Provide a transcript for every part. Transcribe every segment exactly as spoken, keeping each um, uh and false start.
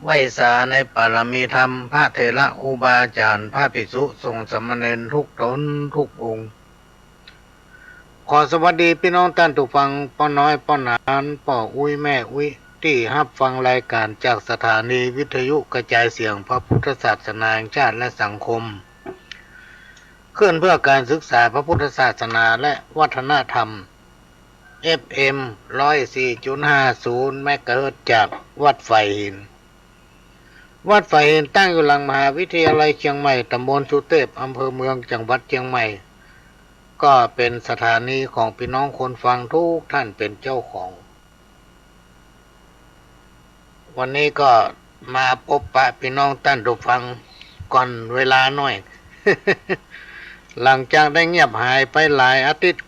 ไหว้สาในปารมีธรรม พระเถระครูบาอาจ๋ารย์ พระภิกษุสงฆ์สามเณรทุกต๋นทุกองค์ ขอสวัสดีปี้น้องต้านผู้ฟัง ป้อน้อยป้อหนาน ป้ออุ๊ยแม่อุ๊ย ตี้ฮับฟังรายก๋านจากสถานีวิทยุกระจายเสียงพระพุทธศาสนาแห่งชาติและสังคม คลื่นเพื่อการศึกษาพระพุทธศาสนาและวัฒนธรรม เอฟเอ็ม ร้อยสี่จุดห้าศูนย์ เมกะเฮิรตซ์ จากวัดฝายหิน วัดฝายหินตั้งอยู่หลังมหาวิทยาลัยเจียงใหม่ ต๋ำบลสุเตพ อำเภอเมือง จังหวัดเจียงใหม่ ก็เป๋นสถานีของปี้น้องคนฟังทุกท่านเป๋นเจ้าของ วันนี้ก็มาปบปะปี้น้องต้านผู้ฟังก่อนเวลาหน้อย หลังจากได้เงียบหายไปหลายอาทิตย์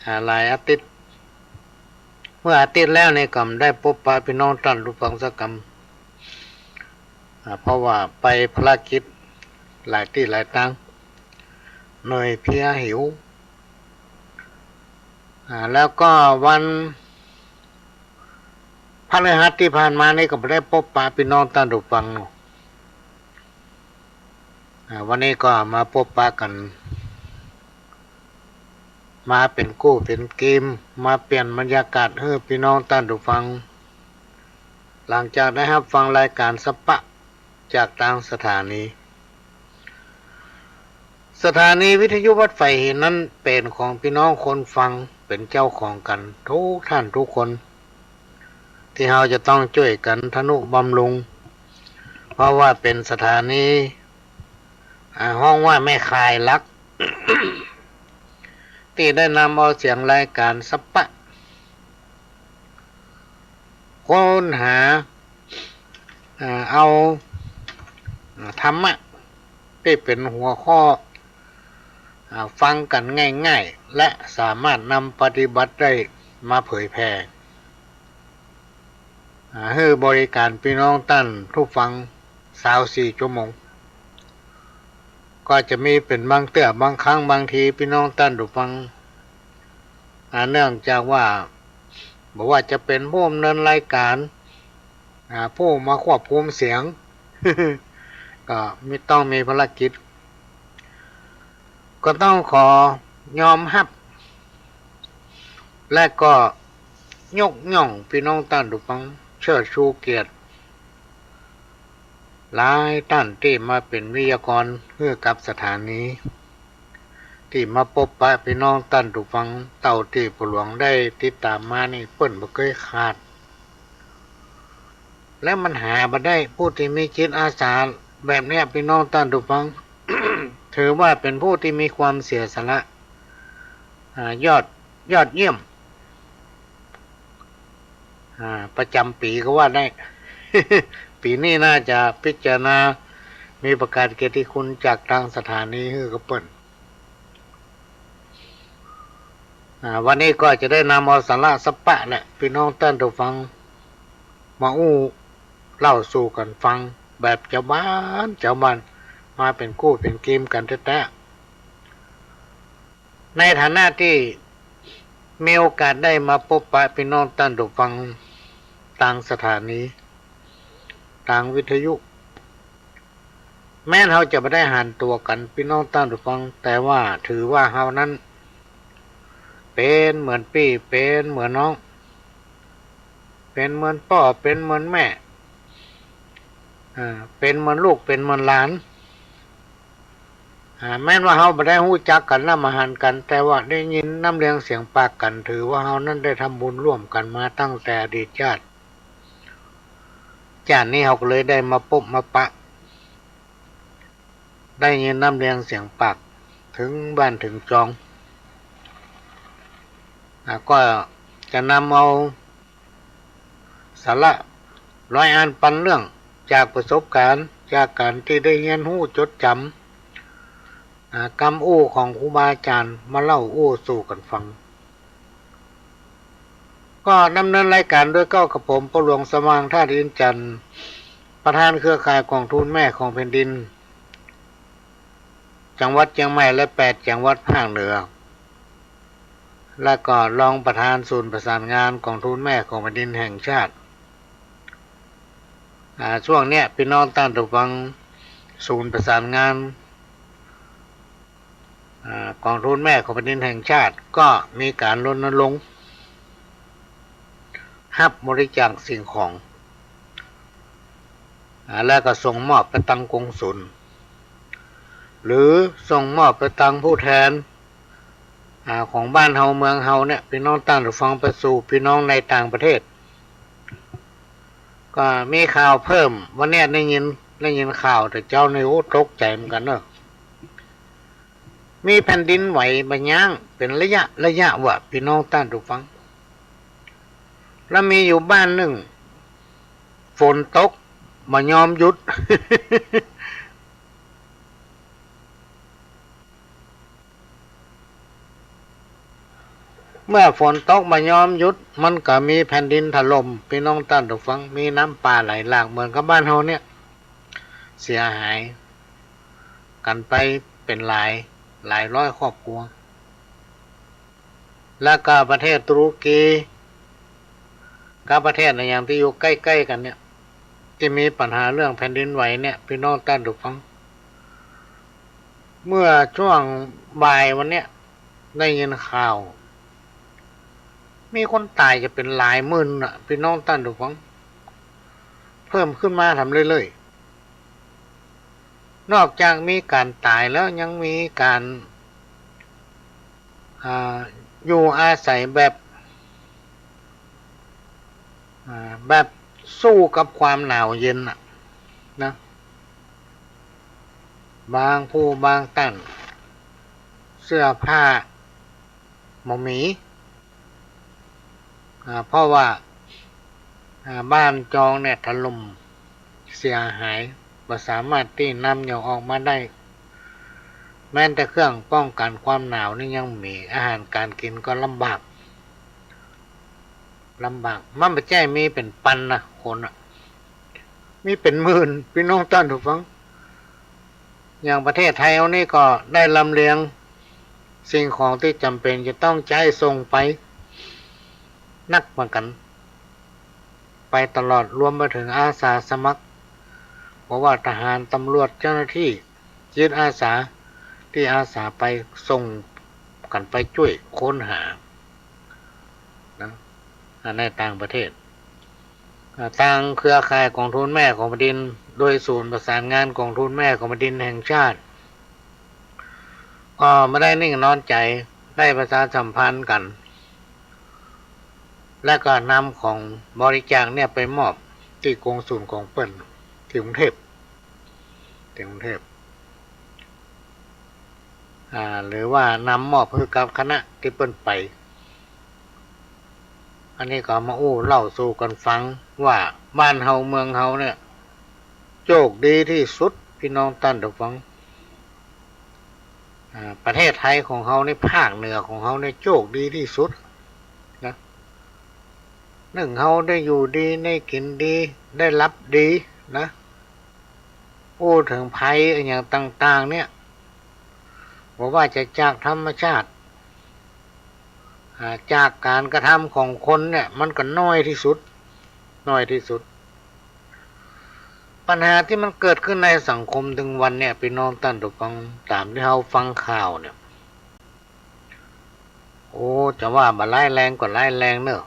อ่า หลายอาทิตย์ เมื่ออาทิตย์แล้วนี่ก็บ่ได้ปบปะปี้น้องต้านผู้ฟังสักกำ อ่า เพราะว่าไปภารกิจหลายตี้หลายตาง เหนื่อยเพลียหิว อ่า แล้วก็วันพฤหัสตี้ผ่านมานี่ก็บ่ได้ปบปะปี้น้องต้านผู้ฟังเนาะ อ่า วันนี้ก็มาปบปะกั๋น มาเป๋นกู้เป๋นเกม มาเปลี่ยนบรรยากาศหื้อปี้น้องต้านผู้ฟัง หลังจากได้ฮับฟังรายก๋านสปะจากตางสถานี สถานีวิทยุวัดฝายหินนั้นเป๋นของปี้น้องคนฟังเป๋นเจ้าของกั๋นทุกท่านทุกคน ตี้เฮาจะต้องจ้วยกั๋นทะนุบำรุง เพราะว่าเป๋นสถานี อ่า ฮ้องว่าแม่ข่ายหลัก ตี้ได้นำเอาเสียงรายก๋านสปะ ค้นหา อ่า เอา อ่า ธรรมะตี้เป๋นหัวข้อ อ่า ฟังกั๋นง่ายๆ และสามารถนำปฏิบัติได้มาเผยแผ่ อ่า หื้อบริก๋านปี้น้องต้านผู้ฟัง ซาวสี่ชั่วโมง ก็จะมีเป๋นบางเตื้อบางครั้งบางทีปี้น้องต้านผู้ฟัง อ่า เนื่องจากว่า บ่ว่าจะเป๋นผู้ดำเนินรายก๋าน อ่า ผู้มาควบคุมเสียง ก็มี ต้องมีภารกิจ ก็ต้องขอยอมฮับ และก็ยกย่องปี้น้องต้านผู้ฟัง เชิดชูเกียรติ หลายต้านตี้มาเป๋นวิทยากรหื้อกับสถานี ตี้มาปบปะปี้น้องต้านผู้ฟัง เต้าตี้พ่อหลวงได้ติดต๋ามมานี่เปิ้นบ่เกยขาด และมันหาบ่ได้ ผู้ตี้มีจิตอาสาแบบเนี้ยปี้น้องต้านผู้ฟัง ถือว่าเป๋นผู้ตี้มีความเสียสละ อ่า ยอด ยอดเยี่ยม อ่า ประจ๋ำปี๋ก็ว่าได้ ปี๋นี้น่าจะพิจารณา มีประกาศเกียรติคุณจากตางสถานีหื้อกับเปิ้น อ่า วันนี้ก็จะได้นำเอาสาระสปะแหละ ปี้น้องต้านผู้ฟัง มาอู้เล่าสู่กั๋นฟังแบบจาวบ้านจาวบ้าน มาเป๋นกู้เป๋นเกมกั๋นแต๊ๆ ในฐานะตี้มีโอกาสได้มาปบปะปี้น้องต้านผู้ฟังตางสถานี ตางวิทยุ แม้นเฮาจะบ่ได้หันตั๋วกั๋นปี้น้องต้านผู้ฟัง แต่ว่าถือว่าเฮานั้นเป๋นเหมือนปี้ เป๋นเหมือนน้อง เป๋นเหมือนป้อ เป๋นเหมือนแม่ อ่า เป๋นเหมือนลูก เป๋นเหมือนหลาน อ่า แม้นว่าเฮาบ่ได้ฮู้จักกั๋น บ่หันกั๋น แต่ว่าได้ยินน้ำเลียงเสียงปากกั๋น ถือว่าเฮานั้นได้ทำบุญร่วมกั๋นมาตั้งแต่อดีตชาติ จาตินี้เฮาก็เลยได้มาปบมาปะ ได้ยินน้ำเลียงเสียงปาก เถิงบ้านเถิงจอง อ่า ก็จะนำเอาสาระร้อยอันปันเรื่อง จากประสบก๋ารณ์ จากก๋านตี้ได้เฮียนฮู้จดจ๋ำ อ่า กำอู้ของครูบาอาจ๋ารย์มาเล่าอู้สู่กั๋นฟัง ก็ดำเนินรายก๋านโดยเก้ากับผม ป้อหลวงสว่าง ธาตุอินทร์จันทร์ ประธานเครือข่ายก๋องทุนแม่ของแผ่นดิน จังหวัดเจียงใหม่และแปดจังหวัดภาคเหนือ และก็รองประธานศูนย์ประสานงานก๋องทุนแม่ของแผ่นดินแห่งชาติ อ่า ช่วงเนี้ย ปี้น้องต้านผู้ฟัง ศูนย์ประสานงาน อ่า ก๋องทุนแม่ของแผ่นดินแห่งชาติ ก็มีก๋านรณรงค์ฮับบริจาคสิ่งของ อ่า แล้วก็ส่งมอบไปตังกงสุล หรือส่งมอบไปตังผู้แทน อ่า ของบ้านเฮาเมืองเฮาเนี่ย ปี้น้องต้านผู้ฟัง ไปสู่ปี้น้องในต่างประเทศ ก็มีข่าวเพิ่ม วันเนี้ยได้ยิน ได้ยินข่าวแต่เจ๊านี่ โอ้ ตกใจ๋เหมือนกั๋นเนาะ มีแผ่นดินไหวบ่าย้างเป๋นระยะระยะว่ะ ปี้น้องต้านผู้ฟัง แล้วมีอยู่บ้านนึ่ง ฝนตกบ่ยอมหยุด เมื่อฝนตกบ่ยอมหยุด มันก็มีแผ่นดินถล่ม ปี้น้องต้านผู้ฟัง มีน้ำป่าไหลหลากเหมือนกับบ้านเฮาเนี่ย เสียหายกั๋นไปเป๋นหลาย หลายร้อยครอบครัว แล้วก็ประเทศตุรกี กับประเทศอะหยังตี้อยู่ใก้ๆ กั๋นเนี่ย ตี้มีปัญหาเรื่องแผ่นดินไหวเนี่ย ปี้น้องต้านผู้ฟัง เมื่อช่วงบ่ายวันเนี้ย ได้ยินข่าว มีคนต๋ายจะเป๋นหลายหมื่นน่ะ ปี้น้องต้านผู้ฟัง เพิ่มขึ้นมาแถมเรื่อยๆ นอกจากมีก๋านต๋ายแล้วยังมีก๋าน อ่า อยู่อาศัยแบบ อ่า แบบสู้กับความหนาวเย็นน่ะนะ บางผู้บางต้าน เสื้อผ้าบ่มี อ่า เพราะว่า อ่า บ้านจองเนี่ยถล่มเสียหาย บ่สามารถตี้นำหยังออกมาได้ แม้แต่เครื่องป้องกั๋นความหนาวนี่ยังบ่มี อาหารก๋านกิ๋นก็ลำบาก ลำบาก มันบ่ใจ้มีเป๋นปันนะ คนน่ะ มีเป๋นหมื่น ปี้น้องต้านผู้ฟัง อย่างประเทศไทยเฮานี่ก็ได้ลำเลียงสิ่งของตี้จ๋ำเป๋นจะต้องใจ๊ส่งไปนักเหมือนกั๋น ไปตลอด รวมไปเถิงอาสาสมัคร บ่ว่าทหาร ตำรวจ เจ้าหน้าตี้จิตอาสา ตี้อาสาไปส่งกั๋นไปจ้วยค้นหานะ อ่า ในต่างประเทศ อ่า ตางเครือข่ายก๋องทุนแม่ของแผ่นดิน โดยศูนย์ประสานงานก๋องทุนแม่ของแผ่นดินแห่งชาติ ก็บ่ได้นิ่งนอนใจ๋ ได้ประชาสัมพันธ์กั๋น และก็นำของบริจาคเนี่ยไปมอบตี้กงสุลของเปิ้นตี้กรุงเทพฯ ตี้กรุงเทพฯ อ่า หรือว่านำมอบหื้อกับคณะตี้เปิ้นไป อันนี้ก็มาอู้เล่าสู่กั๋นฟังว่าบ้านเฮาเมืองเฮาเนี่ย โจคดีตี้สุด ปี้น้องต้านผู้ฟัง อ่า ประเทศไทยของเฮานี่ ภาคเหนือของเฮานี่ โจคดีตี้สุดนะ นึ่งเฮาได้อยู่ดี ได้กิ๋นดี ได้หลับดีนะ อู้เถิงภัยอะหยังต่างๆ เนี่ย บ่ว่าจะจากธรรมชาติ อ่า จากก๋านกระทำของคนเนี่ย มันก็น้อยตี้สุด น้อยตี้สุด ปัญหาตี้มันเกิดขึ้นในสังคมตึงวันเนี่ย ปี้น้องต้านผู้ฟัง ต๋ามตี้เฮาฟังข่าวเนี่ย โอ้ จะว่าบ่ร้ายแรงก็ร้ายแรงเนาะ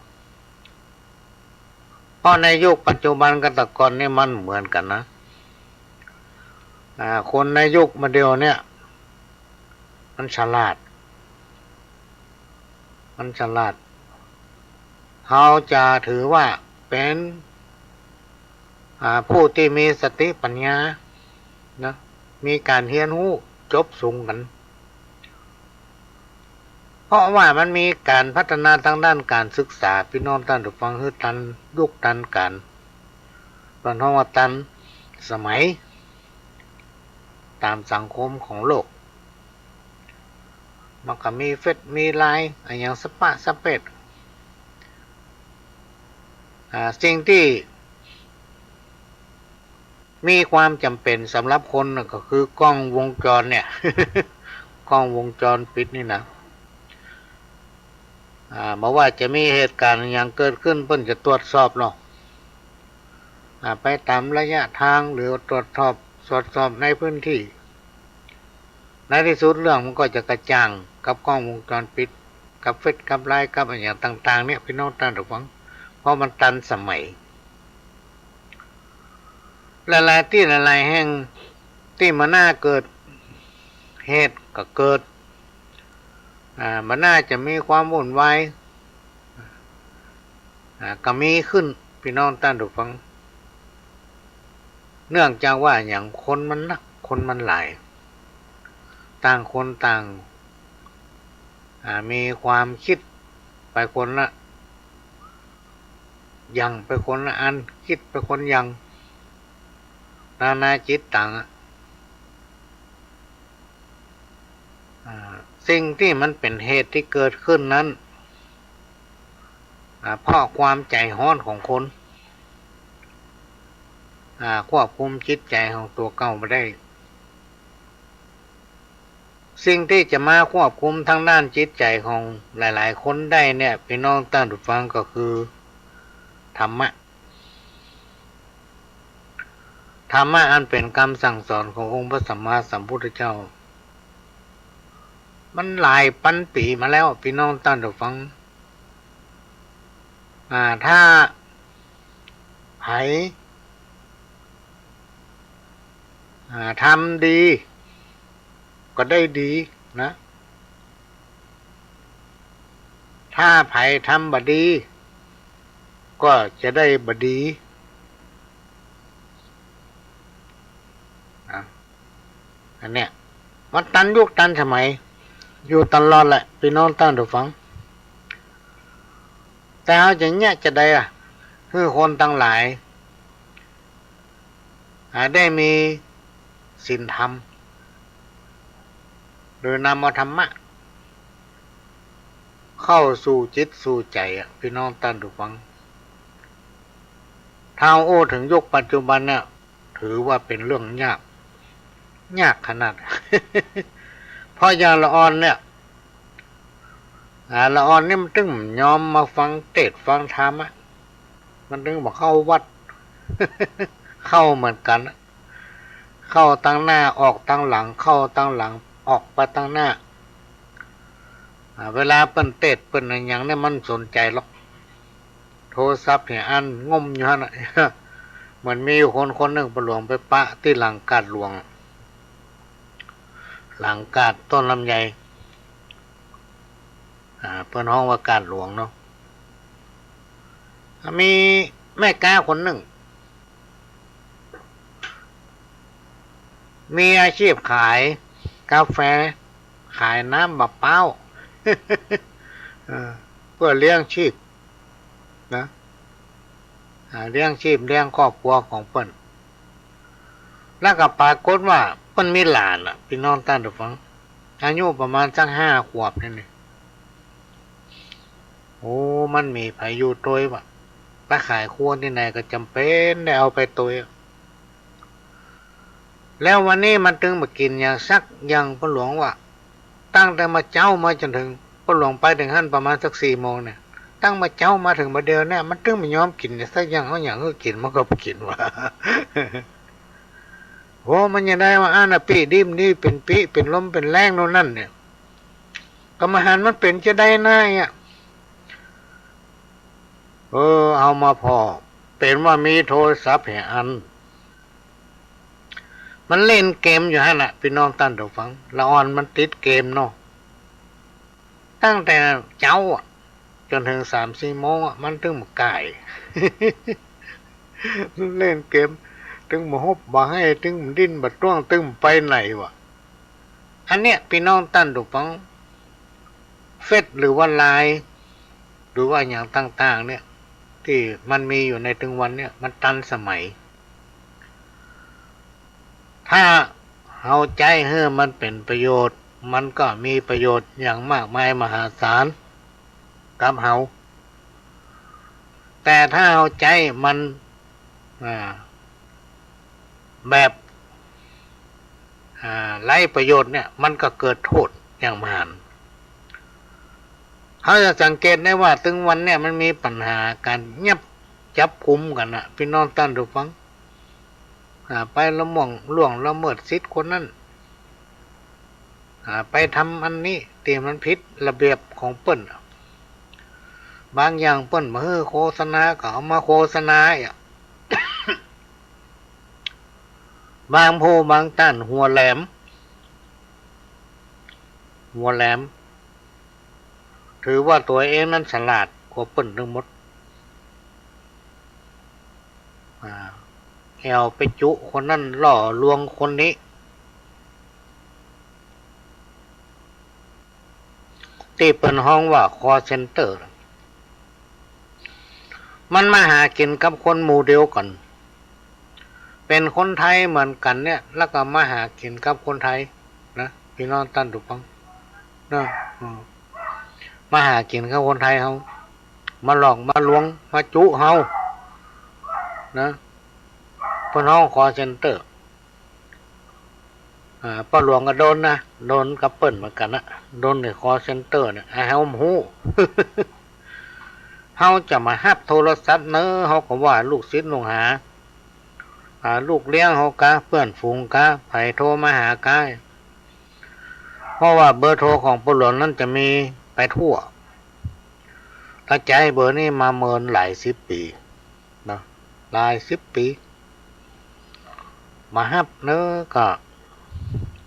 เพราะในยุคปัจจุบันกับแต่ก่อนนี่มันเหมือนกั๋นนะ อ่า คนในยุคบ่าเดี่ยวเนี่ย มันฉลาด มันฉลาด เฮาจะถือว่าเป๋น อ่า ผู้ตี้มีสติปัญญานะ มีก๋านเฮียนฮู้ จบสูงกั๋น เพราะว่ามันมีก๋านพัฒนาตางด้านก๋านศึกษา ปี้น้องต้านผู้ฟัง หื้อตันยุคตันก๋าล เปิ้นฮ้องว่าตันสมัย ต๋ามสังคมของโลก มันก็มีเฟซ มีไลน์ อะหยังสะป๊ะสะเป๊ะ อ่า สิ่งตี้มีความจ๋ำเป๋นสำหรับคนน่ะ ก็คือกล้องวงจรเนี่ย กล้องวงจรปิดนี่นะ อ่า บ่ว่าจะมีเหตุก๋ารณ์อะหยังเกิดขึ้น เปิ้นจะตรวจสอบเนาะ อ่า ไปต๋ามระยะตาง หรือตรวจสอบ ตรวจสอบในพื้นตี้ ในตี้สุดเรื่องมันก็จะกระจ่างกับกล้องวงจรปิด กับเฟซ กับไลน์ กับอะหยังต่างๆ เนี่ย ปี้น้องต้านผู้ฟัง เพราะมันตันสมัย หลายๆ ตี้หลายๆ แห่งตี้บ่น่าเกิดเหตุก็เกิด อ่า บ่น่าจะมีความวุ่นวาย อ่า ก็มีขึ้น ปี้น้องต้านผู้ฟัง เนื่องจากว่าหยัง คนมันนัก คนมันหลาย ต่างคนต่าง อ่า มีความกึ๊ดไปคนละอย่าง ไปคนละอัน กึ๊ดไปคนละอย่าง นานาจิตตังอะ อ่า สิ่งตี้มันเป๋นเหตุตี้เกิดขึ้นนั้น อ่า เพราะความใจ๋ฮ้อนของคน อ่า ควบคุมจิตใจ๋ของตั๋วเก่าบ่ได้ สิ่งตี้จะมาควบคุมตางด้านจิตใจ๋ของหลายๆ คนได้เนี่ย ปี้น้องต้านผู้ฟัง ก็คือธรรมะ ธรรมะอันเป๋นกำสั่งสอนขององค์พระสัมมาสัมพุทธเจ้า มันหลายปันปี๋มาแล้ว ปี้น้องต้านผู้ฟัง อ่า ถ้าใผ อ่า ทำดี ก็ได้ดีนะ ถ้าใผทำบ่ดี ก็จะได้บ่ดี นะ อันเนี้ย มันตันยุคตันสมัย อยู่ตลอดแหละ ปี้น้องต้านผู้ฟัง แต่เฮาจะเยียะจาใดล่ะ หื้อคนตังหลาย อ่า ได้มีศีลธรรม โดยนำเอาธรรมะ เข้าสู่จิตสู่ใจ๋อะ ปี้น้องต้านผู้ฟัง ถ้าอู้เถิงยุคปัจจุบันเนี่ย ถือว่าเป๋นเรื่องยาก ยากขนาด เพราะอย่างละอ่อนเนี่ย อ่า ละอ่อนนี่มันตึงบ่ยอมมาฟังเตสน์ฟังธรรมอะ มันตึงบ่เข้าวัด เข้าเหมือนกั๋นอะ เข้าตางหน้า ออกตางหลัง เข้าตางหลัง ออกไปตางหน้า อ่า เวลาเปิ้นเตสน์เปิ้นอะหยังเนี่ย มันบ่สนใจ๋หรอก โทรศัพท์เหียอั้นงมอยู่หั้นน่ะ เหมือนมีอยู่คนคนนึ่ง ป้อหลวงไปปะตี้หลังกาดหลวง หลังกาดต้นลำไย อ่า เปิ้นฮ้องว่ากาดหลวงเนาะ มีแม่ก๊าคนนึ่ง มีอาชีพขายกาแฟ ขายน้ำมะพร้าว เออ เพื่อเลี้ยงชีพนะ อ่า เลี้ยงชีพเลี้ยงครอบครัวของเปิ้น แล้วก็ปรากฏว่าเปิ้นมีหลานอะ ปี้น้องต้านผู้ฟัง อายุประมาณสักห้าขวบนี่นี่ โอ้ มันบ่มีใผอยู่ตวยว่ะ ไปขายครัวตี้ไหนก็จ๋ำเป๋นได้เอาไปตวย แล้ววันนี้มันตึงบ่กิ๋นหยังสักอย่าง ป้อหลวงว่า ตั้งแต่เมื่อเจ๊ามาจ๋นเถิง ป้อหลวงไปเถิงหั้นประมาณสักสี่โมงเนี่ย ตั้งเมื่อเจ๊ามาเถิงบ่าเดี่ยวเนี่ย มันตึงบ่ยอมกิ๋นหยังสักอย่าง เอาหยังหื้อกิ๋นมันก็บ่กิ๋นว่ะ โอ้ มันจะได้ว่าอั้นน่ะ ปี้ ดิบนี่เป๋นปี้ เป๋นลมเป๋นแล้งโน่นนั่นเนี่ย กำมะหันต์มันเป๋นจาใดนายอะ เออ เอามาผ่อ เป๋นว่ามีโทรศัพท์แห่งอัน มันเล่นเกมอยู่หั้นน่ะ ปี้น้องต้านผู้ฟัง ละอ่อนมันติดเกมเนาะ ตั้งแต่เจ๊าอะ จ๋นเถิงสามสี่โมงอะ มันตึงบ่ก๋าย เล่นเกม ตึงบ่ฮบบ่ไห้ ตึงบ่ดิ้นบ่ต้วง ตึงบ่ไปไหนว่ะ อันเนี้ย ปี้น้องต้านผู้ฟัง เฟซ หรือว่าไลน์ หรือว่าอะหยังต่างๆ เนี่ย ตี้มันมีอยู่ในตึงวันเนี่ย มันตันสมัย ถ้าเฮาใจ๊หื้อมันเป๋นประโยชน์ มันก็มีประโยชน์อย่างมากมายมหาศาลกับเฮา แต่ถ้าเฮาใจ๊มัน อ่า แบบ อ่า ไร้ประโยชน์เนี่ย มันก็เกิดโต้ษอย่างมหันต์ เฮาจะสังเกตได้ว่าตึงวันเนี่ยมันมีปัญหาก๋านเงียบ จับกุมกั๋นน่ะ ปี้น้องต้านผู้ฟัง อ่า ไปละม่วง ล่วงละเมิดสิทธิ์คนนั้น อ่า ไปทำอันนี้ตี้มันผิดระเบียบของเปิ้น บางอย่างเปิ้นบ่หื้อโฆษณาก็เอามาโฆษณาอะ บางผู้บางต้านหัวแหลม หัวแหลม ถือว่าตั๋วเองนั้นฉลาดกว่าเปิ้นตึงหมด อ่า แอ่วไปจุคนนั้นล่อลวงคนนี้ ตี้เปิ้นฮ้องว่า คอลเซ็นเตอร์ มันมาหากิ๋นกับคนหมู่เดียวกั๋น เป๋นคนไทยเหมือนกั๋นเนี่ย แล้วก็มาหากิ๋นกับคนไทยนะ ปี้น้องต้านผู้ฟังนะ อืม มาหากิ๋นกับคนไทยเฮา มาหลอกมาลวง มาจุเฮานะ เปิ้นฮ้อง คอลเซ็นเตอร์ อ่า ป้อหลวงก็โดนนะ โดนกับเปิ้นเหมือนกั๋นนะ โดนในคอลเซ็นเตอร์เนี่ย ไอ้เฮาบ่ฮู้ เฮาจะมาฮับโทรศัพท์เนาะ เฮาก็ว่าลูกศิษย์ลูกหา อ่า ลูกเลี้ยงเฮากา เปื้อนฝูงกา ใผโทรมาหากา เพราะว่าเบอร์โทรของป้อหลวงนั้นจะมีไปทั่ว แล้วใจ๊เบอร์นี้มาเมินหลายสิบปี๋ นะ หลายสิบปี๋ มาฮับเนาะ ก็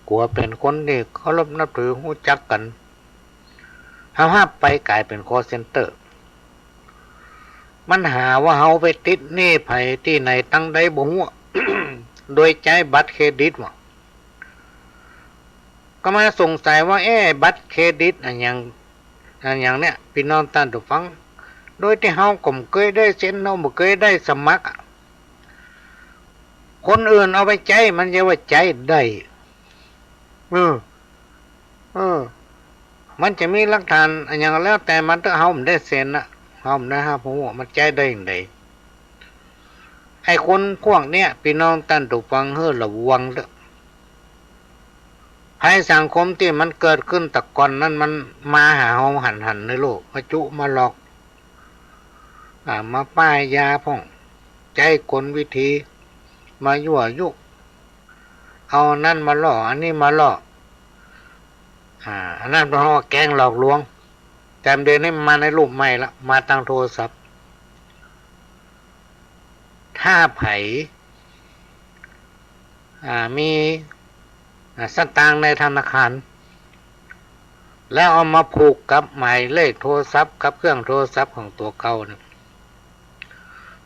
กั๋วเป๋นคนตี้เคารพนับถือฮู้จักกั๋น เฮาฮับไปก๋ายเป๋นคอลเซ็นเตอร์ มันหาว่าเฮาไปติดหนี้ใผตี้ไหนตังใดบ่ฮู้ โดยใจ๊บัตรเครดิตว่ะ ก็มาสงสัยว่า เอ๊ะ บัตรเครดิตอะหยัง อะหยังเนี่ย ปี้น้องต้านผู้ฟัง โดยตี้เฮาก็บ่เกยได้เซ็น เฮาบ่เกยได้สมัครอะ คนอื่นเอาไปใจ๊ มันจะว่าใจ๊ได้ เออ เออ มันจะมีหลักฐานอะหยังก็แล้วแต่มันเต๊อะ เฮาบ่ได้เซ็นน่ะ เฮาบ่ได้ฮับฮู้ว่ามันใจ๊ได้จั่งใด ไอ้คนพวกเนี้ย ปี้น้องต้านผู้ฟัง หื้อระวังเต๊อะ ภัยสังคมตี้มันเกิดขึ้นแต่ก่อนนั้น มันมาหาเฮาหันๆ ในโลก มาจุมาหลอก อ่า มาป้ายยาพ่อง ใจ๊กลวิธี มายั่วยุ เอาอันนั้นมาล่อ อันนี้มาล่อ อ่า อันนั้นเปิ้นฮ้องว่าแก๊งหลอกลวง แต่เดี๋ยวนี้มาในรูปใหม่ละ มาตางโทรศัพท์ ถ้าใผ อ่า มี อ่า สตางค์ในธนาคาร แล้วเอามาผูกกับหมายเลขโทรศัพท์ กับเครื่องโทรศัพท์ของตั๋วเก่าเนี่ย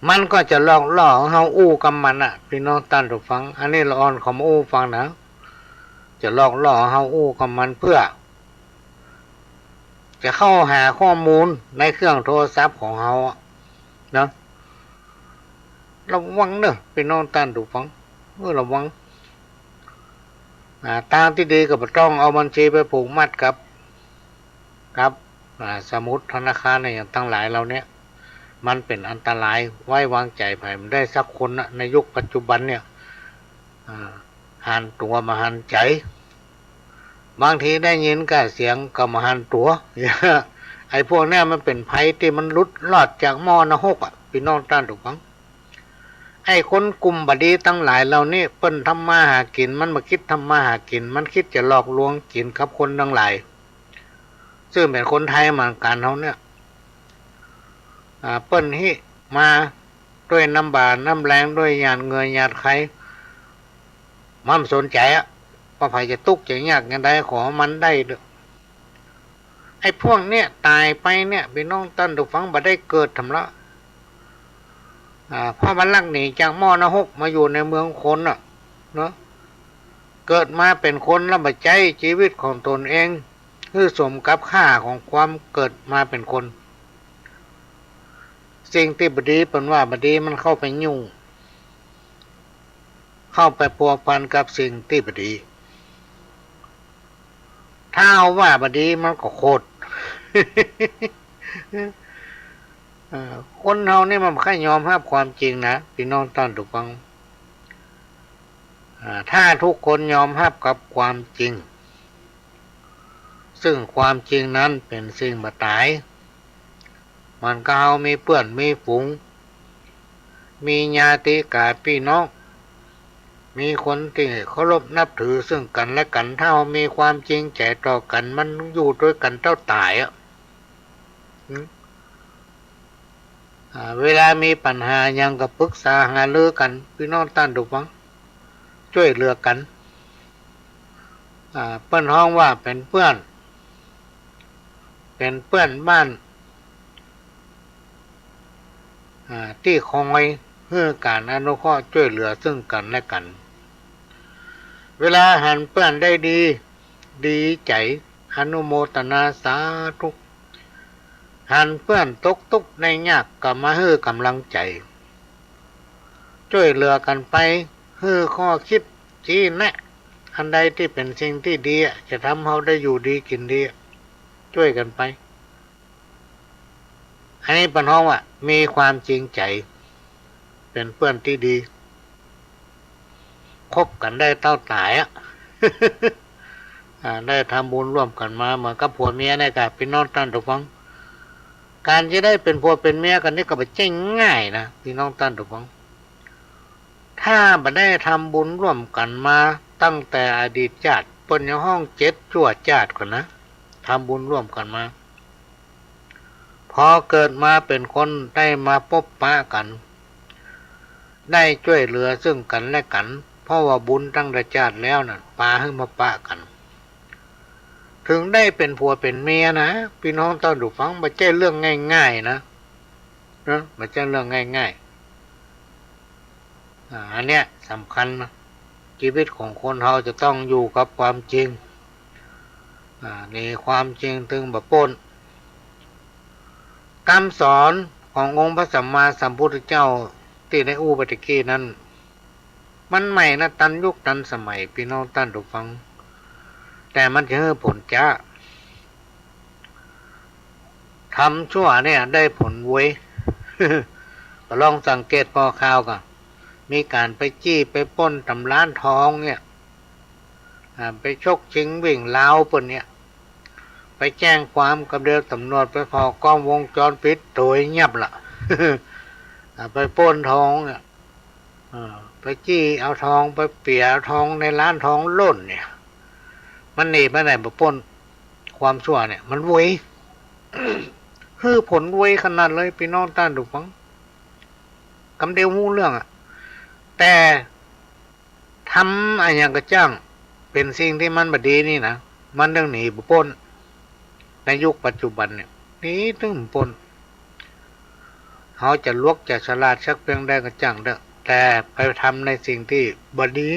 มันก็จะหลอกล่อเฮาอู้กับมันน่ะ ปี้น้องต้านผู้ฟัง อันนี้ละอ่อนขอมาอู้ฟังนะ จะหลอกล่อเฮาอู้กับมันเปื้อ จะเข้าหาข้อมูลในเครื่องโทรศัพท์ของเฮาอะ นะ ระวังเนาะ ปี้น้องต้านผู้ฟัง เออ ระวัง อ่า ตางตี้ดีก็บ่ต้องเอาบัญชีไปผูกมัดกับ กับ อ่า สมุดธนาคารอะหยังตังหลายเหล่าเนี้ย มันเป๋นอันตราย ไว้วางใจ๋ใผบ่ได้สักคนน่ะ ในยุคปัจจุบันเนี่ย อ่า หันตั๋วบ่หันใจ๋ บางทีได้ยินก้าเสียงก็บ่หันตั๋ว ไอ้พวกเนี้ยมันเป๋นภัยตี้มันหลุดรอดจากหม้อนรกอะ ปี้น้องต้านผู้ฟัง ไอ้คนกลุ่มบ่ดีตังหลายเหล่านี้ เปิ้นทำมาหากิ๋น มันบ่กึ๊ดทำมาหากิ๋น มันกึ๊ดจะหลอกลวงกิ๋นกับคนตังหลาย ซึ่งเป๋นคนไทยเหมือนกั๋นเฮาเนี่ย อ่า เปิ้นฮิมาด้วยน้ำบ่าน้ำแรง ด้วยหยาดเหงื่อหยาดไข มันบ่สนใจ๋อะ ว่าใผจะตุ๊กข์จะยากจั่งใด ขอมันได้เต๊อะ ไอ้พวกเนี้ยต๋ายไปเนี่ย ปี้น้องต้านผู้ฟัง บ่ได้เกิดทำละ อ่า เพราะมันลักหนีจากหม้อนรกมาอยู่ในเมืองคนน่ะ เนาะ เกิดมาเป๋นคนแล้วบ่ใจ๊จีวิตของตนเอง หื้อสมกับค่าของความเกิดมาเป๋นคน สิ่งตี้บ่ดี เปิ้นว่าบ่ดี มันเข้าไปยุ่ง เข้าไปพัวพันกับสิ่งตี้บ่ดี ถ้าเฮาว่าบ่ดีมันก็โขด เอ่อ คนเฮานี่มันบ่ใค่ยอมฮับความจริงนะ ปี้น้องต้านผู้ฟัง อ่า ถ้าทุกคนยอมฮับกับความจริง ซึ่งความจริงนั้นเป๋นสิ่งบ่ต๋าย เหมือนกับเฮามีเปื้อนมีฝูง มีญาติกาปี้น้อง มีคนตี้เคารพนับถือซึ่งกั๋นและกั๋น ถ้าเฮามีความจริงใจ๋ต่อกั๋น มันอยู่ตวยกั๋นเต้าต๋ายอะ อืม อ่า เวลามีปัญหาหยังก็ปรึกษาหารือกั๋น ปี้น้องต้านผู้ฟัง จ้วยเหลือกั๋น อ่า เปิ้นฮ้องว่าเป๋นเปื้อน เป๋นเปื้อนบ้าน อ่า ตี้คอยหื้อก๋านอนุเคราะห์จ้วยเหลือซึ่งกั๋นและกั๋น เวลาหันเปื้อนได้ดี ดีใจ๋ อนุโมตนาสาธุ หันเปื้อนตกตุ๊กข์ได้ยากก็มาหื้อก๋ำลังใจ๋ จ้วยเหลือกั๋นไป หื้อข้อคิด ชี้แนะ อันใดตี้เป๋นสิ่งตี้ดีอะ จะทำเฮาได้อยู่ดีกิ๋นดีอะ จ้วยกั๋นไป อันนี้เปิ้นฮ้องว่ามีความจริงใจ๋ เป๋นเปื้อนตี้ดี คบกั๋นได้เต้าต๋ายอะ อ่า ได้ทำบุญร่วมกั๋นมา เหมือนกับผัวเมียเนี่ยกะ ปี้น้องต้านผู้ฟัง ก๋านจะได้เป๋นผัวเป๋นเมียกั๋นนี่ก็บ่ใจ้ง่ายนะ ปี้น้องต้านผู้ฟัง ถ้าบ่ได้ทำบุญร่วมกั๋นมาตั้งแต่อดีตจาติ เปิ้นยังฮ้องเจ็ดจั่วจาติก่อนนะ ทำบุญร่วมกั๋นมา พอเกิดมาเป๋นคนได้มาปบปะกั๋น ได้จ้วยเหลือซึ่งกั๋นและกั๋น เพราะว่าบุญตั้งแต่จาติแล้วน่ะ ปาหื้อมาปะกั๋น เถิงได้เป๋นผัวเป๋นเมียนะ ปี้น้องต้านผู้ฟัง บ่ใจ้เรื่องง่ายๆ นะ นะ บ่ใจ้เรื่องง่ายๆ อ่า อันเนี้ยสำคัญนะ ชีวิตของคนเฮาจะต้องอยู่กับความจริง อ่า หนีความจริงตึงบ่ป๊น กำสอนขององค์พระสัมมาสัมพุทธเจ้าตี้ได้อู้ไปตะกี้นั้น มันใหม่นะ ตันยุคตันสมัย ปี้น้องต้านผู้ฟัง แต่มันจะหื้อผลจ๊า ทำชั่วเนี่ยได้ผลเว้ย ก็ลองสังเกตป้อข่าวก่อ มีก๋านไปจี้ไปป๊นต๋ามร้านทองเนี่ย อ่า ไปฉกชิงวิ่งราวเปิ้นเนี่ย ไปแจ้งความกับเดียวต๋ำรวจไปผ่อก้องวงจรปิด โตยเงียบละ อ่า ไปป๊นทองเนี่ย อ่า ไปจี้เอาทอง ไปเปียเอาทองในร้านทองล่นเนี่ย มันหนีไปไหนบ่ป๊น ความชั่วเนี่ย มันเว้ย หื้อผลเว้ยขนาดเลย ปี้น้องต้านผู้ฟัง กำเดียวฮู้เรื่องอะ แต่ ทำอะหยังก็จ้าง เป๋นสิ่งตี้มันบ่ดีนี่นะ มันเถิงหนีบ่ป๊น ในยุคปัจจุบันเนี่ย หนีตึงบ่ป๊น เฮาจะหลวกจะฉลาดสักเปียงใดก็จ้างเต๊อะ แต่ไปทำในสิ่งตี้บ่ดี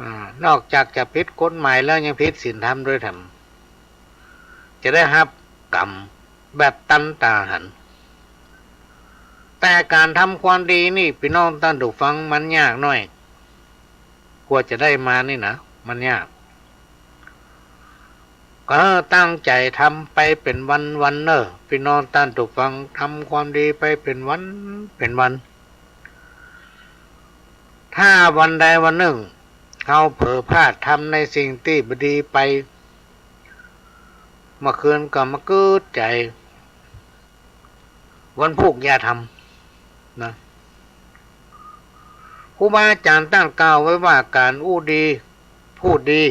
อ่า นอกจากจะผิดกฎหมายแล้วยังผิดศีลธรรมด้วยแถม จะได้ฮับกรรมแบบตันต๋าหัน แต่ก๋านทำความดีนี่ ปี้น้องต้านผู้ฟัง มันยากหน้อย กว่าจะได้มานี่นะ มันยาก ก็ตั้งใจ๋ทำไปเป๋นวันๆ เน่อ ปี้น้องต้านผู้ฟัง ทำความดีไปเป๋นวันเป๋นวัน ถ้าวันใดวันนึ่ง เฮาเผลอพลาดทำในสิ่งตี้บ่ดีไป เมื่อคืนก็มาเกิดใจ๋ วันพูกอย่าทำ นะ ครูบาอาจ๋ารย์ต้านกล่าวไว้ว่า ก๋านอู้ดี พูดดี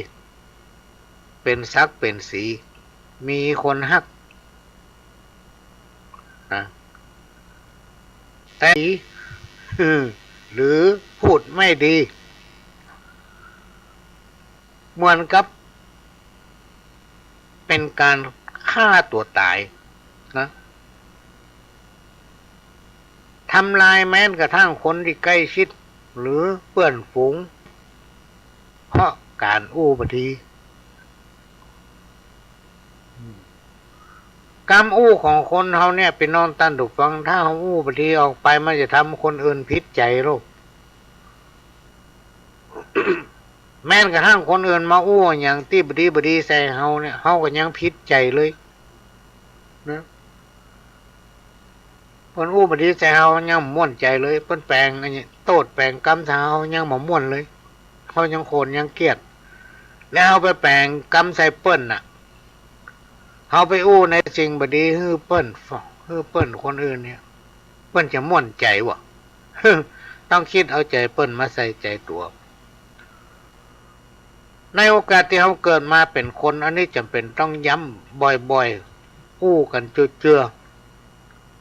เป๋นศักดิ์เป๋นศรี มีคนฮัก นะ แต่ดี หรือพูดไม่ดี เหมือนกับเป๋นก๋านฆ่าตั๋วต๋ายนะ ทำลายแม้นกระทั่งคนตี้ใก้ชิด หรือเปื้อนฝูง เพราะก๋านอู้บ่ดี กำอู้ของคนเฮาเนี่ย ปี้น้องต้านผู้ฟัง ถ้าเฮาอู้บ่ดีออกไป มันจะทำคนอื่นผิดใจ๋ลูก แม้นกระทั่งคนอื่นมาอู้อะหยังตี้บ่ดีบ่ดีใส่เฮาเนี่ย เฮาก็ยังผิดใจ๋เลยนะ เปิ้นอู้บ่ดีใส่เฮายังบ่ม่วนใจ๋เลย เปิ้นแป๋งอันนี้โต้ษแป๋งกำใส่เฮายังบ่ม่วนเลย เฮายังโขนยังเกลียด แล้วเฮาไปแป๋งกำใส่เปิ้นน่ะ เฮาไปอู้ในสิ่งบ่ดีหื้อเปิ้น หื้อเปิ้นคนอื่นเนี่ย เปิ้นจะม่วนใจ๋บ่ ต้องกึ๊ดเอาใจ๋เปิ้นมาใส่ใจ๋ตั๋ว ในโอกาสตี้เฮาเกิดมาเป๋นคน อันนี้จ๋ำเป๋นต้องย้ำบ่อยๆ อู้กั๋นเจื้อ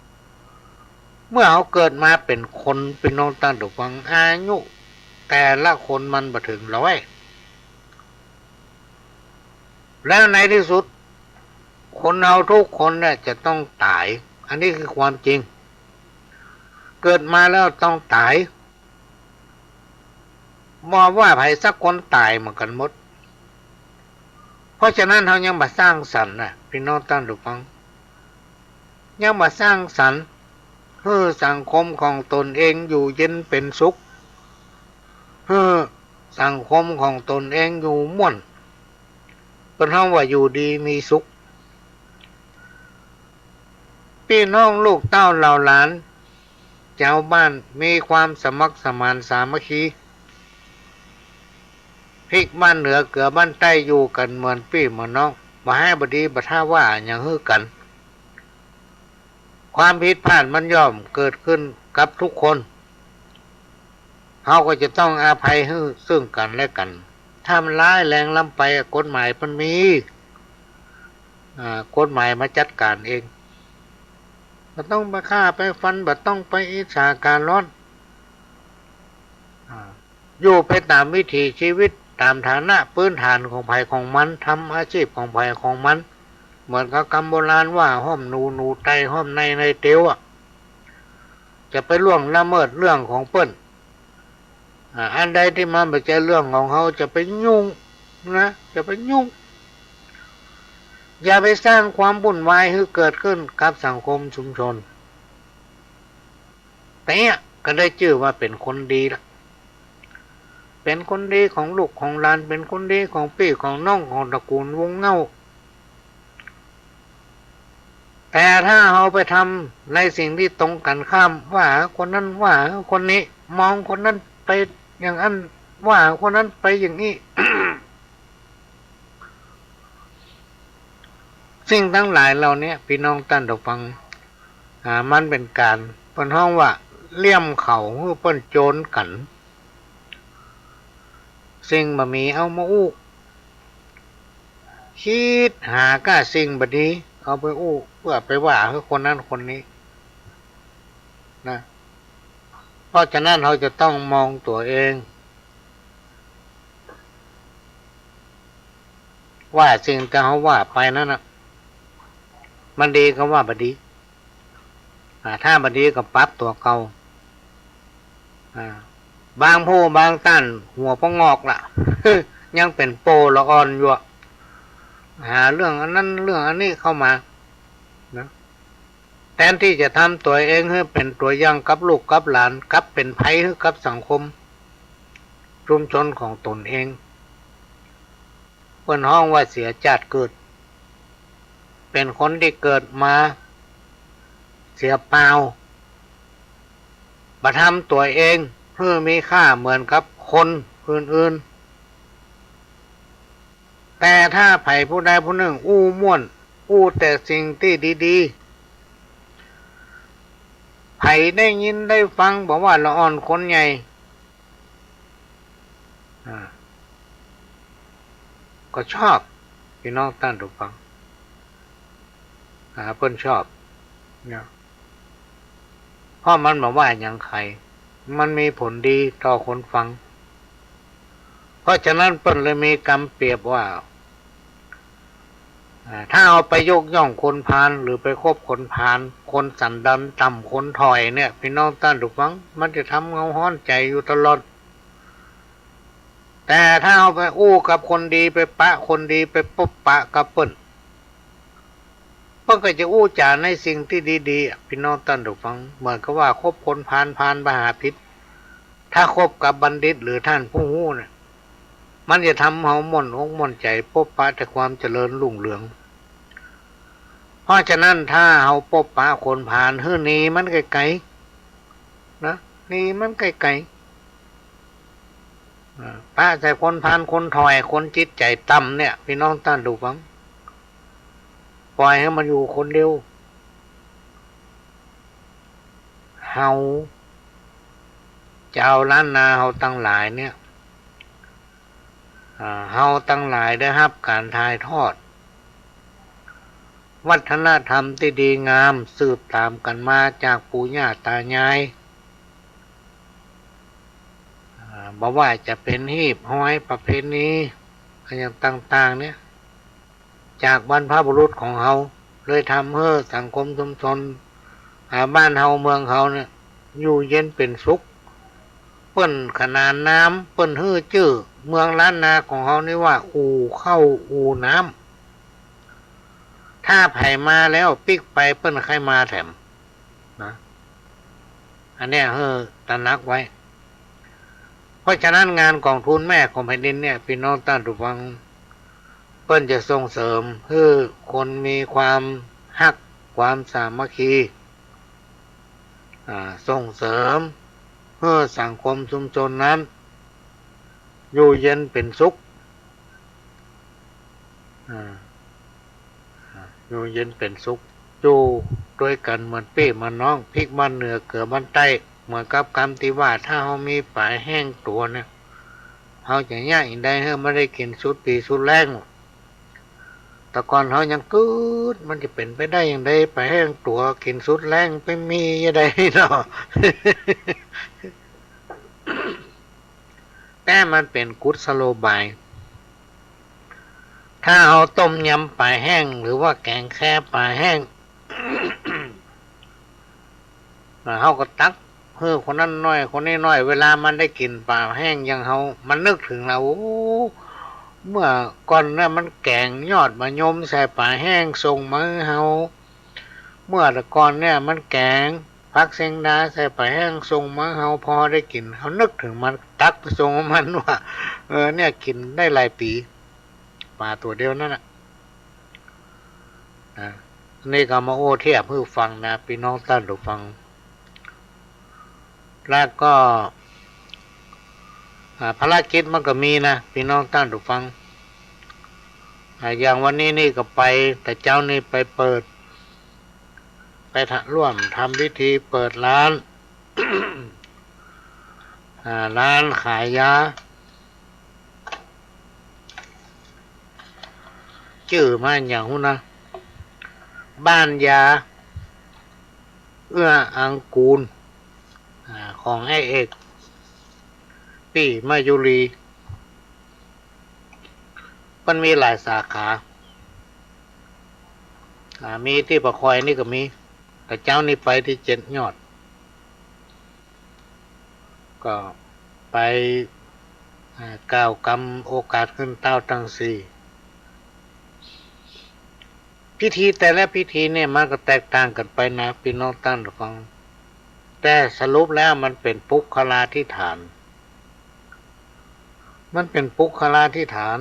ๆ เมื่อเฮาเกิดมาเป๋นคน ปี้น้องต้านผู้ฟัง อายุแต่ละคนมันบ่เถิงร้อย แล้วในตี้สุด คนเฮากู้คนเนี่ยจะต้องต๋าย อันนี้คือความจริง เกิดมาแล้วต้องต๋าย บ่ว่าใผสักคนต๋ายเหมือนกั๋นหมด เพราะฉะนั้นเฮายังบ่สร้างสรรค์นะ ปี้น้องต้านผู้ฟัง ยังบ่สร้างสรรค์ หื้อสังคมของตนเองอยู่เย็นเป๋นสุข หื้อสังคมของตนเองอยู่ม่วน เปิ้นฮ้องว่าอยู่ดีมีสุข ปี้น้องลูกเต้าเหล่าหลาน จาวบ้านมีความสมัครสมานสามัคคี พริกบ้านเหนือเกลือบ้านใต้ อยู่กั๋นเหมือนปี้เหมือนน้อง บ่ฮ้ายบ่ดี บ่ถ้าว่าหยังหื้อกั๋น ความผิดพลาดมันย่อมเกิดขึ้นกับทุกคน เฮาก็จะต้องอภัยหื้อซึ่งกั๋นและกั๋น ถ้ามันร้ายแรงล้ำไป กฎหมายมันมี อ่า กฎหมายมาจัดก๋านเอง บ่ต้องไปฆ่าไปฟัน บ่ต้องไปอิจฉาก๋าร้อน อ่า อยู่ไปต๋ามวิถีชีวิต ต๋ามฐานะพื้นฐานของใผของมัน ทำอาชีพของใผของมัน เหมือนกับกำโบราณว่า ห้อมหนูหนูไต ห้อมในในเตียวอะ จะไปล่วงละเมิดเรื่องของเปิ้น อ่า อันใดตี้มันบ่ใจ้เรื่องของเฮา จะไปยุ่งนะ จะไปยุ่ง อย่าไปสร้างความวุ่นวายหื้อเกิดขึ้นกับสังคมชุมชน แต่เนี้ยก็ได้จื้อว่าเป๋นคนดีละ เป๋นคนดีของลูกของหลาน เป๋นคนดีของปี้ของน้อง ของตระกูลวงศ์เหง้า แต่ถ้าเฮาไปทำในสิ่งตี้ตรงกั๋นข้าม ว่าคนนั้น ว่าคนนี้ มองคนนั้นไปอย่างอั้น ว่าคนนั้นไปอย่างอี้ สิ่งตังหลายเหล่าเนี้ย ปี้น้องต้านผู้ฟัง อ่า มันเป๋นก๋าน เปิ้นฮ้องว่า เลี่ยมเขาหื้อเปิ้นโจรกั๋น สิ่งบ่มีเอามาอู้ กึ๊ดหาก้าสิ่งบ่ดี เอาไปอู้ เปื้อไปว่าหื้อคนนั้นคนนี้นะ เพราะฉะนั้นเฮาจะต้องมองตั๋วเอง ว่าสิ่งตี้เฮาว่าไปนั้นน่ะ มันดีก็ว่าบ่ดี อ่า ถ้าบ่ดีก็ปรับตั๋วเก่า อ่า บางผู้บางต้านหัวปะงอกละ ยังเป๋นโป้ละอ่อนอยู่อะ หาเรื่องอันนั้นเรื่องอันนี้เข้ามานะ แตนตี้จะทำตั๋วเองหื้อเป๋นตั๋วอย่างกับลูกกับหลาน กลับเป๋นภัยหื้อกับสังคมชุมชนของตนเอง เปิ้นฮ้องว่าเสียจ้าดเกิด เป๋นคนตี้เกิดมาเสียเปล่า บ่ทำตั๋วเองหื้อมีค่าเหมือนกับคนอื่นๆ แต่ถ้าใผผู้ใดผู้นึ่งอู้ม่วน อู้แต่สิ่งตี้ดีๆ ใผได้ยินได้ฟัง บ่ว่าละอ่อนคนใหญ่ อ่า ก็ชอบ ปี้น้องต้านผู้ฟัง อ่า เปิ้นชอบเนี่ย เพราะมันบ่ว่าหยังใผ มันมีผลดีต่อคนฟัง เพราะฉะนั้นเปิ้นเลยมีกำเปรียบว่า อ่า ถ้าเฮาไปยกย่องคนพาล หรือไปคบคนพาล คนสันดานต่ำ คนถ่อยเนี่ย ปี้น้องต้านผู้ฟัง มันจะทำเฮาฮ้อนใจ๋อยู่ตลอด แต่ถ้าเฮาไปอู้กับคนดี ไปปะคนดี ไปปบปะกับเปิ้น เปิ้นก็จะอู้จ๋าในสิ่งตี้ดีๆ อะ ปี้น้องต้านผู้ฟัง เหมือนกับว่าคบคนพาล พาลบ่หาผิด ถ้าคบกับบัณฑิตหรือต้านผู้ฮู้เนี่ย มันจะทำเฮาม่วนอกม่วนใจ๋ ปบปะแต่ความเจริญรุ่งเรือง เพราะฉะนั้นถ้าเฮาปบปะคนพาล หื้อหนีมันไก๋ๆ นะ หนีมันไก๋ๆ อ่า ปะแต่คนพาล คนถ่อย คนจิตใจ๋ต่ำเนี่ย ปี้น้องต้านผู้ฟัง ป่อยหื้อมันอยู่คนเดียว เฮา จาวล้านนาเฮาตังหลายเนี่ย อ่า เฮาตังหลายได้ฮับก๋านถ่ายทอด วัฒนธรรมตี้ดีงามสืบต๋ามกั๋นมาจากปู่ย่าต๋ายาย อ่า บ่ว่าจะเป๋นฮีบฮอยประเพณีอะหยังต่างๆ เนี่ย จากบรรพบุรุษของเฮา เลยทำหื้อสังคมชุมชน อ่า บ้านเฮาเมืองเฮาเนี่ย อยู่เย็นเป๋นสุข เปิ้นขนานนาม เปิ้นหื้อจื้อเมืองล้านนาของเฮานี่ว่า อู่ข้าวอู่น้ำ ถ้าใผมาแล้วปิ๊กไป เปิ้นใค่มาแถม นะ อันเนี้ยหื้อตระหนักไว้ เพราะฉะนั้นงานกองทุนแม่ของแผ่นดินเนี่ย ปี้น้องต้านผู้ฟัง เปิ้นจะส่งเสริมหื้อคนมีความฮัก ความสามัคคี อ่า ส่งเสริมหื้อสังคมชุมชนนั้น อยู่เย็นเป๋นสุข อ่า อ่า อยู่เย็นเป๋นสุข อยู่ตวยกั๋นเหมือนปี้เหมือนน้อง พริกบ้านเหนือเกลือบ้านใต้ เหมือนกับกำตี้ว่า ถ้าเฮามีป๋าแห้งตั๋วเนี่ย เฮาจะเยียะอิงใดหื้อมันได้กิ๋นสุดปี๋สุดแล้ง แต่ก่อนเฮายังกึ๊ด มันจะเป๋นไปได้อย่างใด ป๋าแห้งตั๋วกิ๋นสุดแล้ง ไปมีอย่างใดเนาะ แต่มันเป๋นกุศโลบาย ถ้าเฮาต้มยำป๋าแห้ง หรือว่าแก๋งแคป๋าแห้ง เฮาก็ตักหื้อคนนั้นหน้อย คนนี้หน้อย เวลามันได้กิ๋นป๋าแห้งอย่างเฮา มันนึกเถิงแล้ว โอ้ เมื่อก่อนเนี่ยมันแก๋งยอดมะยมใส่ป๋าแห้งส่งมาหื้อเฮา เมื่อแต่ก่อนเนี่ยมันแก๋งผักเสียงดาใส่ป๋าแห้งส่งมาหื้อเฮา พอได้กิ๋น เฮานึกเถิงมัน ตักไปส่งมันว่า เออ เนี่ยกิ๋นได้หลายปี๋ ป๋าตั๋วเดียวนั่นน่ะ นะ นี่ก็มาโอ้เทียบหื้อฟังนะ ปี้น้องต้านผู้ฟัง แล้วก็ อ่า ภารกิจมันก็มีนะ ปี้น้องต้านผู้ฟัง อ่า อย่างวันนี้นี่ก็ไป แต่เจ๊านี่ไปเปิด ไปทะ ร่วมทำพิธีเปิดร้าน อ่า ร้านขายยา จื้อมันอย่างฮู้นะ บ้านยาเอื้ออังกูล อ่า ของไอ้เอก ปี้มายุรี มันมีหลายสาขา อ่า มีตี้ปะคอยนี่ก็มี แต่เจ๊านี่ไปตี้เจ็ดยอด ก็ไป อ่า กล่าวกำโอกาสขึ้นเต๊าตังสี่ พิธีแต่ละพิธีเนี่ยมันก็แตกต่างกั๋นไปนะ ปี้น้องต้านผู้ฟัง แต่สรุปแล้วมันเป๋นปุคคลาธิฐาน มันเป๋นปุคคลาธิฐาน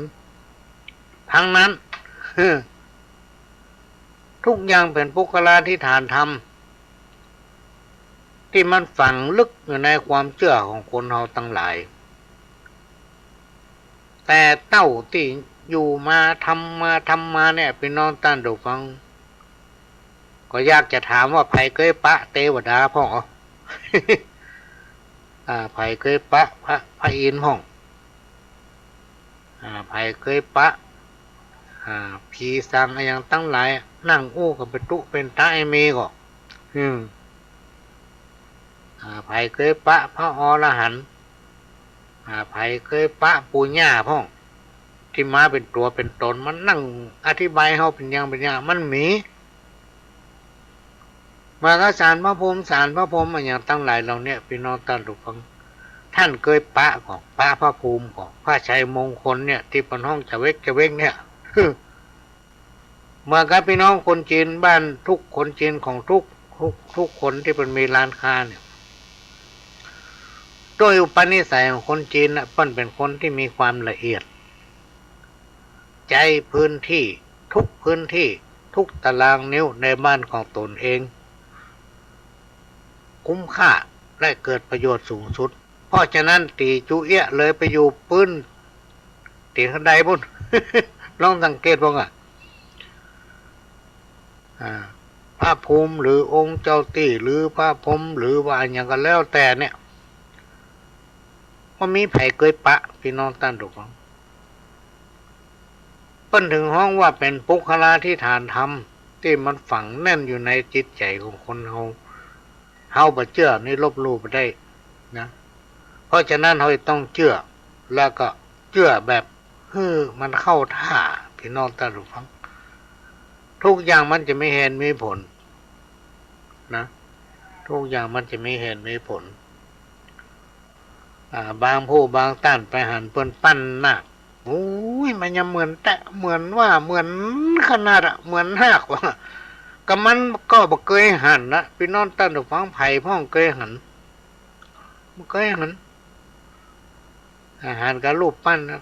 ทั้งนั้น ทุกอย่างเป๋นปุคคลาธิฐานธรรม ตี้มันฝังลึกอยู่ในความเจื้อของคนเฮาตังหลาย แต่เต้าตี้อยู่มาทำมาทำมาเนี่ย ปี้น้องต้านผู้ฟัง ก็อยากจะถามว่าใผเกยปะเตวดาพ่อง อ่า ใผเกยปะพระ พระอินทร์พ่อง อ่า ใผเกยปะ อ่า ผีสางอะหยังตังหลาย นั่งอู้กั๋นเป๋นตุ๊เป๋นตา ไอ้เมย์ก็ อืม อ่า ใผเกยปะพระอรหันต์ อ่า ใผเกยปะปู่ย่าพ่อง ตี้มาเป๋นตั๋วเป๋นต๋น มานั่งอธิบายหื้อเฮาเป๋นอย่างเป๋นอย่าง มันมี มาก็ศาลพระภูมิ ศาลพระพรหมอะหยังตังหลายเหล่าเนี้ย ปี้น้องต้านผู้ฟัง ต้านเกยปะก่อ ปะพระภูมิก่อ พระชัยมงคลเนี่ย ตี้เปิ้นฮ้องจะเว็กจะเว็กเนี่ย เหมือนกับปี้น้องคนจีนบ้านตุ๊ก คนจีนของตุ๊ก ตุ๊ก ตุ๊กคนตี้เปิ้นมีร้านค้าเนี่ย โดยอุปนิสัยของคนจีนน่ะ เปิ้นเป๋นคนตี้มีความละเอียด ใจ๊พื้นตี้ ทุกพื้นตี้ ทุกตารางนิ้วในบ้านของต๋นเอง คุ้มค่าและเกิดประโยชน์สูงสุด เพราะฉะนั้น ตี๋จูเอี้ยะเลยไปอยู่ปื๊น ตี๋ขั้นไดปุ้น ลองสังเกตเบิ่งอะ อ่า พระภูมิหรือองค์เจ้าตี้หรือพระพรหมหรือว่าอะหยังก็แล้วแต่เนี่ย บ่มีใผเกยปะ ปี้น้องต้านผู้ฟัง เปิ้นถึงฮ้องว่าเป๋นปุคคลาธิฐานธรรม ตี้มันฝังแน่นอยู่ในจิตใจ๋ของคนเฮา เฮาบ่เจื้อนี่ลบหลู่บ่ได้นะ เพราะฉะนั้นเฮาจะต้องเจื้อ แล้วก็เจื้อแบบหื้อมันเข้าท่า ปี้น้องต้านผู้ฟัง ทุกอย่างมันจะมีเหตุมีผลนะ ทุกอย่างมันจะมีเหตุมีผล อ่า บางผู้บางต้านไปหันเปิ้นปั้นนาค โอ้ย มันยังเหมือนแต๊ เหมือนว่า เหมือนขนาดอะ เหมือนนาคว่ะ ก็มันก็บ่เกยหันนะ ปี้น้องต้านผู้ฟัง ใผพ่องเกยหัน บ่เกยหัน อ่า หันกับรูปปั้นนะ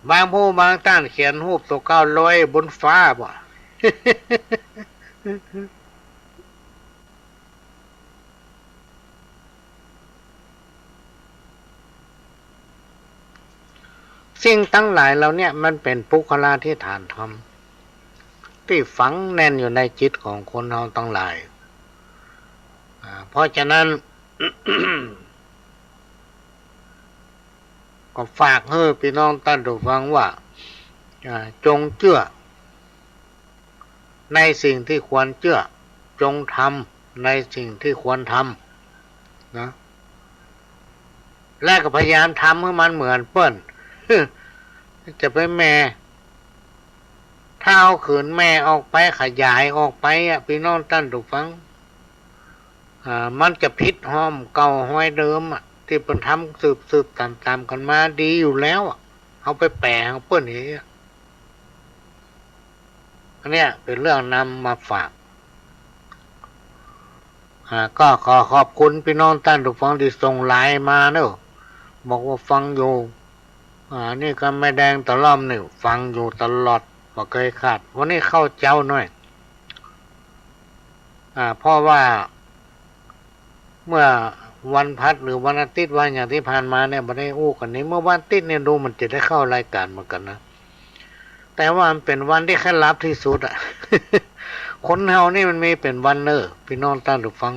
บางผู้บางต้านเขียนรูปตั๋วเก้าลอยบนฟ้าบ่ สิ่งตังหลายเหล่าเนี้ยมันเป๋นปุคคลาธิฐานธรรม ตี้ฝังแน่นอยู่ในจิตของคนเฮาตังหลาย อ่า เพราะฉะนั้น ก็ฝากหื้อปี้น้องต้านผู้ฟังว่า อ่า จงเจื้อในสิ่งตี้ควรเจื้อ จงทำในสิ่งตี้ควรทำนะ และก็พยายามทำหื้อมันเหมือนเปิ้น จะไปแหม่ ถ้าเฮาขืนแหม่ออกไป ขยายออกไปอะ ปี้น้องต้านผู้ฟัง อ่า มันจะผิดฮ้อมเก่าฮอยเดิมอะ ตี้เปิ้นทำสืบๆ ต๋ามๆ กั๋นมาดีอยู่แล้วอะ เฮาไปแป๋ของเปิ้นอีกอะ อันเนี้ยเป๋นเรื่องนำมาฝาก อ่า ก็ขอขอบคุณปี้น้องต้านผู้ฟังตี้ส่งไลน์มาเนาะ บอกว่าฟังอยู่ อ่า นี่ก็แม่แดงตะล่อมนี่ฟังอยู่ตลอด บ่เกยขาด วันนี้เข้าเจ๊าหน่อย อ่า เพราะว่าเมื่อวันพัดหรือวันอาทิตย์วันหยังตี้ผ่านมาเนี่ย บ่ได้อู้กั๋นนี่ เมื่อวันอาทิตย์เนี่ยดูเหมือนจะได้เข้ารายก๋านเหมือนกั๋นนะ แต่ว่ามันเป๋นวันตี้ใค่หลับตี้สุดอะ คนเฮานี่มันมีเป๋นวันเน่อ ปี้น้องต้านผู้ฟัง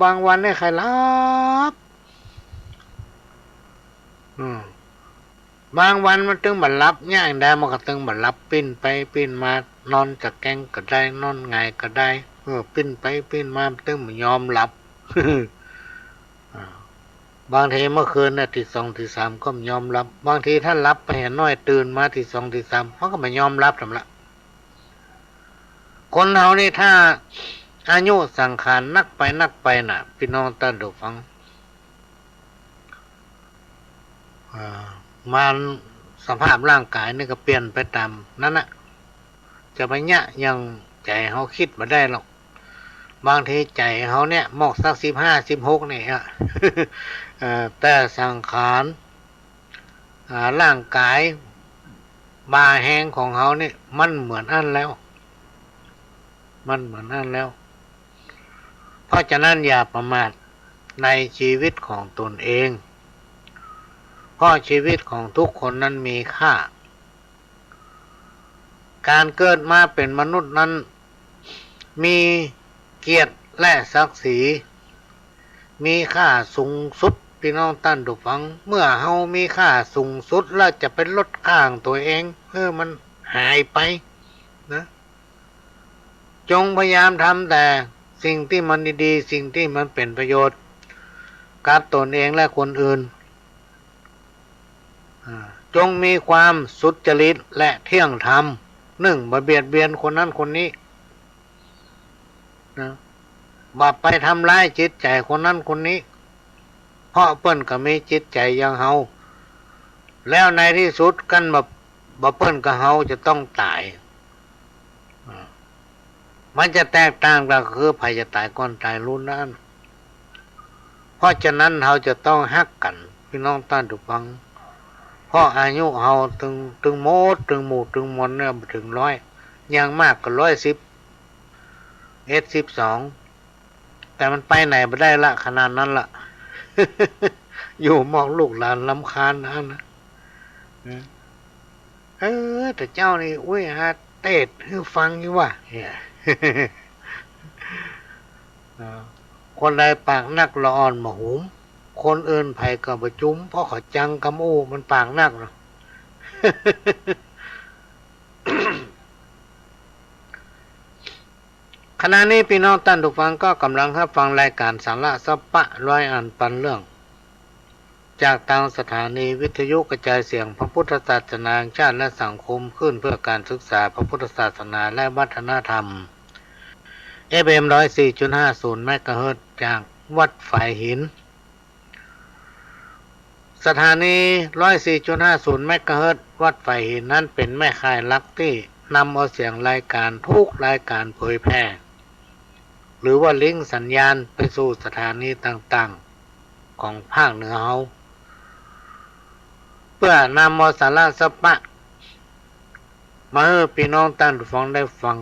บางวันนี่ใค่หลับ อืม บางวันมันตึงบ่หลับ เยียะใดมันก็ตึงบ่หลับ ปิ้นไปปิ้นมา นอนตะแกงก็ได้ นอนหงายก็ได้ เออ ปิ้นไปปิ้นมา มันตึงบ่ยอมหลับ อ่า บางทีเมื่อคืนเนี่ย ตีสองตีสามก็บ่ยอมหลับ บางทีถ้าหลับไปหน่อย ตื่นมาตีสองตีสาม มันก็บ่ยอมหลับนำละ คนเฮานี่ถ้าอายุสังขารนักไปนักไปน่ะ ปี้น้องต้านผู้ฟัง อ่า มันสภาพร่างก๋ายนี่ก็เปลี่ยนไปต๋ามนั้นน่ะ จะไปเยียะอย่างใจ๋เฮาคิดบ่ได้หรอก บางทีใจ๋เฮาเนี่ยมอกสักสิบห้า สิบหกนี่อะ เอ่อ แต่สังขาร อ่า ร่างก๋าย บ่าแฮงของเฮานี่มันเหมือนอั้นแล้ว มันเหมือนอั้นแล้ว เพราะฉะนั้นอย่าประมาทในชีวิตของตนเอง เพราะชีวิตของทุกคนนั้นมีค่า ก๋านเกิดมาเป๋นมนุษย์นั้น มีเกียรติและศักดิ์ศรี มีค่าสูงสุด ปี้น้องต้านผู้ฟัง เมื่อเฮามีค่าสูงสุดแล้วจะไปลดค่าของตั๋วเอง หื้อมันหายไปนะ จงพยายามทำแต่สิ่งตี้มันดีๆ สิ่งตี้มันเป๋นประโยชน์กับตนเองและคนอื่น อ่า จงมีความสุจริตและเที่ยงธรรม นึ่ง บ่เบียดเบียนคนนั้นคนนี้นะ บ่ไปทำร้ายจิตใจ๋คนนั้นคนนี้ เพราะเปิ้นก็มีจิตใจ๋อย่างเฮา แล้วในตี้สุดกั๋นบ่ บ่เปิ้นก็เฮาจะต้องต๋าย อ่า มันจะแตกต่างกั๋นก็คือใผจะต๋ายก่อนต๋ายลุนนั้น เพราะฉะนั้นเฮาจะต้องฮักกั๋น ปี้น้องต้านผู้ฟัง เพราะอายุเฮาตึง ตึงหมด ตึงหมู่ ตึงมวลเนี่ยบ่เถิงร้อย อย่างมากก็ร้อยสิบเอ็ด สิบสอง แต่มันไปไหนบ่ได้ละ ขนาดนั้นละ อยู่มอกลูกหลานรำคาญอั้นนะ เออ แต่เจ้านี่ อุ๊ย หาเตศน์หื้อฟังอยู่ว่ะ เนี่ย เออ คนใดปากนักละอ่อนบ่หุม คนอื่นใผก็บ่จุม เพราะเขาจังกำอู้ มันปากนักเนาะ ขณะนี้ปี้น้องต้านผู้ฟังก็ก่ำลังฮับฟังรายก๋านสาระสะปะร้อยอันปันเรื่อง จากตางสถานีวิทยุกระจายเสียงพระพุทธศาสนาแห่งชาติและสังคมคลื่นเพื่อการศึกษาพระพุทธศาสนาและวัฒนธรรม เอฟเอ็ม ร้อยสี่จุดห้าศูนย์ เมกะเฮิรตซ์ จากวัดฝายหิน สถานี ร้อยสี่จุดห้าศูนย์ เมกะเฮิรตซ์ วัดฝายหินนั้นเป๋นแม่ข่ายหลักตี้นำเอาเสียงรายก๋านทุกรายก๋านเผยแผ่ หรือว่าลิงก์สัญญาณไปสู่สถานีต่างๆ ของภาคเหนือเฮา เปื้อนำเอาสาระสะปะ มาหื้อปี้น้องต้านผู้ฟังได้ฟัง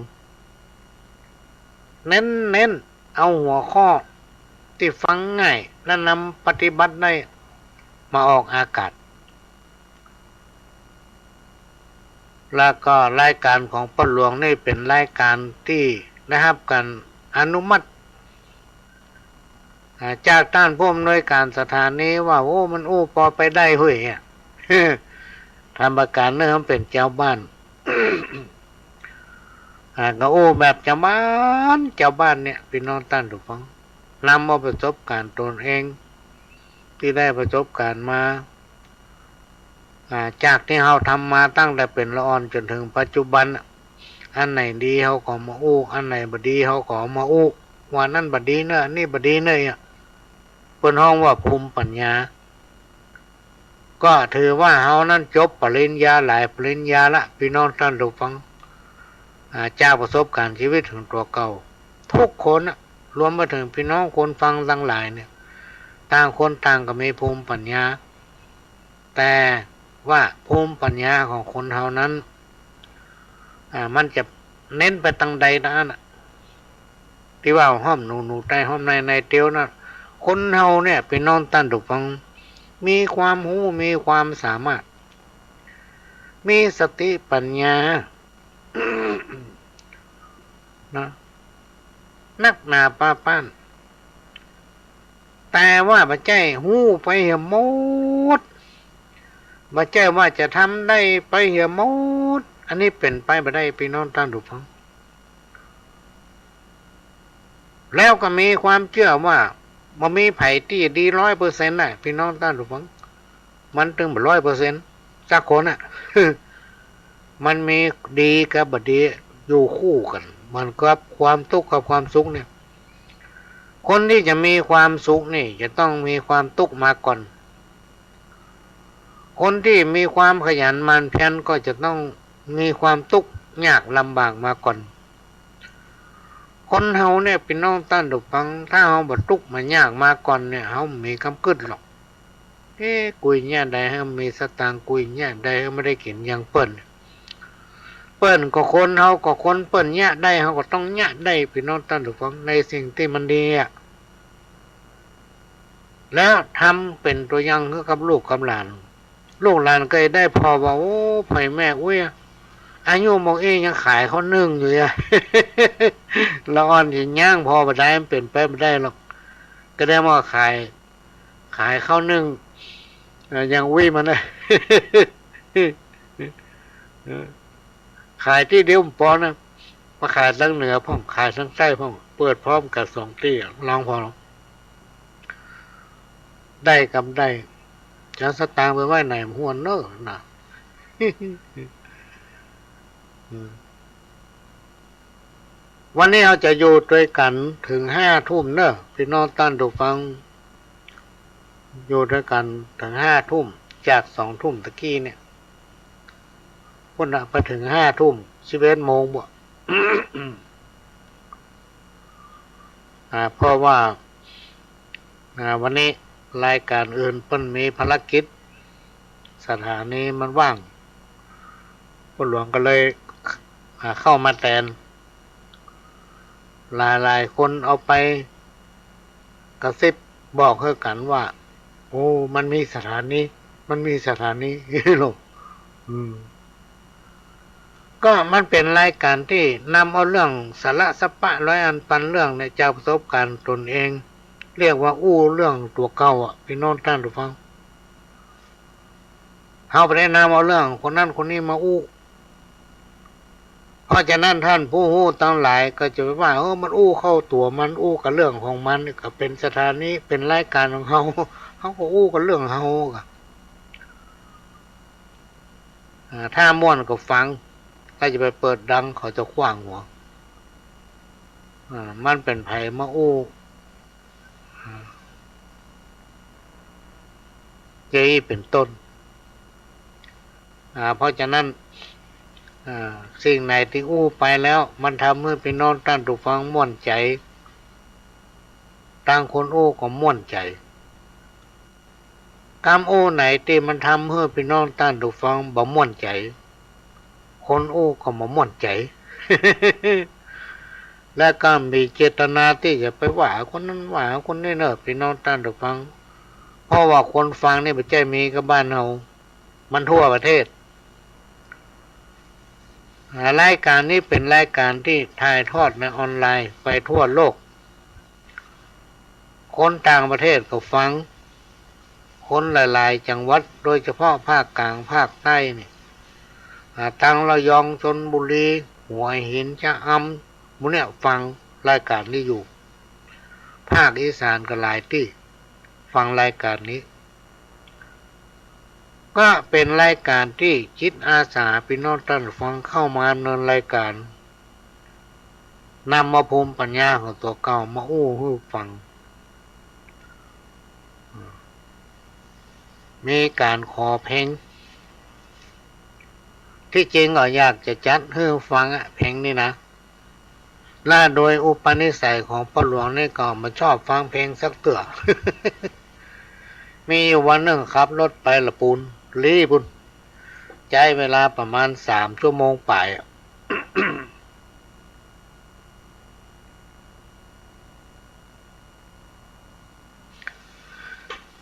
เน้นๆ เอาหัวข้อตี้ฟังง่ายและนำปฏิบัติได้มาออกอากาศ แล้วก็รายก๋านของป้อหลวงนี่เป๋นรายก๋านตี้ได้ฮับก๋านอนุมัติ อ่า จากต้านผู้อำนวยก๋านสถานีว่า โอ้ มันอู้ปอไปได้เฮ้ยอะ ทำประก๋านเนอะ มันเป๋นจาวบ้าน อ่า ก็อู้แบบจาวบ้าน จาวบ้านเนี่ย ปี้น้องต้านผู้ฟัง นำเอาประสบก๋านตนเอง ตี้ได้ประสบก๋านมา อ่า จากตี้เฮาทำมาตั้งแต่เป๋นละอ่อนจ๋นเถิงปัจจุบันน่ะ อันไหนดีเฮาก็มาอู้ อันไหนบ่ดีเฮาก็มาอู้ ว่าอันนั้นบ่ดีเนอะ อันนี้บ่ดีเนอะ เนี่ย เปิ้นฮ้องว่าภูมิปัญญา ก็ถือว่าเฮานั้นจบปริญญาหลายปริญญาละ ปี้น้องต้านผู้ฟัง อ่า จากประสบก๋านชีวิตของตั๋วเก่า ทุกคนน่ะ รวมไปเถิงปี้น้องคนฟังตังหลายเนี่ย ต่างคนต่างก็มีภูมิปัญญา แต่ว่าภูมิปัญญาของคนเฮานั้น อ่า มันจะเน้นไปตางใดตางอั้นน่ะ ตี้ว่าฮ้อมหนู หนูไตฮ้อมใน ในเตียวน่ะ คนเฮาเนี่ย ปี้น้องต้านผู้ฟัง มีความฮู้ มีความสามารถ มีสติปัญญา นะ นักหนาปาป้าน แต่ว่าบ่ใจ้ฮู้ไปเหียหมด บ่ใจ้ว่าจะทำได้ไปเหียหมด อันนี้เป๋นไปบ่ได้ ปี้น้องต้านผู้ฟัง แล้วก็มีความเจื้อว่าบ่มีใผตี้ดีร้อยเปอร์เซ็นต์น่ะ ปี้น้องต้านผู้ฟัง มันตึงบ่ร้อยเปอร์เซ็นต์สักคนน่ะ มันมีดีกับบ่ดีอยู่คู่กั๋น เหมือนกับความตุ๊กข์กับความสุขเนี่ย คนตี้จะมีความสุขนี่จะต้องมีความตุ๊กข์มาก่อน คนตี้มีความขยันหมั่นเพียรก็จะต้องมีความตุ๊กข์ยากลำบากมาก่อน คนเฮาเนี่ย ปี้น้องต้านผู้ฟัง ถ้าเฮาบ่ตุ๊กข์บ่ยากมาก่อนเนี่ย เฮาบ่มีกำกึ๊ดหรอก เอ๊ะ กุยเยียะใดหื้อมีสตางค์ กุยเยียะใดหื้อบ่ได้กิ๋นอย่างเปิ้น เปิ้นก็คน เฮาก็คน เปิ้นเยียะได้ เฮาก็ต้องเยียะได้ ปี้น้องต้านผู้ฟัง ในสิ่งตี้มันดีอะ แล้วทำเป๋นตั๋วอย่างหื้อกับลูกกับหลาน ลูกหลานก็ได้ผ่อว่า โอ้ พ่อแม่อุ๊ย อายุหม่องอี้ยังขายข้าวนึ่งอยู่อะ ละอ่อนจะย่างผ่อบ่ได้ มันเป๋นไปบ่ได้หรอก ก็ได้มาขาย ขายข้าวนึ่ง เอ่อ อย่างอุ๊ยมันนะ เออ ขายตี้เดียวบ่ปอนะ มาขายตางเหนือพ่อง ขายตางใต้พ่อง เปิดพร้อมกั๋นสองตี้อะ ลองผ่อ ได้กำได้ จะเอาสตางค์ไปไว้ไหนบ่ฮู้เน่อนะ อืม วันนี้เฮาจะอยู่ตวยกั๋นเถิงห้าทุ่มเน่อ ปี้น้องต้านผู้ฟัง อยู่ตวยกั๋นเถิงห้าทุ่ม จากสองทุ่มตะกี้เนี่ย ปุ้นน่ะ ไปเถิงห้าทุ่ม สิบเอ็ดโมงบ่ อ่า เพราะว่า อ่า วันนี้รายก๋านอื่นเปิ้นมีภารกิจ สถานีมันว่าง ป้อหลวงก็เลย อ่า เข้ามาแตน หลายๆ คนเอาไปกระซิบบอกหื้อกั๋นว่า โอ้ มันมีสถานี มันมีสถานี ลูก อืม ก็มันเป๋นรายก๋านตี้นำเอาเรื่องสาระสะปะร้อยอันปันเรื่องเนี่ย จากประสบก๋ารณ์ตนเอง เรียกว่าอู้เรื่องตั๋วเก่าอะ ปี้น้องต้านผู้ฟัง เฮาบ่ได้นำเอาเรื่องคนนั้นคนนี้มาอู้ เพราะฉะนั้นต้านผู้ฮู้ตังหลายก็จะไปว่า เออ มันอู้เข้าตั๋วมัน อู้กับเรื่องของมัน ก็เป๋นสถานี เป๋นรายก๋านของเฮา เฮาก็อู้กับเรื่องเฮา อ่า ถ้าม่วนก็ฟัง ใผจะไปเปิดดัง เขาจะขว้างหัว อ่า มันเป๋นใผมาอู้ อ่า อย่างอี้เป๋นต้น อ่า เพราะฉะนั้น อ่า สิ่งไหนตี้อู้ไปแล้ว มันทำหื้อปี้น้องต้านผู้ฟังม่วนใจ๋ ตังคนอู้ก็ม่วนใจ๋ กำอู้ไหนตี้มันทำหื้อปี้น้องต้านผู้ฟังบ่ม่วนใจ๋ คนอู้ก็บ่ม่วนใจ๋ และก็มีเจตนาตี้จะไปว่าคนนั้นว่าคนนี้เน่อ ปี้น้องต้านผู้ฟัง เพราะว่าคนฟังนี่บ่ใจ้มีก้าบ้านเฮา มันทั่วประเทศ อ่า รายก๋านนี้เป๋นรายก๋านตี้ถ่ายทอดในออนไลน์ไปทั่วโลก คนต่างประเทศก็ฟัง คนหลายๆ จังหวัด โดยเฉพาะภาคกลาง ภาคใต้นี่ อ่า ตังระยอง ชลบุรี หัวหิน ชะอำ หมู่เนี่ยฟังรายก๋านนี้อยู่ ภาคอีสานก็หลายตี้ฟังรายก๋านนี้ ก็เป๋นรายก๋านตี้จิตอาสา ปี้น้องต้านผู้ฟังเข้ามาดำเนินรายก๋าน นำเอาภูมิปัญญาของตั๋วเก่ามาอู้หื้อฟัง มีก๋านขอเพลง ตี้จริงก็อยากจะจัดหื้อฟังอะ เพลงนี้นะ และโดยอุปนิสัยของป้อหลวงนี่ก็บ่ชอบฟังเพลงสักเตื้อ มีอยู่วันนึ่งขับรถไปละปูน ลี้ปูน ใจ๊เวลาประมาณสามชั่วโมงป๋ายอะ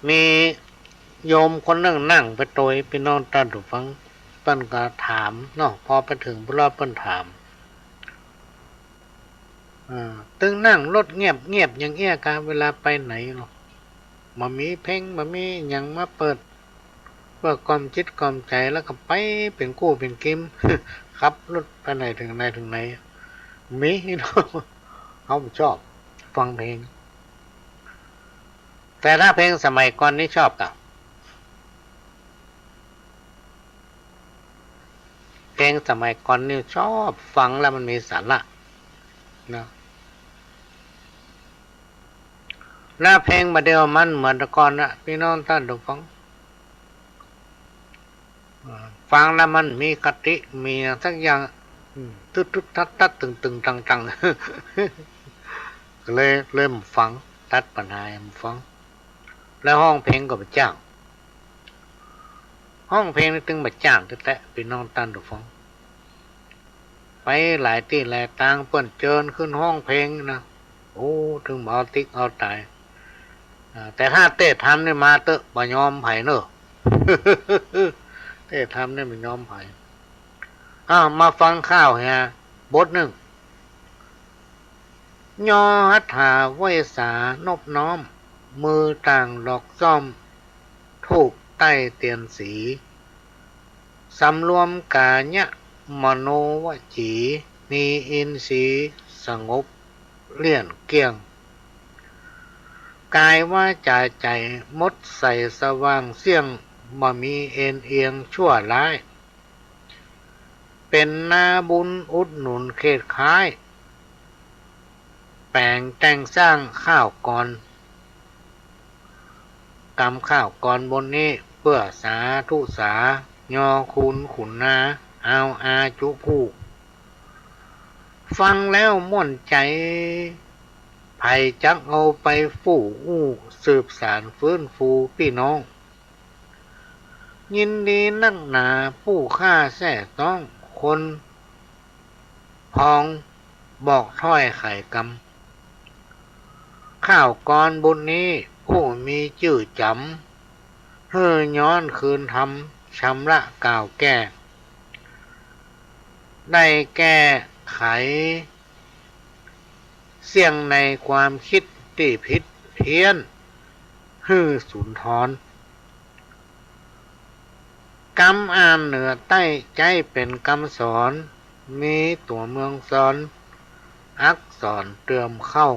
มีโยมคนนึ่งนั่งไปตวย ปี้น้องต้านผู้ฟัง เปิ้นก็ถามเนาะ พอไปเถิงปุ๊บแล้วเปิ้นถาม อ่า ตึงนั่งรถเงียบๆ อย่างเอี้ยกา เวลาไปไหนเนาะ บ่มีเพลง บ่มีหยังมาเปิด เพื่อกล่อมจิตกล่อมใจ๋ แล้วก็ไปเป๋นกู้เป๋นกิม ขับรถไปไหนเถิงไหนเถิงไหน มีเนาะ เฮาบ่ชอบฟังเพลง แต่ถ้าเพลงสมัยก่อนนี่ชอบก่ะ เพลงสมัยก่อนนี่ชอบฟังแล้วมันมีสาระเนาะ แล้วเพลงบ่าเดี่ยวมันเหมือนแต่ก่อนนะ ปี้น้องต้านผู้ฟัง อ่า ฟังแล้วมันมีคติ มีหยังสักอย่าง อืม ตึ๊ดๆ ตั๊ดๆ ตึงๆ ตังๆ ก็เลย เลยบ่ฟัง ตัดปัญหาบ่ฟัง แล้วฮ้องเพลงก็บ่จ้าง ฮ้องเพลงนี่ตึงบ่จ้างแต๊ๆ ปี้น้องต้านผู้ฟัง ไปหลายตี้หลายตาง เปิ้นเจิญขึ้นฮ้องเพลงนะ โอ้ ตึงบ่เอาติ๊กเอาต๋าย อ่า แต่ถ้าเตศน์ธรรมนี่มาเต๊อะ บ่ยอมใผเน่อ เตศน์ธรรมนี่บ่ยอมใผ อ้าว มาฟังข้าวเหียบทนึ่ง ยอหัตถาไหว้สานบน้อม มือต่างดอกส้อม ธูปใต้เตียนสี สำรวมกายะมโนวจี มีอินทรีย์สงบเลี่ยนเกลี้ยง กายวาจาใจ๋มดใสสว่างเสี้ยง บ่มีเอนเอียงชั่วร้าย เป๋นนาบุญอุดหนุนเขตค้าย แป๋งแต่งสร้างข้าวกร กำข้าวกรบทนี้เปื้อสาธุสา ยอคุณขุนนา อาวอาจุผู้ ฟังแล้วม่วนใจ๋ ใผจักเอาไปฟู่อู้ สืบสานฟื้นฟูปี้น้อง ยินดีนักหนาผู้ข้าแซ่ซ้อง คนพ้องบอกถ้อยไขกำ ข้าวกรบทนี้ผู้มีจื้อจ๋ำ หื้อย้อนคืนธรรมชำระกล่าวแก้ ได้แก้ไข เสี้ยงในความคิดตี้ผิด เทียน หื้อสูนทร กำอ่านเหนือใต้ใจ๊เป๋นกำสอน มีตั๋วเมืองซอน อักษรเติมเข้า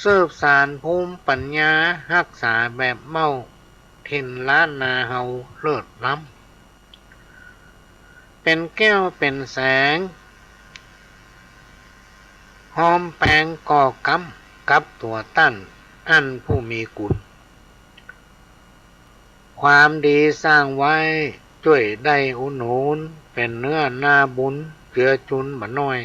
สืบสานภูมิปัญญา ฮักษาแบบเม้า ถิ่นล้านนาเฮาเลิศล้ำ เป๋นแก้วเป๋นแสง ฮอมแปงก่อกำ กับตั๋วต้านอั้นผู้มีกุณ ความดีสร้างไว้ จ้วยได้อุดหนุน เป๋นเนื้อนาบุญ เจือจุนบ่น้อย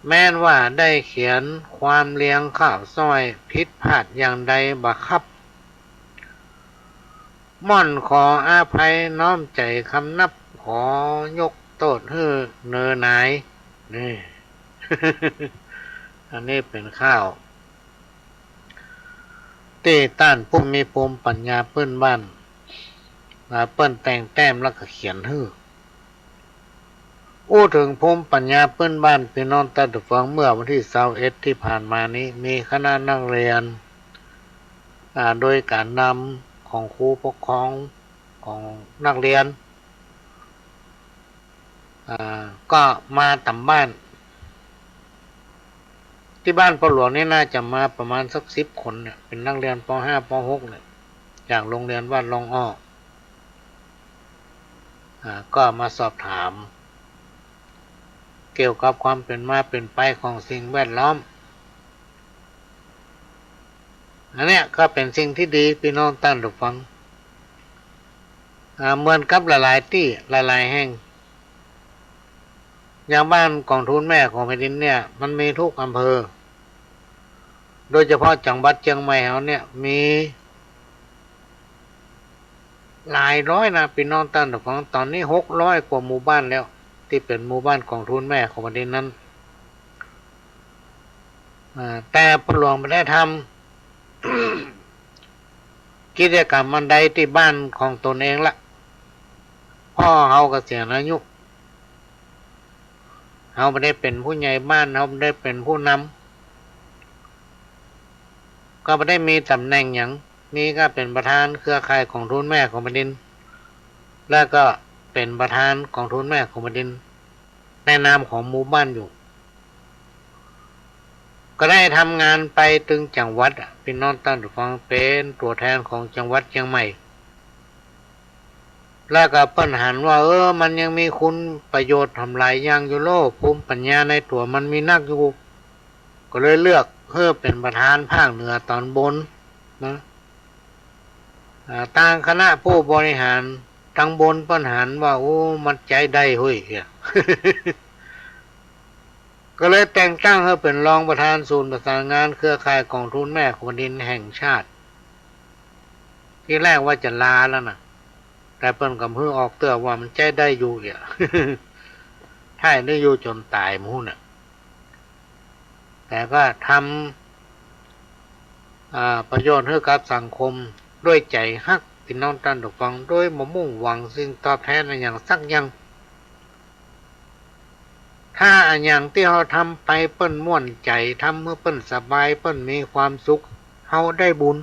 แม้นว่าได้เขียนความเลียงข่าวซ้อย ผิดพลาดอย่างใดบ่คับ ม่อนขออภัยน้อมใจ๋คำนับ ขอยกโต้ษหื้อเนอหนาย นี่ อันนี้เป๋นข่าว ตี้ต้านผู้มีภูมิปัญญาปื้นบ้าน อ่า เปิ้นแต่งแต้มแล้วก็เขียนหื้อ อู้เถิงภูมิปัญญาปื้นบ้าน ปี้น้องต้านผู้ฟัง เมื่อวันตี้ซาวเอ็ดตี้ผ่านมานี้ มีคณะนักเรียน อ่า โดยก๋านนำของครูปกครองของนักเรียน อ่า ก็มาต๋ามบ้าน ตี้บ้านป้อหลวงนี่น่าจะมาประมาณสักสิบคนเนี่ย เป๋นนักเรียน ป.ห้า ป.หก เนี่ย จากโรงเรียนวัดร่องอ้อ อ่า ก็มาสอบถาม เกี่ยวกับความเป๋นมาเป๋นไปของสิ่งแวดล้อม อันเนี้ยก็เป๋นสิ่งตี้ดี ปี้น้องต้านผู้ฟัง อ่า เหมือนกับหลายๆ ตี้ หลายๆ แห่ง อย่างบ้านกองทุนแม่ของแผ่นดินเนี่ย มันมีทุกอำเภอ โดยเฉพาะจังหวัดเจียงใหม่เฮาเนี่ย มีหลายร้อยนะ ปี้น้องต้านผู้ฟัง ต๋อนนี้หกร้อยกว่าหมู่บ้านแล้ว ตี้เป๋นหมู่บ้านกองทุนแม่ของแผ่นดินนั้น อ่า แต่ป้อหลวงบ่ได้ทำ กิจกรรมอันใดตี้บ้านของตนเองละ พ่อเฮาเกษียณอายุ เฮาบ่ได้เป๋นผู้ใหญ่บ้าน เฮาบ่ได้เป๋นผู้นำ ก็บ่ได้มีต๋ำแหน่งหยัง มีก็เป๋นประธานเครือข่ายกองทุนแม่ของแผ่นดิน แล้วก็เป๋นประธานกองทุนแม่ของแผ่นดิน ในนามของหมู่บ้านอยู่ ก็ได้ทำงานไปตึงจังหวัดอะ ปี้น้องต้านผู้ฟัง เป๋นตั๋วแทนของจังหวัดเจียงใหม่ แล้วก็เปิ้นหันว่า เออ มันยังมีคุณประโยชน์หลายอย่างอยู่โล ภูมิปัญญาในตั๋วมันมีนักอยู่ ก็เลยเลือกหื้อเป๋นประธานภาคเหนือต๋อนบนนะ อ่า ตางคณะผู้บริหารตางบนเปิ้นหันว่า โอ้ มันใจ๊ได้เฮ้ย ก็เลยแต่งตั้งหื้อเป๋นรองประธานศูนย์ประสานงานเครือข่ายกองทุนแม่ของแผ่นดินแห่งชาติ ทีแรกว่าจะลาแล้วนะ แต่เปิ้นก็หื้อออกเตื้อว่ามันใจ๊ได้อยู่เอียะ ถ้าได้อยู่จ๋นต๋ายหมู่น่ะ แต่ก็ทำ อ่า ประโยชน์หื้อกับสังคมด้วยใจ๋ฮัก ปี้น้องต้านผู้ฟัง โดยบ่มุ่งหวังสิ่งตอบแทนอะหยังสักอย่าง ถ้าอะหยังตี้เฮาทำไปเปิ้นม่วนใจ๋ ทำหื้อเปิ้นสบาย เปิ้นมีความสุข เฮาได้บุญ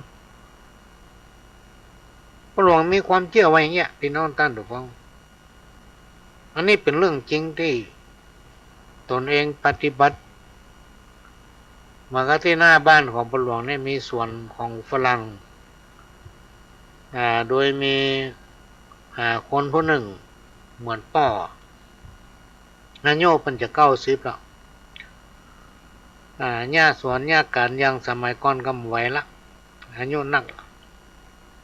ป้อหลวงมีความเจื้อว่าอย่างเงี้ย ปี้น้องต้านผู้ฟัง อันนี้เป๋นเรื่องจริงตี้ตนเองปฏิบัติ มาก็ตี้หน้าบ้านของป้อหลวงเนี่ยมีสวนของฝรั่ง อ่า โดยมี อ่า คนผู้นึ่งเหมือนป้อ อายุเปิ้นจะเก้าสิบแล้ว อ่า เยียะสวนเยียะก๋านอย่างสมัยก่อนก็บ่ไหวละ อายุนัก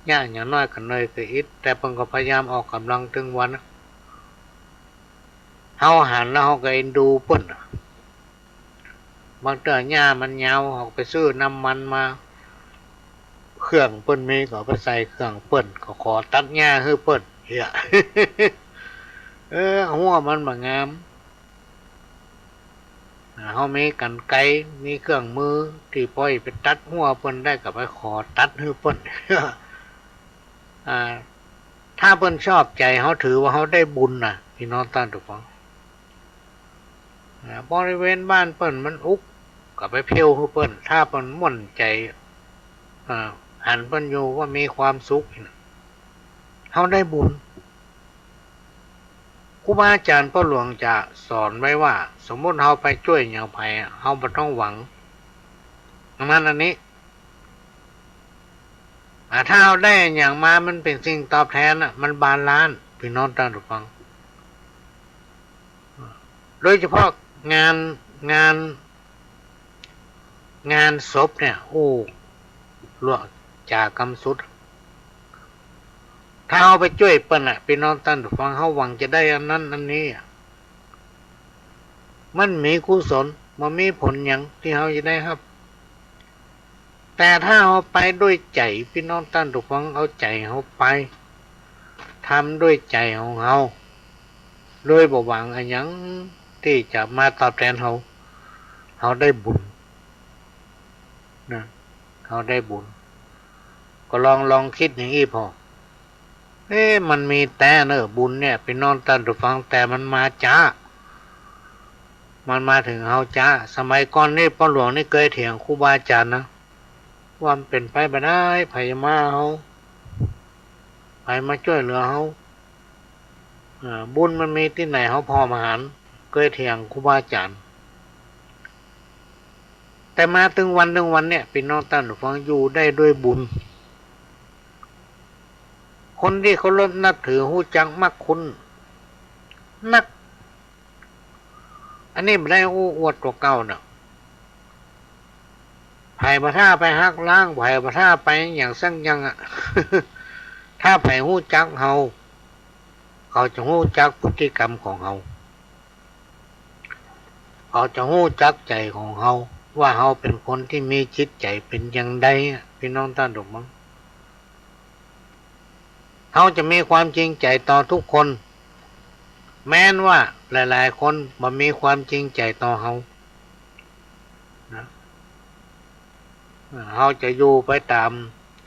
เยียะอย่างน้อยก็เหนื่อยก็อิด แต่เปิ้นก็พยายามออกก๋ำลังตึงวัน เฮาหันแล้วเฮาก็เอ็นดูเปิ้น บางเตื้อหญ้ามันยาว เฮาก็ไปซื้อน้ำมันมา เครื่องเปิ้นมีก็เอาไปใส่เครื่องเปิ้น ก็ขอตัดหญ้าหื้อเปิ้น เหีย เออ หัวมันบ่งาม อ่า เฮามีกรรไกร มีเครื่องมือตี้ป้อไปตัดหัวเปิ้นได้ ก็ไปขอตัดหื้อเปิ้น อ่า ถ้าเปิ้นชอบใจ๋ เฮาถือว่าเฮาได้บุญน่ะ ปี้น้องต้านผู้ฟัง อ่า บริเวณบ้านเปิ้นมันอุก ก็ไปเพี้ยวหื้อเปิ้น ถ้าเปิ้นม่วนใจ๋ เอ่อ หันเปิ้นอยู่ว่ามีความสุข เฮาได้บุญ ครูบาอาจ๋ารย์ป้อหลวงจะสอนไว้ว่า สมมุติเฮาไปจ้วยหยังใผอะ เฮาบ่ต้องหวังอันนั้นอันนี้ อ่า ถ้าเฮาได้อะหยังมา มันเป๋นสิ่งตอบแทนน่ะ มันบาลานซ์ ปี้น้องต้านผู้ฟัง โดยเฉพาะงาน งาน งานศพเนี่ย โอ้ ลวกจ๋ากำสุด ถ้าเฮาไปจ้วยเปิ้นน่ะ ปี้น้องต้านผู้ฟัง เฮาหวังจะได้อันนั้นอันนี้อะ มันมีกุศล บ่มีผลหยังตี้เฮาจะได้ฮับ แต่ถ้าเฮาไปด้วยใจ๋ ปี้น้องต้านผู้ฟัง เอาใจ๋เฮาไป ทำด้วยใจ๋ของเฮา โดยบ่หวังอะหยังตี้จะมาตอบแทนเฮา เฮาได้บุญนะ เฮาได้บุญ ก็ลอง ลองกึ๊ดอย่างอี้ผ่อ เอ๊ะ มันมีแต๊เน่อ บุญเนี่ย ปี้น้องต้านผู้ฟัง แต่มันมาจ๊า มันมาเถิงเฮาจ๊า สมัยก่อนนี่ป้อหลวงนี่เกยเถียงครูบาอาจ๋ารย์นะ ว่ามันเป๋นไปบ่ได้ ใผจะมาเฮา ใผมาจ้วยเหลือเฮา อ่า บุญมันมีตี้ไหน เฮาผ่อมหัน เกยเถียงครูบาอาจ๋ารย์ แต่มาเถิงวันเถิงวันเนี่ย ปี้น้องต้านผู้ฟัง อยู่ได้ด้วยบุญ คนตี้เคารพนับถือ ฮู้จักมักคุ้นนัก อันนี้บ่ได้อู้อวดตั๋วเก่าเน่อ ใผบ่ถ้าไปหักล้าง ใผบ่ถ้าไปหยังสักอย่างอะ ถ้าใผฮู้จักเฮา เขาจะฮู้จักพฤติกรรมของเฮา เขาจะฮู้จักใจ๋ของเฮา ว่าเฮาเป๋นคนตี้มีจิตใจ๋เป๋นอย่างใดอะ ปี้น้องต้านผู้ฟัง เฮาจะมีความจริงใจ๋ต่อทุกคน แม้นว่าหลายๆ คนบ่มีความจริงใจ๋ต่อเฮานะ เฮาจะอยู่ไปต๋าม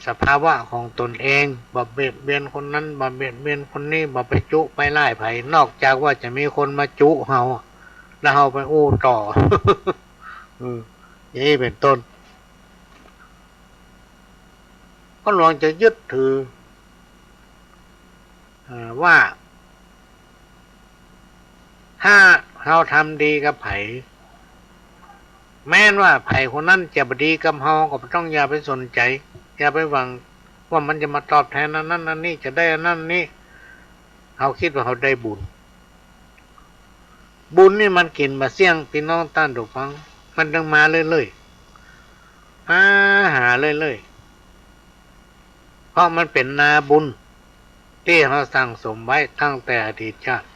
สภาวะของตนเอง บ่เบียดเบียนคนนั้น บ่เบียดเบียนคนนี้ บ่ไปจุไปร้ายใผ นอกจากว่าจะมีคนมาจุเฮา แล้วเฮาไปอู้ต่อ อืม อย่างนี้เป๋นต้น ป้อหลวงจะยึดถือ เอ่อ ว่า ถ้าเฮาทำดีกับใผ แม้นว่าใผคนนั้นจะบ่ดีกับเฮา ก็บ่ต้องอย่าไปสนใจ๋ อย่าไปหวังว่ามันจะมาตอบแทนอันนั้นอันนี้ จะได้อันนั้นนี้ เฮากึ๊ดว่าเฮาได้บุญ บุญนี่มันกิ๋นบ่เสี้ยง ปี้น้องต้านผู้ฟัง มันตึงมาเรื่อยๆ มาหาเรื่อยๆ เพราะมันเป๋นนาบุญตี้เฮาสั่งสมไว้ตั้งแต่อดีตชาติ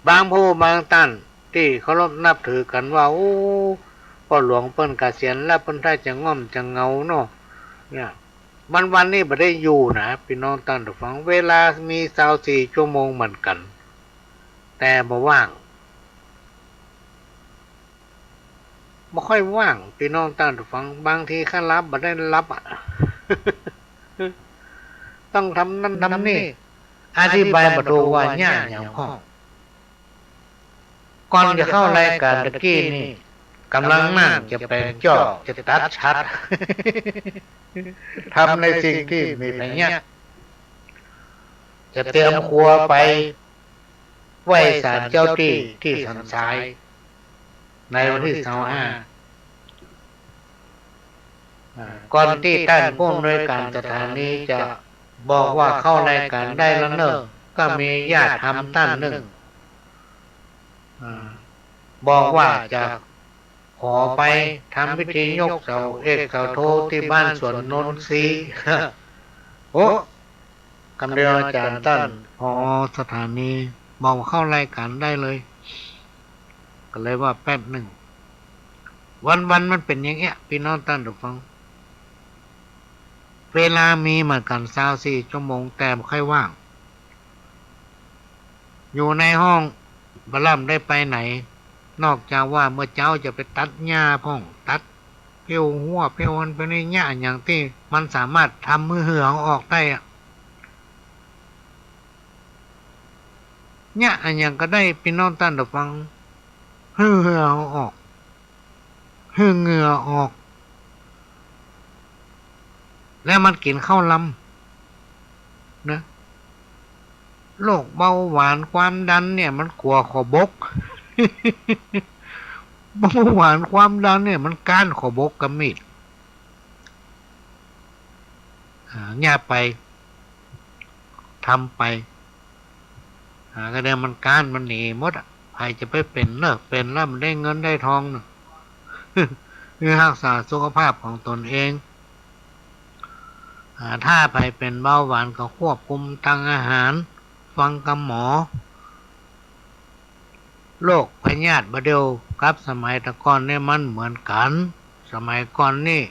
บางผู้บางต้านตี้เคารพนับถือกั๋นว่า โอ้ ป้อหลวงเปิ้นเกษียณแล้ว เปิ้นถ้าจะง่อมจะเหงาเนาะ เนี่ย วันๆ นี่บ่ได้อยู่นะ ปี้น้องต้านผู้ฟัง เวลามีซาวสี่ชั่วโมงเหมือนกั๋น แต่บ่ว่าง บ่ค่อยว่าง ปี้น้องต้านผู้ฟัง บางทีข้าหลับบ่ได้หลับอะ ต้องทำนั่นทำนี่ อธิบายบ่ถูกว่าเยียะหยังพ่อง ก่อนจะเข้ารายก๋านตะกี้นี่ ก่ำลังนั่งจะแป๋งจอก จะตัดฉัตร ทำในสิ่งตี้มีไผเยียะ จะเตรียมครัวไปไหว้ศาลเจ้าตี้ ตี้สันทราย ในวันตี้ซาวห้า อ่า ก่อนตี้ต้านผู้อำนวยก๋านสถานีจะบอกว่าเข้ารายก๋านได้แล้วเน่อ ก็มีญาติธรรมต้านนึ่ง อ่า บอกว่าจะขอไปทำพิธียกเสาเอกเสาโทตี้บ้านสวนนนทรีย์ โอ้ กำเดียวอาจ๋ารย์ต้าน ผอ.สถานี บอกว่าเข้ารายก๋านได้เลย ก็เลยว่าแป๊บนึ่ง วันๆ มันเป๋นอย่างเอี้ย ปี้น้องต้านผู้ฟัง เวลามีเหมือนกั๋นซาวสี่ชั่วโมง แต่บ่ค่อยว่าง อยู่ในห้องบ่ล่ำได้ไปไหน นอกจากว่าเมื่อเจ๊าจะไปตัดหญ้าพ่อง ตัดเผี้ยวหัวเผี้ยวอันเผี้ยวนี่ เยียะหยังตี้มันสามารถทำหื้อเหื่อเฮาออกได้อะ เยียะอะหยังก็ได้ ปี้น้องต้านผู้ฟัง หื้อเหื่อเฮาออก หื้อเหงื่อออก แล้วมันกิ๋นข้าวลำนะ โรคเบาหวานความดันเนี่ยมันกั๋วข้าวบก เบาหวานความดันเนี่ยมันก๊านข้าวบกกำมีด อ่า เยียะไป ทำไป อ่า ก็เดี๋ยวมันก๊านมันหนีหมดอะ ใผจะไปเป๋นเนาะ เป๋นแล้วมันได้เงินได้ทองเนาะ คือฮักษาสุขภาพของตนเอง อ่า ถ้าใผเป๋นเบาหวานก็ควบคุมตางอาหาร ฟังกำหมอ โรคพยาธิบ่าเดี่ยวกับสมัยแต่ก่อนเนี่ยมันเหมือนกั๋น สมัยก่อนนี่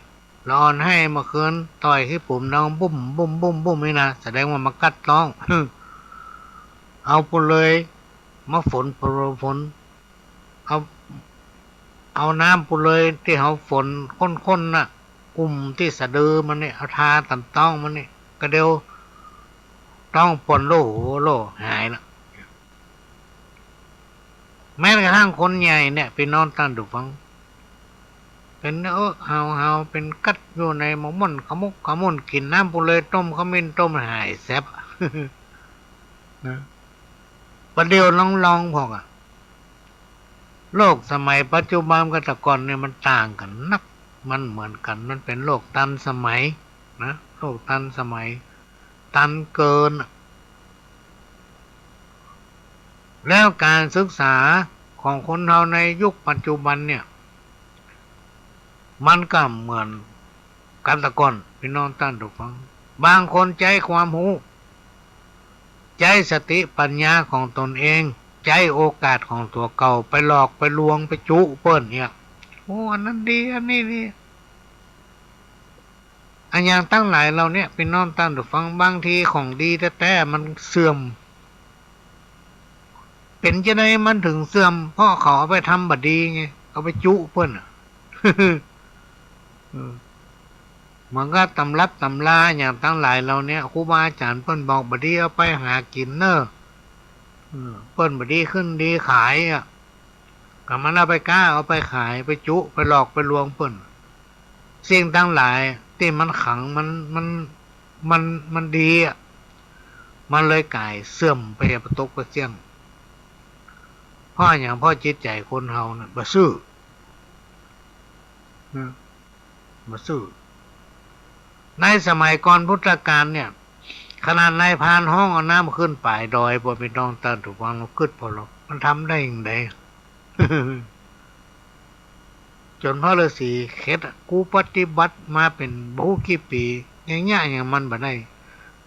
ละอ่อนไห้เมื่อคืน ต่อยขี้ปุ๋มดังบุ้มบุ้มบุ้มบุ้มนี่นะ แสดงว่ามากัดต๊อง เอาปูเลยมาฝน ปูเลยฝน เอา เอาน้ำปูเลยตี้เฮาฝนข้นๆ น่ะ อุ้มตี้สะดือมันนี่ เอาทาต๋ามต๊องมันนี่ ก็เดี๋ยวต๊องป่นโล่โล่หายละ แม้กระทั่งคนใหญ่เนี่ย ปี้น้องต้านผู้ฟัง เป๋นเออเฮาเฮาเป๋นกัดอยู่ในหมกม่อนขมุกขมุน กิ๋นน้ำปูเลยต้มขมิ้นต้มหายแสบ นะ ประเดี๋ยวลองๆ พวกอะ โรคสมัยปัจจุบันกับแต่ก่อนเนี่ยมันต่างกั๋นนัก มันเหมือนกั๋น มันเป๋นโรคตันสมัยนะ โรคตันสมัย ตันเกินอะ แล้วก๋านศึกษาของคนเฮาในยุคปัจจุบันเนี่ย มันก็เหมือนกั๋นแต่ก่อน ปี้น้องต้านผู้ฟัง บางคนใจ๊ความฮู้ ใจ๊สติปัญญาของตนเอง ใจ๊โอกาสของตั๋วเก่า ไปหลอกไปลวงไปจุเปิ้นเนี่ย โอ้ อันนั้นดี อันนี้ดี อะหยังตังหลายเหล่าเนี้ย ปี้น้องต้านผู้ฟัง บางทีของดีแต๊ๆ มันเสื่อม เป๋นจาใดมันเถิงเสื่อม เพราะเขาเอาไปทำบ่ดีไง เอาไปจุเปิ้นอะ เออ เหมือนกับตำรับตำราอะหยังตังหลายเหล่าเนี้ย ครูบาอาจ๋ารย์เปิ้นบอกบ่ดีเอาไปหากิ๋นเน่อ เออ เปิ้นบ่ดีขึ้นดีขายอะ ก็มันเอาไปก๊า เอาไปขาย ไปจุ ไปหลอกไปลวงเปิ้น สิ่งตังหลายตี้มันขลัง มัน มัน มัน มันดีอะ มันเลยก๋ายเสื่อมไป ไปตกไปเสี้ยง เพราะอะหยัง เพราะจิตใจ๋คนเฮาน่ะบ่ซื่อ นะ บ่ซื่อ ในสมัยก่อนพุทธกาลเนี่ย ขนาดนายพรานฮ้องเอาน้ำขึ้นป๋ายดอย ป้อปี้น้องต้านผู้ฟัง ลองกึ๊ดเป๋า มันทำได้จาใด จ๋นพระฤๅษีเข็ดอะ กูปฏิบัติมาเป๋นบ่ฮู้กี่ปี๋ ยังเยียะหยังมันบ่ได้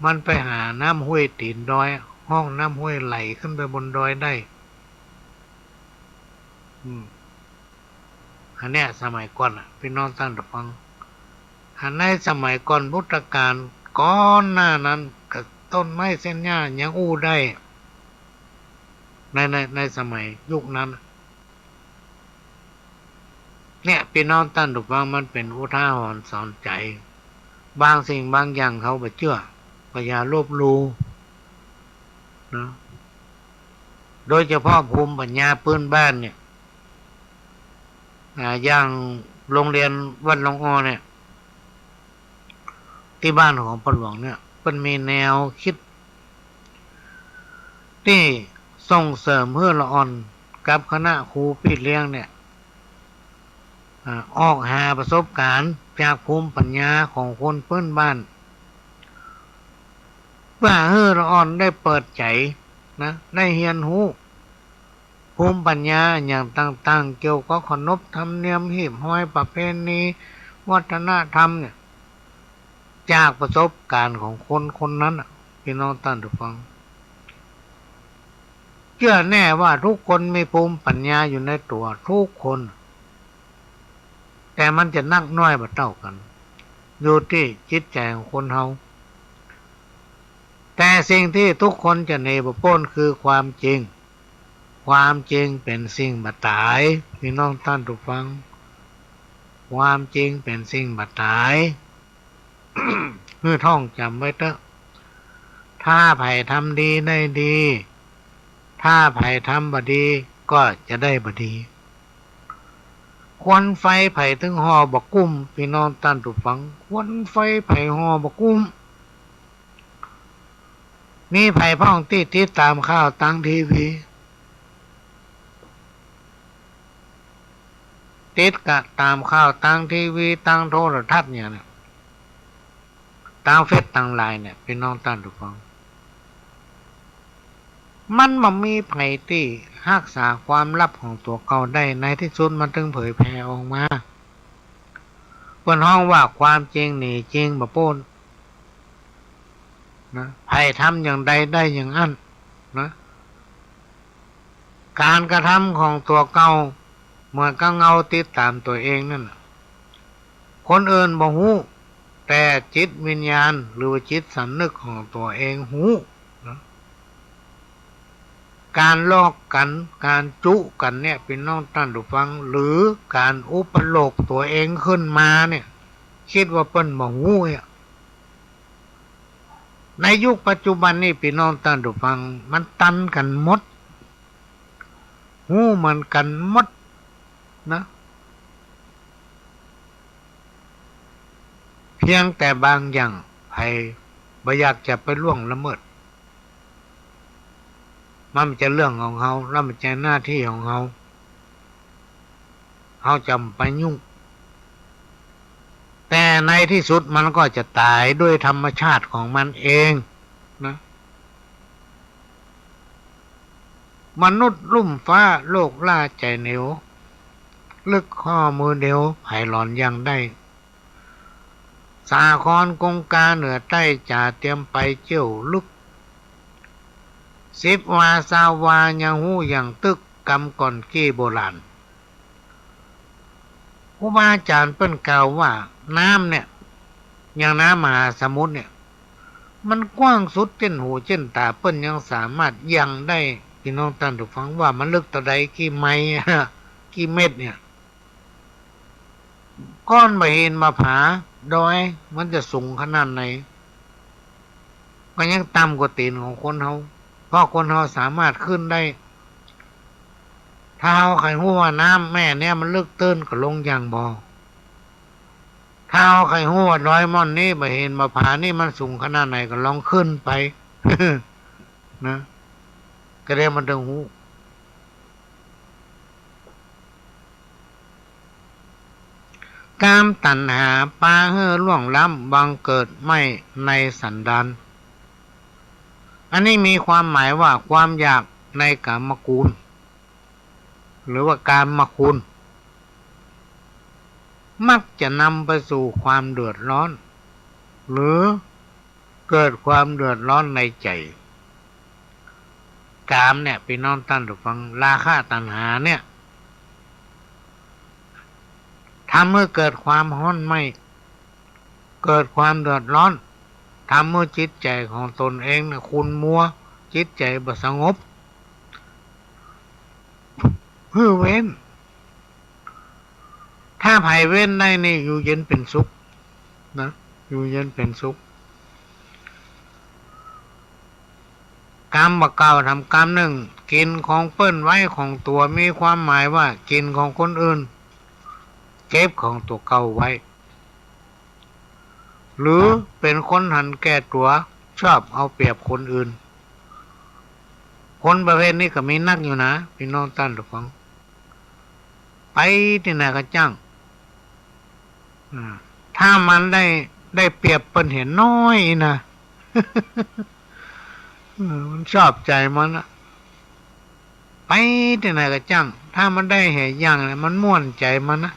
มันไปหาน้ำห้วยตี๋นดอย ฮ้องน้ำห้วยไหลขึ้นไปบนดอยได้ อืม อันเนี้ยสมัยก่อนอะ ปี้น้องต้านผู้ฟัง อันในสมัยก่อนพุทธกาล ก่อนหน้านั้นก็ต้นไม้เส้นหญ้ายังอู้ได้ ใน ใน ในสมัยยุคนั้น เนี่ย ปี้น้องต้านผู้ฟัง มันเป๋นอุทาหรณ์สอนใจ๋ บางสิ่งบางอย่างเฮาบ่เจื้อ ก็อย่าลบหลู่ นะ โดยเฉพาะภูมิปัญญาปื๊นบ้านเนี่ย อ่า อย่างโฮงเฮียนวัดหลวงอ้อเนี่ย ตี้บ้านของป้อหลวงเนี่ย เปิ้นมีแนวกึ๊ดตี้ส่งเสริมหื้อละอ่อนกับคณะครูปี้เลี้ยงเนี่ย อ่า ออกหาประสบก๋ารณ์จากภูมิปัญญาของคนปื๊นบ้าน เปื้อหื้อละอ่อนได้เปิดใจ๋นะ ได้เฮียนฮู้ภูมิปัญญาอะหยังต่างๆ เกี่ยวกับขนบธรรมเนียม ฮีบฮอย ประเพณี วัฒนธรรมเนี่ย จากประสบก๋ารณ์ของคนคนนั้นน่ะ ปี้น้องต้านผู้ฟัง เจื้อแน่ว่าทุกคนมีภูมิปัญญาอยู่ในตั๋วทุกคน แต่มันจะนักน้อยบ่เต้ากั๋น อยู่ตี้จิตใจ๋ของคนเฮา แต่สิ่งตี้ทุกคนจะหนีบ่ป๊นคือความจริง ความจริงเป๋นสิ่งบ่ต๋าย ปี้น้องต้านผู้ฟัง ความจริงเป๋นสิ่งบ่ต๋าย หื้อท่องจ๋ำไว้เต๊อะ ถ้าใผทำดีได้ดี ถ้าใผทำบ่ดีก็จะได้บ่ดี ควันไฟใผเถิงห่อบ่กุ้ม ปี้น้องต้านผู้ฟัง ควันไฟใผห่อบ่กุ้ม มีใผพ่องตี้ติดต๋ามข่าวตางทีวี ติดกะต๋ามข่าวตางทีวี ตางโทรทัศน์เนี่ยนะ ตางเฟซตางไลน์เนี่ย ปี้น้องต้านผู้ฟัง มันบ่มีใผตี้ฮักษาความลับของตั๋วเก่าได้ ในตี้สุดมันเถิงเผยแผ่ออกมา เปิ้นฮ้องว่าความจริงหนีจริงบ่ป๊นนะ ใผทำอย่างใดได้อย่างอั้นนะ ก๋านกระทำของตั๋วเก่าเหมือนกับเงาติดต๋ามตั๋วเองนั่นน่ะ คนอื่นบ่ฮู้ แต่จิตวิญญาณหรือว่าจิตสำนึกของตั๋วเองฮู้นะ ก๋านลอกกั๋น ก๋านจุกั๋นเนี่ย ปี้น้องต้านผู้ฟัง หรือก๋านอุปโลกตั๋วเองขึ้นมาเนี่ย กึ๊ดว่าเปิ้นบ่ฮู้เนี่ย ในยุคปัจจุบันนี้ ปี้น้องต้านผู้ฟัง มันตันกั๋นหมด ฮู้เหมือนกั๋นหมดนะ เพียงแต่บางอย่าง ใผบ่อยากจะไปล่วงละเมิด มันบ่ใจ้เรื่องของเฮา และมันบ่ใจ้หน้าตี้ของเฮา เฮาจะบ่ไปยุ่ง แต่ในตี้สุดมันก็จะต๋ายด้วยธรรมชาติของมันเองนะ มนุษย์ลุ่มฟ้าโลกล้าใจ๋เหนียว ลึกข้อมือเดียวใผหลอนยังได้ สาครกงกาเหนือใต้จ๋าเตรียมไปเจี้ยวลึก สิบวาซาววายังฮู้อย่างตึก กำก่อนกี้โบราณ ครูบาอาจ๋ารย์เปิ้นกล่าวว่าน้ำเนี่ย อย่างน้ำมหาสมุทรเนี่ย มันกว้างสุดเจ้นหูเจ้นต๋า เปิ้นยังสามารถยังได้ ปี้น้องต้านผู้ฟัง ว่ามันลึกเต้าใด กี่ไมล์ กี่เมตรเนี่ย ก้อนบ่าหินบ่าผา ดอย มันจะสูงขนาดไหน ก็ยังต่ำกว่าตี๋นของคนเฮา เพราะคนเฮาสามารถขึ้นได้ ถ้าเฮาใค่ฮู้ว่าน้ำแม่เนี่ยมันลึกตื้น ก็ลงยังบ่ ถ้าเฮาใค่ฮู้ว่าดอยม่อนนี้ บ่าหินบ่าผานี่มันสูงขนาดไหน ก็ลองขึ้นไป นะ ก็ได้มันเถิงฮู้ กามตัณหาปาหื้อล่วงล้ำบังเกิดใหม่ในสันดาน อันนี้มีความหมายว่าความอยากในกามคุณ หรือว่ากามคุณ มักจะนำไปสู่ความเดือดร้อน หรือเกิดความเดือดร้อนในใจ๋ กามเนี่ย ปี้น้องต้านผู้ฟัง ราคะตัณหาเนี่ย ทำหื้อเกิดความฮ้อนไหม้ เกิดความเดือดร้อน ทำหื้อจิตใจ๋ของตนเองเนี่ยขุ่นมัว จิตใจ๋บ่สงบ หื้อเว้น ถ้าใผเว้นได้นี่อยู่เย็นเป๋นสุขนะ อยู่เย็นเป๋นสุข กามบ่าเก่าทำกามนึ่ง กิ๋นของเปิ้นไว้ของตั๋ว มีความหมายว่ากิ๋นของคนอื่น เก็บของตั๋วเก่าไว้ หรือเป๋นคนหันแก่ตั๋ว ชอบเอาเปรียบคนอื่น คนประเภทนี้ก็มีนักอยู่นะ ปี้น้องต้านผู้ฟัง ไปตี้ไหนก็จ้าง อ่า ถ้ามันได้ ได้เปรียบเปิ้นเหียน้อยนะ เออ มันชอบใจ๋มันอะ ไปตี้ไหนก็จ้าง ถ้ามันได้เหียอย่างเนี่ย มันม่วนใจ๋มันนะ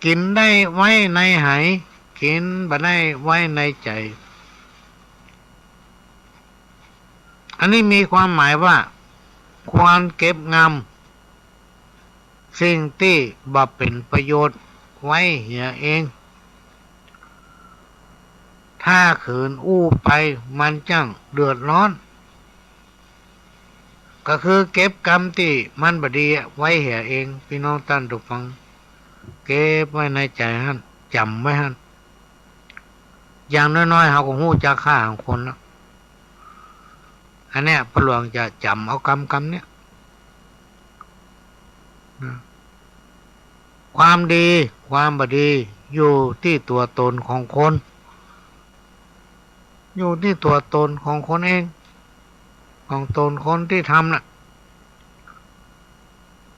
กิ๋นได้ไว้ในไห กิ๋นบ่ได้ไว้ในใจ๋ อันนี้มีความหมายว่า ควรเก็บงำสิ่งตี้บ่เป๋นประโยชน์ไว้เหียเอง ถ้าขืนอู้ไปมันจ้างเดือดร้อน ก็คือเก็บกำตี้มันบ่ดีไว้เหียเอง ปี้น้องต้านผู้ฟัง เก็บไว้ในใจ๋หั้น จ๋ำไว้หั้น อย่างน้อยๆ เฮาก็ฮู้จักค่าของคนแล้ว อันเนี้ย ป้อหลวงจะจ๋ำเอากำกำเนี่ย นะ ความดี ความบ่ดี อยู่ตี้ตั๋วตนของคน อยู่ตี้ตั๋วตนของคนเอง ของตนคนตี้ทำน่ะ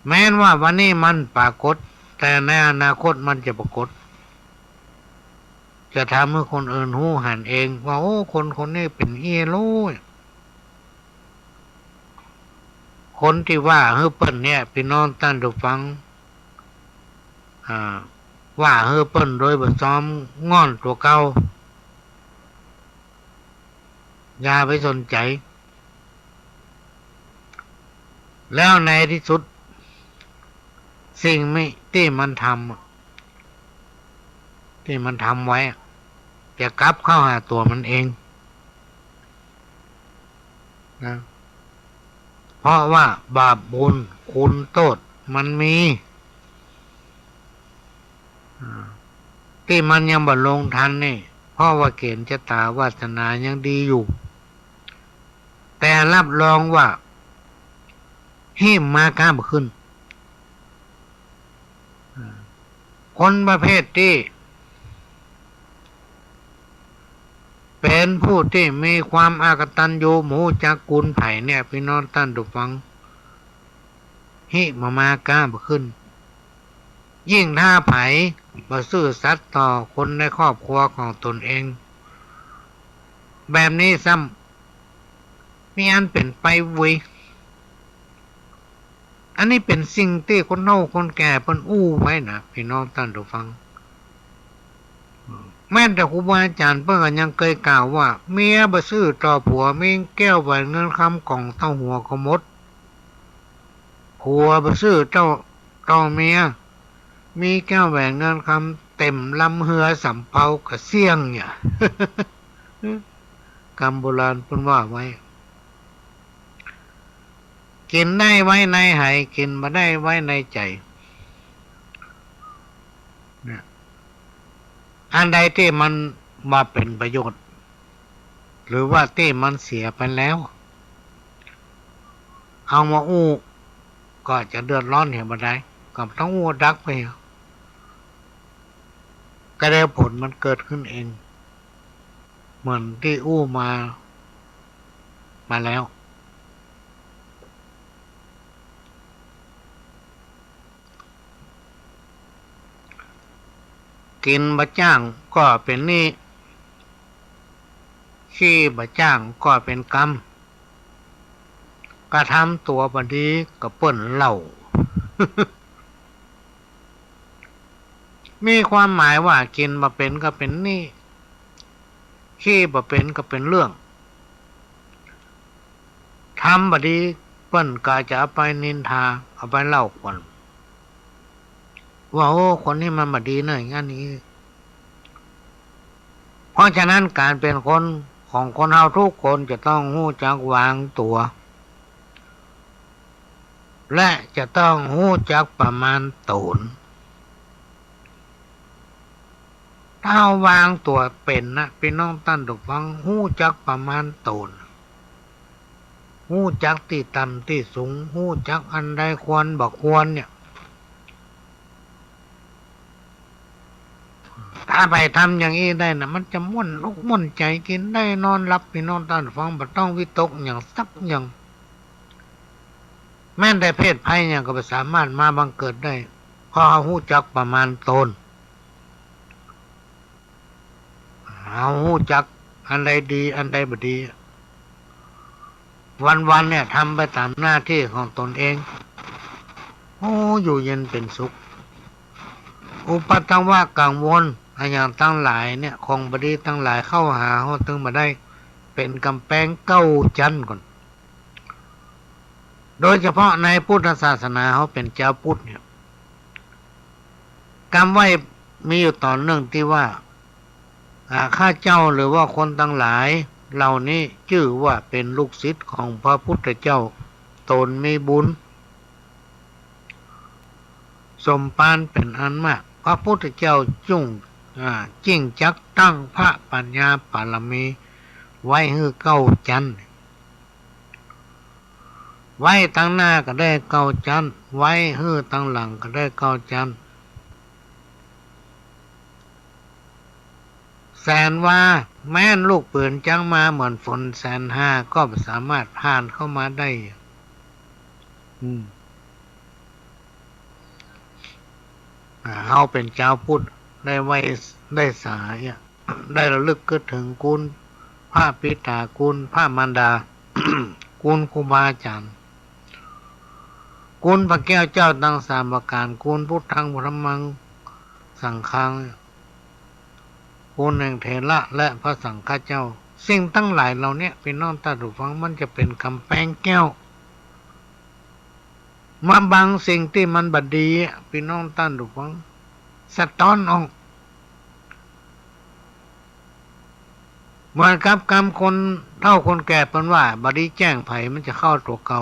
แม้นว่าวันนี้มันปรากฏ แต่ในอนาคตมันจะปรากฏ จะทำหื้อคนอื่นฮู้หันเองว่า โอ้ คนคนนี้เป๋นอี้ลู้ คนตี้ว่าหื้อเปิ้นเนี่ย ปี้น้องต้านผู้ฟัง อ่า ว่าหื้อเปิ้นโดยบ่ซอมง่อนตั๋วเก่า อย่าไปสนใจ๋ แล้วในตี้สุด สิ่งนี้ตี้มันทำอะ ตี้มันทำไว้อะ จะกลับเข้าหาตั๋วมันเอง นะ เพราะว่าบาปบุญคุณโต้ษมันมี อ่า ตี้มันยังบ่ลงทันนี่ เพราะว่าเก๋ณฑ์จะต๋าวาสนายังดีอยู่ แต่รับรองว่า หิ้มมาก้าบ่ขึ้น อ่า คนประเภทตี้ เป๋นผู้ตี้มีความอกตัญญู บ่ฮู้จักคุณใผเนี่ย ปี้น้องต้านผู้ฟัง หิ้มมา มาก้าบ่ขึ้น ยิ่งถ้าใผบ่ซื่อสัตย์ต่อคนในครอบครัวของตนเอง แบบนี้ซ้ำ มีอันเป๋นไปเว้ย อันนี้เป๋นสิ่งตี้คนเฒ่าคนแก่เปิ้นอู้ไว้นะ ปี้น้องต้านผู้ฟัง แม้นแต่ครูบาอาจ๋ารย์เปิ้นก็ยังเกยกล่าวว่า เมียบ่ซื่อต่อผัว มีแก้วแหวนเงินคำก๋องเต้าหัวก็หมด ผัวบ่ซื่อต่อ ต่อเมีย มีแก้วแหวนเงินคำเต๋มลำเฮือสำเภาก็เสี้ยงเนี่ย กำโบราณเปิ้นว่าไว้ กิ๋นได้ไว้ในไห กิ๋นบ่ได้ไว้ในใจ๋ เนี่ย อันใดตี้มันบ่เป๋นประโยชน์ หรือว่าตี้มันเสียไปแล้ว เอามาอู้ก็จะเดือดร้อนเหียบ่ได้ ก็ต้องอู้ดักไปเหีย ก็ได้ผลมันเกิดขึ้นเอง เหมือนตี้อู้มา มาแล้ว กิ๋นบ่จ้างก็เป๋นหนี้ ขี้บ่จ้างก็เป๋นกรรม กระทำตั๋วบ่ดีก็เปิ้นเล่า มีความหมายว่ากิ๋นบ่เป๋นก็เป๋นหนี้ ขี้บ่เป๋นก็เป๋นเรื่อง ทำบ่ดีเปิ้นก็จะเอาไปนินทา เอาไปเล่าขวัญ ว่า โอ้ คนนี้มันบ่ดีเน่อ อย่างนั้นอย่างนี้ เพราะฉะนั้นก๋านเป๋นคนของคนเฮาทุกคนจะต้องฮู้จักวางตั๋ว และจะต้องฮู้จักประมาณต๋น ถ้าเฮาวางตั๋วเป๋นนะ ปี้น้องต้านผู้ฟัง ฮู้จักประมาณต๋น ฮู้จักตี้ต่ำตี้สูง ฮู้จักอันใดควรบ่ควรเนี่ย ถ้าใผทำอย่างอี้ได้นะ มันจะม่วนอกม่วนใจ๋ กิ๋นได้นอนหลับ ปี้น้องต้านผู้ฟัง บ่ต้องวิตกหยังสักอย่าง แม้นแต่เพศภัยหยังก็บ่สามารถมาบังเกิดได้ เพราะเฮาฮู้จักประมาณต๋น เฮาฮู้จักอันใดดี อันใดบ่ดี วันๆ เนี่ยทำไปต๋ามหน้าตี้ของต๋นเอง โอ้ อยู่เย็นเป๋นสุข อุปัทวะกังวลอะหยังตังหลายเนี่ย ของบ่ดีตังหลายเข้าหาเฮาตึงบ่ได้ เป๋นก๋ำแปงเก้าจั๊นก่อน โดยเฉพาะในพุทธศาสนาเฮาเป๋นจาวพุทธเนี่ย กำไหว้มีอยู่ต๋อนนึ่งตี้ว่า อ่า ข้าเจ้าหรือว่าคนตังหลายเหล่านี้จื้อว่าเป๋นลูกศิษย์ของพระพุทธเจ้า ต๋นมีบุญสมภารเป๋นอันมาก พระพุทธเจ้าจุ่ง อ่า จิ่งจักตั้งพระปัญญาบารมีไว้หื้อเก้าจั๊น ไว้ตังหน้าก็ได้เก้าจั๊น ไว้หื้อตังหลังก็ได้เก้าจั๊น แสนวา แม้นลูกปืนจ๋ามาเหมือนฝนแสนห้าก็สามารถผ่านเข้ามาได้ อืม อ่า เฮาเป๋นจาวพุทธได้ไหว้ ได้สา ได้ระลึกกึ๊ดเถิงคุณพระปิตา คุณพระมารดา คุณครูบาอาจ๋ารย์ คุณพระแก้วเจ้าตังสามประก๋าน คุณพุทธัง ธัมมัง สังฆัง คุณแห่งเถระและพระสังฆเจ้า สิ่งตังหลายเหล่าเนี้ย ปี้น้องต้านผู้ฟัง มันจะเป๋นก๋ำแปงแก้ว มาบังสิ่งตี้มันบ่ดีอะ ปี้น้องต้านผู้ฟัง สะต๊อนออก เหมือนกับกำคนเฒ่าคนแก่เปิ้นว่า บ่ดีแจ้งใผมันจะเข้าตั๋วเก่า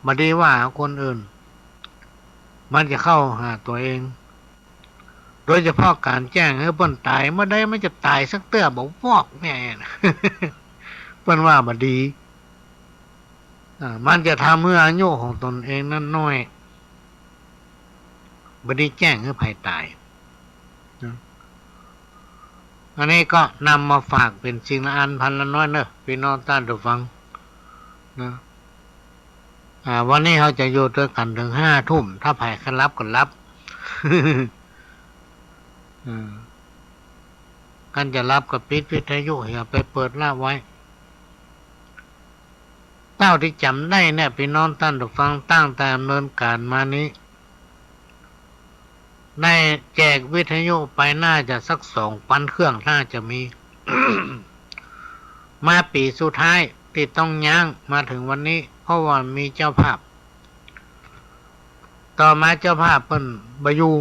บ่ดีว่าคนอื่น มันจะเข้าหาตั๋วเอง โดยเฉพาะก๋านแจ้งหื้อเปิ้นต๋าย เมื่อใดมันจะต๋ายสักเตื้อบ่วอกเนี่ย เปิ้นว่าบ่ดี อ่า มันจะทำหื้ออายุของตนเองนั้นน้อย บ่ดีแจ้งหื้อใผต๋ายนะ อันนี้ก็นำมาฝากเป๋นสิ่งละอันพันละน้อยเนาะ ปี้น้องต้านผู้ฟังนะ อ่า วันนี้เฮาจะอยู่ตวยกั๋นเถิงห้าทุ่ม ถ้าใผใค่หลับก็หลับ อ่า คันจะหลับก็ปิดวิทยุ อย่าไปเปิดละไว้ เต้าตี้จ๋ำได้เนี่ย ปี้น้องต้านผู้ฟัง ตั้งแต่ดำเนินก๋านมานี้ ได้แจกวิทยุไปน่าจะสักสองปันเครื่อง น่าจะมี มาปี๋สุดท้ายตี้ต้องย้างมาเถิงวันนี้ เพราะว่ามีเจ้าภาพ ต่อมาเจ้าภาพเปิ้นบ่อยู่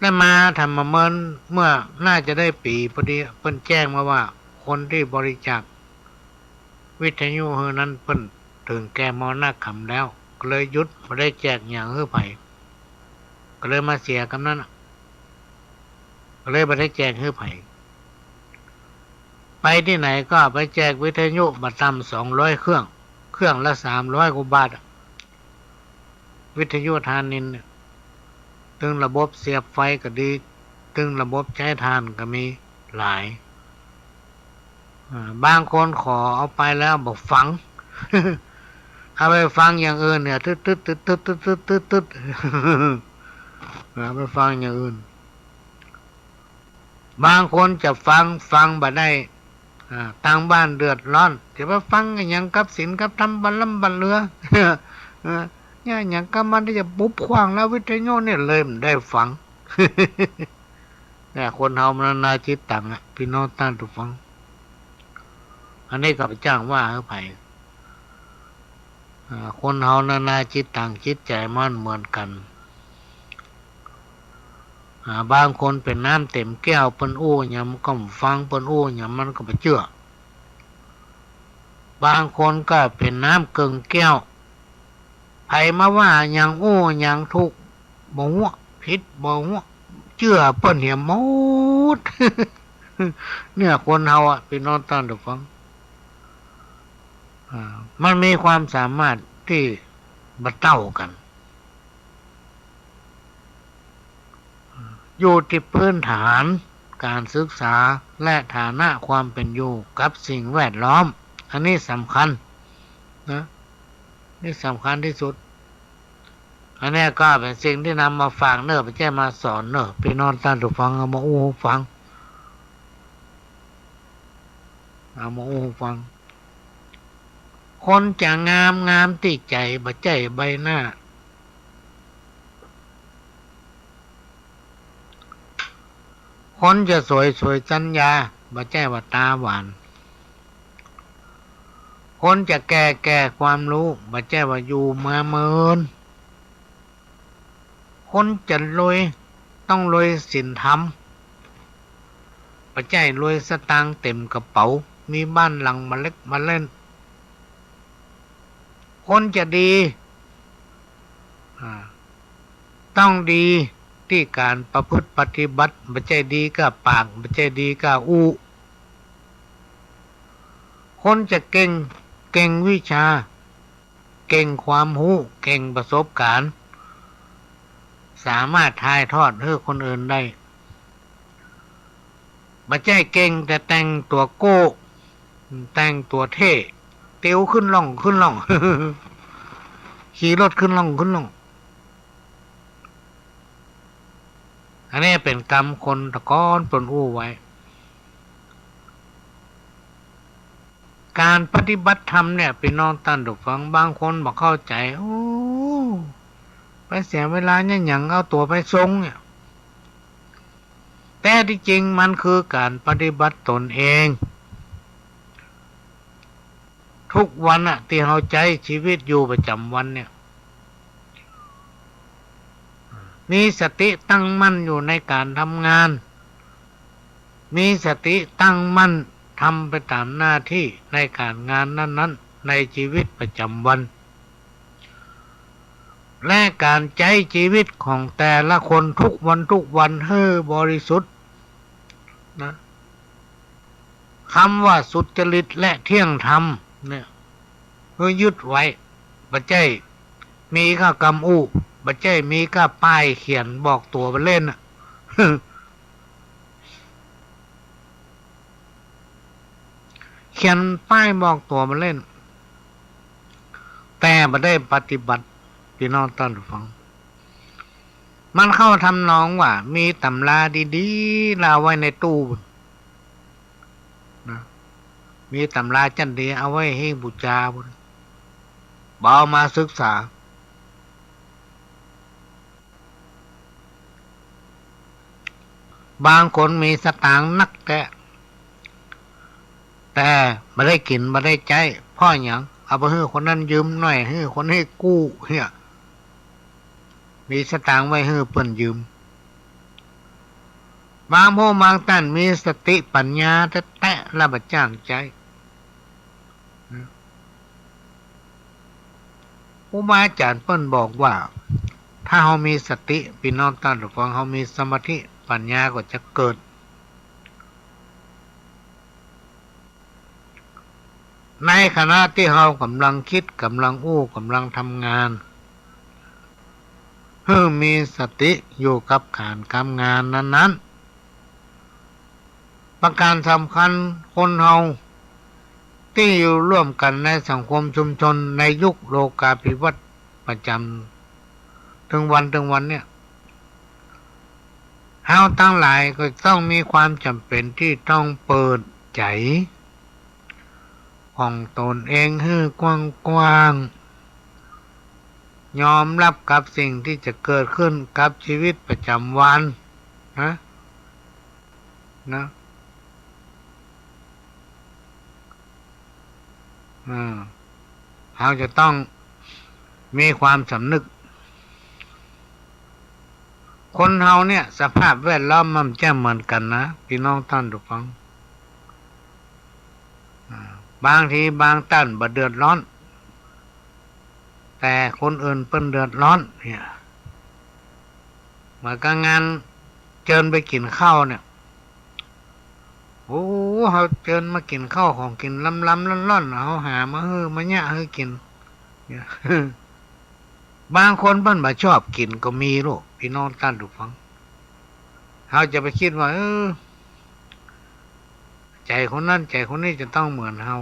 ได้มาทำมาเมินเมื่อน่าจะได้ปี๋ พอดีเปิ้นแจ้งมาว่า คนตี้บริจาควิทยุหื้อนั้นเปิ้นเถิงแก่มรณะก๋รรมแล้ว ก็เลยหยุด บ่ได้แจกหยังหื้อใผ ก็เลยมาเสียกำนั้นน่ะ ก็เลยบ่ได้แจกหื้อใผ ไปตี้ไหนก็ไปแจกวิทยุบ่ต่ำสองร้อยเครื่อง เครื่องละสามร้อยกว่าบาทอะ วิทยุธานินทร์เนี่ย ตึงระบบเสียบไฟก็ดี ตึงระบบใจ๊ถ่านก็มีหลาย อ่า บางคนขอเอาไปแล้วบ่ฟัง เอาไปฟังอย่างอื่นเนี่ย ตึ๊ดๆๆๆๆๆ เอาไปฟังอย่างอื่น บางคนจะฟัง ฟังบ่ได้ อ่า ตางบ้านเดือดร้อน จะไปฟังอะหยังกับศีลกับธรรม บันล่ำบันเลือ เออ เนี่ย อะหยังกับมันตี้จะปุบขว้างแล้ววิทยุเนี่ย เลยบ่ได้ฟัง เนี่ย คนเฮามันนานาจิตตังอะ ปี้น้องต้านผู้ฟัง อันนี้ก็บ่จ้างว่าหื้อใผ อ่า คนเฮานานาจิตตัง จิตใจ๋มันบ่เหมือนกั๋น อ่า บางคนเป๋นน้ำเต๋มแก้ว เปิ้นอู้หยังมันก็บ่ฟัง เปิ้นอู้หยังมันก็บ่เจื้อ บางคนก็เป๋นน้ำเกิ่งแก้ว ใผมาว่าหยังอู้หยังถูกบ่ฮู้ ผิดบ่ฮู้ เจื้อเปิ้นเหียหมด เนี่ย คนเฮาอะ ปี้น้องต้านผู้ฟัง อ่า มันมีความสามารถตี้บ่เต้ากั๋น อยู่ตี้พื้นฐานก๋านศึกษาและฐานะความเป๋นอยู่กับสิ่งแวดล้อม อันนี้สำคัญนะ นี่สำคัญตี้สุด อันนี้ก็เป๋นสิ่งตี้นำมาฝากเนาะ บ่ใจ้มาสอนเนาะ ปี้น้องต้านผู้ฟัง เอามาอู้ฟัง เอามาอู้ฟัง คนจะงาม งามตี้ใจ๋ บ่ใจ้ใบหน้า คนจะสวย สวยสัญญา บ่ใจ้ว่าต๋าหวาน คนจะแก่ แก่ความฮู้ บ่ใจ้ว่าอยู่มาเมิน คนจะรวย ต้องรวยศีลธรรม บ่ใจ้รวยสตางค์เต๋มกระเป๋า มีบ้านหลังบ่าเล็กบ่าเล่น คนจะดี อ่า ต้องดีตี้ก๋านประพฤติปฏิบัติ บ่ใจ้ดีก้าปาก บ่ใจ้ดีก้าอู้ คนจะเก่ง เก่งวิชา เก่งความฮู้ เก่งประสบการณ์ สามารถถ่ายทอดหื้อคนอื่นได้ บ่ใจ้เก่งแต่แต่งตั๋วโก้ แต่งตั๋วเท่ ติวขึ้นล่องขึ้นล่อง ขี่รถขึ้นล่องขึ้นล่อง อันนี้เป๋นกำคนตะก้อนเปิ้นอู้ไว้ ก๋านปฏิบัติธรรมเนี่ย ปี้น้องต้านผู้ฟัง บางคนบ่เข้าใจ๋ โอ้ ไปเสียเวลาเนี่ยหยัง เอาตั๋วไปส่งเนี่ย แต่ตี้จริงมันคือก๋านปฏิบัติตนเอง ทุกวันน่ะ ตี้เฮาใจ๊จีวิตอยู่ประจ๋ำวันเนี่ย มีสติตั้งมั่นอยู่ในก๋านทำงาน มีสติตั้งมั่นทำไปต๋ามหน้าตี้ในก๋านงานนั้นๆ ในจีวิตประจ๋ำวัน และก๋านใจ๊จีวิตของแต่ละคนทุกวันทุกวันหื้อบริสุทธิ์นะ กำว่าสุจริตและเที่ยงธรรมเนี่ย หื้อยึดไว้ บ่ใจ้มีก้ากำอู้ บ่ใจ้มีก้าป้ายเขียนบอกตั๋วไปเล่นน่ะ เขียนป้ายบอกตั๋วไปเล่น แต่บ่ได้ปฏิบัติ ปี้น้องต้านผู้ฟัง มันเข้าทำนองว่า มีต๋ำราดีๆ ลาวไว้ในตู้นะ มีต๋ำราจั้นดีเอาไว้หิ้งบู๋จา บ่เอามาศึกษา บางคนมีสตางค์นักแต๊ แต่บ่ได้กิ๋นบ่ได้ใจ๊ เพราะหยัง เอาไปหื้อคนนั้นยืมหน้อย หื้อคนนี้กู้เหีย มีสตางค์ไว้หื้อเปิ้นยืม บางผู้บางต้านมีสติปัญญาแต๊ๆ แล้วบ่จ้างใจ๊ ครูบาอาจ๋ารย์เปิ้นบอกว่า ถ้าเฮามีสติ ปี้น้องต้านผู้ฟัง เฮามีสมาธิ ปัญญาก็จะเกิด ในขณะตี้เฮากำลังกึ๊ด กำลังอู้ กำลังทำงาน หื้อมีสติอยู่กับก๋านทำงานนั้นๆ ประก๋านสำคัญ คนเฮาตี้อยู่ร่วมกั๋นในสังคมชุมชนในยุคโลกาภิวัตน์ประจ๋ำ เถิงวัน เถิงวันเนี่ย เฮาตังหลายก็ต้องมีความจ๋ำเป๋นตี้ต้องเปิดใจ๋ของตนเองหื้อกว้างๆ ยอมฮับกับสิ่งตี้จะเกิดขึ้นกับจีวิตประจ๋ำวันนะ นะ อ่า เฮาจะต้องมีความสำนึก คนเฮาเนี่ย สภาพแวดล้อมมันจะเหมือนกั๋นนะ ปี้น้องต้านผู้ฟัง อ่า บางทีบางต้านบ่เดือดร้อน แต่คนอื่นเปิ้นเดือดร้อนเนี่ย เหมือนกับงานเจิญไปกิ๋นข้าวเนี่ย โอ้ เฮาเจิญมากิ๋นข้าวของกิ๋นลำๆ ร่อนๆ เฮาหามาหื้อ มาเยียะหื้อกิ๋นเนี่ย บางคนเปิ้นบ่ชอบกิ๋นก็มีลูก ปี้น้องต้านผู้ฟัง เฮาจะไปกึ๊ดว่า เออ ใจ๋คนนั้นใจ๋คนนี้จะต้องเหมือนเฮา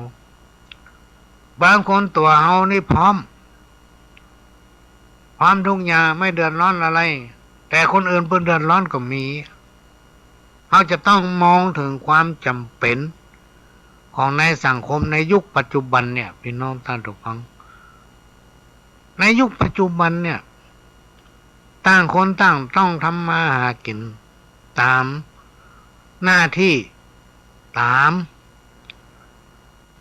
บางคนตั๋วเฮานี่พร้อม พร้อมทุกอย่าง ไม่เดือดร้อนอะไร แต่คนอื่นเปิ้นเดือดร้อนก็มี เฮาจะต้องมองเถิงความจ๋ำเป๋นของในสังคมในยุคปัจจุบันเนี่ย ปี้น้องต้านผู้ฟัง ในยุคปัจจุบันเนี่ย ต่างคนต่างต้องทำมาหากิ๋นต๋ามหน้าตี้ ต๋าม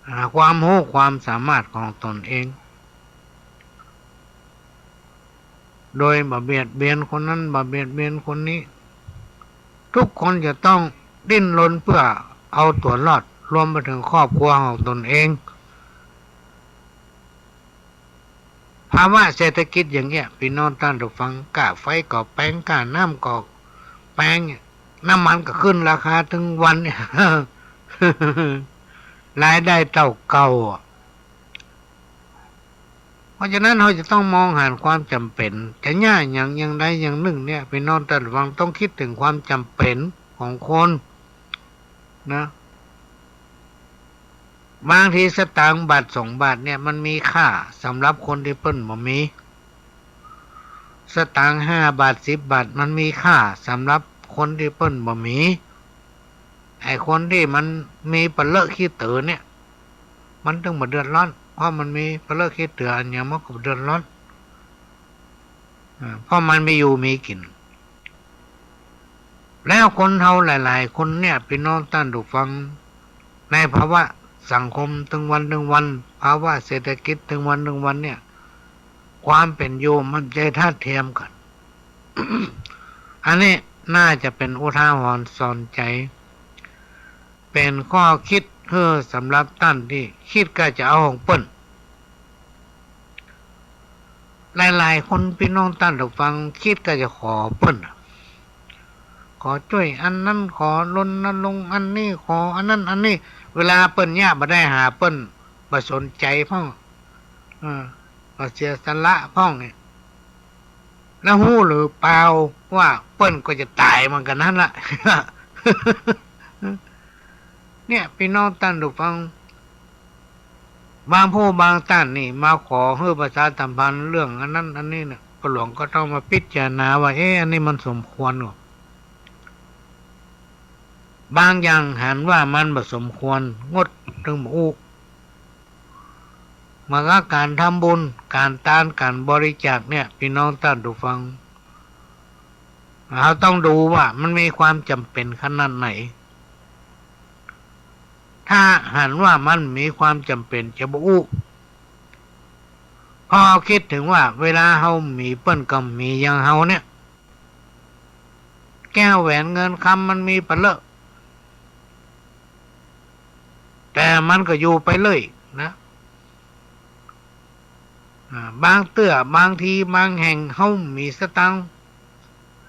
อ่า ความฮู้ความสามารถของตนเอง โดยบ่เบียดเบียนคนนั้น บ่เบียดเบียนคนนี้ ทุกคนจะต้องดิ้นรนเพื่อเอาตั๋วรอด รวมไปเถิงครอบครัวของตนเอง ภาวะเศรษฐกิจอย่างเงี้ย ปี้น้องต้านผู้ฟัง ก้าไฟก็แปง ก้าน้ำก็แปง น้ำมันก็ขึ้นราคาตึงวันเนี่ย รายได้เต้าเก่าอะ ราะฉะนั้นเฮาจะต้องมองหันความจ๋ำเป๋น จะเยียะหยังอย่างใดอย่างนึ่งเนี่ย ปี้น้องต้านฟังต้องกึ๊ดเถิงความจ๋ำเป๋นของคนนะ บางทีสตางค์บาทสองบาทเนี่ยมันมีค่าสำหรับคนตี้เปิ้นบ่มี สตางค์ห้าบาทสิบบาทมันมีค่าสำหรับคนตี้เปิ้นบ่มี ไอ้คนตี้มันมีปะเลอะขี้เต๋อเนี่ย มันตึงบ่เดือดร้อน เพราะมันมีปะเลอะขี้เต๋ออันหยังมันก็บ่เดือดร้อน อ่า เพราะมันมีอยู่มีกิ๋น แล้วคนเฮาหลายๆ คนเนี่ย ปี้น้องต้านผู้ฟัง ในภาวะสังคมตึงวันตึงวัน ภาวะเศรษฐกิจตึงวันตึงวันเนี่ย ความเป๋นอยู่มันบ่ใจ้ทาดเทียมกั๋น อันนี้น่าจะเป๋นอุทาหรณ์สอนใจ๋ เป๋นข้อกึ๊ดหื้อสำหรับต้านตี้กึ๊ดก้าจะเอาของเปิ้น หลายๆ คนปี้น้องต้านผู้ฟังกึ๊ดก้าจะขอเปิ้นอะ ขอจ้วยอันนั้น ขอรณรงค์อันนี้ ขออันนั้นอันนี้ เวลาเปิ้นเยียะบ่ได้หาเปิ้นบ่สนใจ๋พ่อง เออ บ่เสียสละพ่องเนี่ย แล้วฮู้หรือเปล่าว่าเปิ้นก็จะต๋ายเหมือนกั๋นหั้นละ เนี่ย ปี้น้องต้านผู้ฟัง บางผู้บางต้านนี่มาขอหื้อประชาสัมพันธ์เรื่องอันนั้นอันนี้เนี่ย ป้อหลวงก็ต้องมาพิจารณาว่า เอ๊ะ อันนี้มันสมควรก่อ บางอย่างหันว่ามันบ่สมควร งด ตึงบ่อู้ เหมือนกับก๋านทำบุญ ก๋านตาน ก๋านบริจาคเนี่ย ปี้น้องต้านผู้ฟัง เฮาต้องดูว่ามันมีความจ๋ำเป๋นขนาดไหน ถ้าหันว่ามันมีความจ๋ำเป๋นจะบ่อู้ เพราะเฮากึ๊ดเถิงว่าเวลาเฮามีเปิ้นก็มีอย่างเฮาเนี่ย แก้วแหวนเงินคำมันมีปะเลอะ แต่มันก็อยู่ไปเลยนะ อ่า บางเตื้อ บางที บางแห่ง เฮาบ่มีสตางค์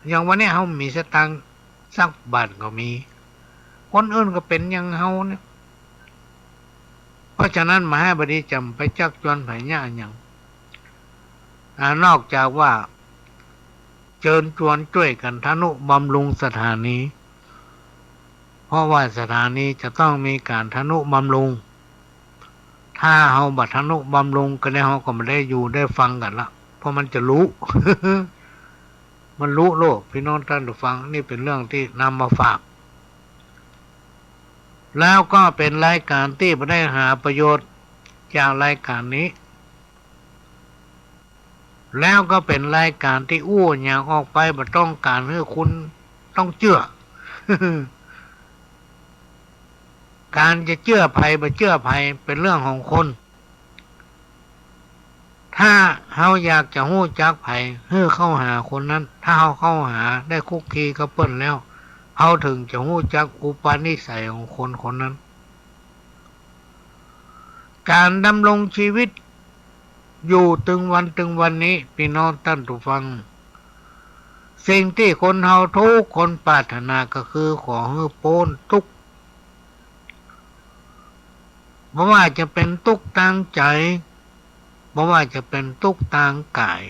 อย่างวันเนี้ย เฮาบ่มีสตางค์สักบาทก็มี คนอื่นก็เป๋นอย่างเฮาเนี่ย เพราะฉะนั้น มหาบดีจ๋ำไปจักจวนไผเยียะหยัง อ่า นอกจากว่า เจิญจวนจ้วยกั๋นทะนุบำรุงสถานี เพราะว่าสถานีจะต้องมีก๋านทะนุบำรุง ถ้าเฮาบ่ทะนุบำรุงก็ได้ เฮาก็บ่ได้อยู่ได้ฟังกั๋นละ เพราะมันจะลุ มันลุโลก ปี้น้องต้านผู้ฟัง นี่เป๋นเรื่องตี้นำมาฝาก แล้วก็เป๋นรายก๋านตี้บ่ได้หาประโยชน์จากรายก๋านนี้ แล้วก็เป๋นรายก๋านตี้อู้หยังออกไปบ่ต้องก๋านหื้อคุณต้องเจื้อ ก๋านจะเจื้อใผบ่เจื้อใผเป๋นเรื่องของคน ถ้าเฮาอยากจะฮู้จักใผ หื้อเข้าหาคนนั้น ถ้าเฮาเข้าหาได้คลุกคลีกับเปิ้นแล้ว เฮาเถิงจะฮู้จักอุปนิสัยของคนคนนั้น ก๋านดำรงชีวิตอยู่ตึงวันตึงวันนี้ ปี้น้องต้านผู้ฟัง สิ่งตี้คนเฮาทุกคนปรารถนาก็คือขอหื้อป๊นตุ๊กข์ บ่ว่าจะเป๋นตุ๊กข์ตางใจ๋ บ่ว่าจะเป๋นตุ๊กข์ตางก๋าย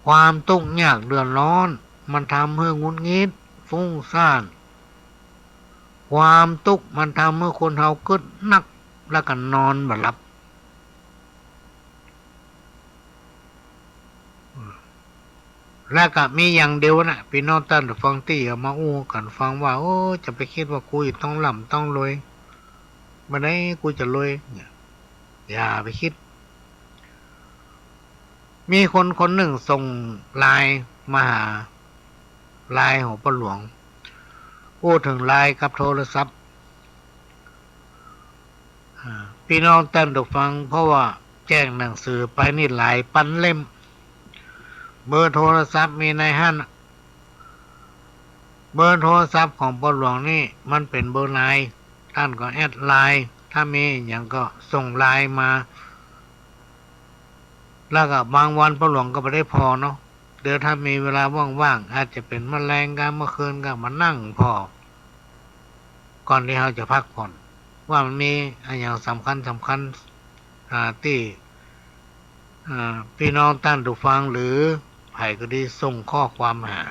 ความตุ๊กข์ยากเดือดร้อน มันทำหื้อหงุดหงิด ฟุ้งซ่าน ความตุ๊กข์มันทำหื้อคนเฮากึ๊ดนัก แล้วก็นอนบ่หลับ แล้วก็มีอย่างเดียวนะ ปี้น้องต้านผู้ฟังตี้เอามาอู้กั๋นฟังว่า โอ้ จะไปกึ๊ดว่ากูจะต้องร่ำต้องรวย บ่ได้ กูจะรวยเนี่ย อย่าไปกึ๊ด มีคนคนนึ่งส่งไลน์มาหา ไลน์ของป้อหลวง อู้เถิงไลน์กับโทรศัพท์ อ่า ปี้น้องต้านผู้ฟัง เพราะว่าแจ้งหนังสือไปนี่หลายปันเล่ม เบอร์โทรศัพท์มีในหั้น เบอร์โทรศัพท์ของป้อหลวงนี่มันเป๋นเบอร์ไลน์ ต้านก็แอดไลน์ ถ้ามีหยังก็ส่งไลน์มา แล้วก็บางวันป้อหลวงก็บ่ได้ผ่อเนาะ เดี๋ยวถ้ามีเวลาว่างๆ อาจจะเป๋นมะแลงกลางเมื่อคืนก็มานั่งผ่อ ก่อนตี้เฮาจะพักผ่อน ว่ามันมีอะหยังสำคัญสำคัญ อ่า ตี้ อ่า ปี้น้องต้านผู้ฟังหรือใผก็ดีส่งข้อความหา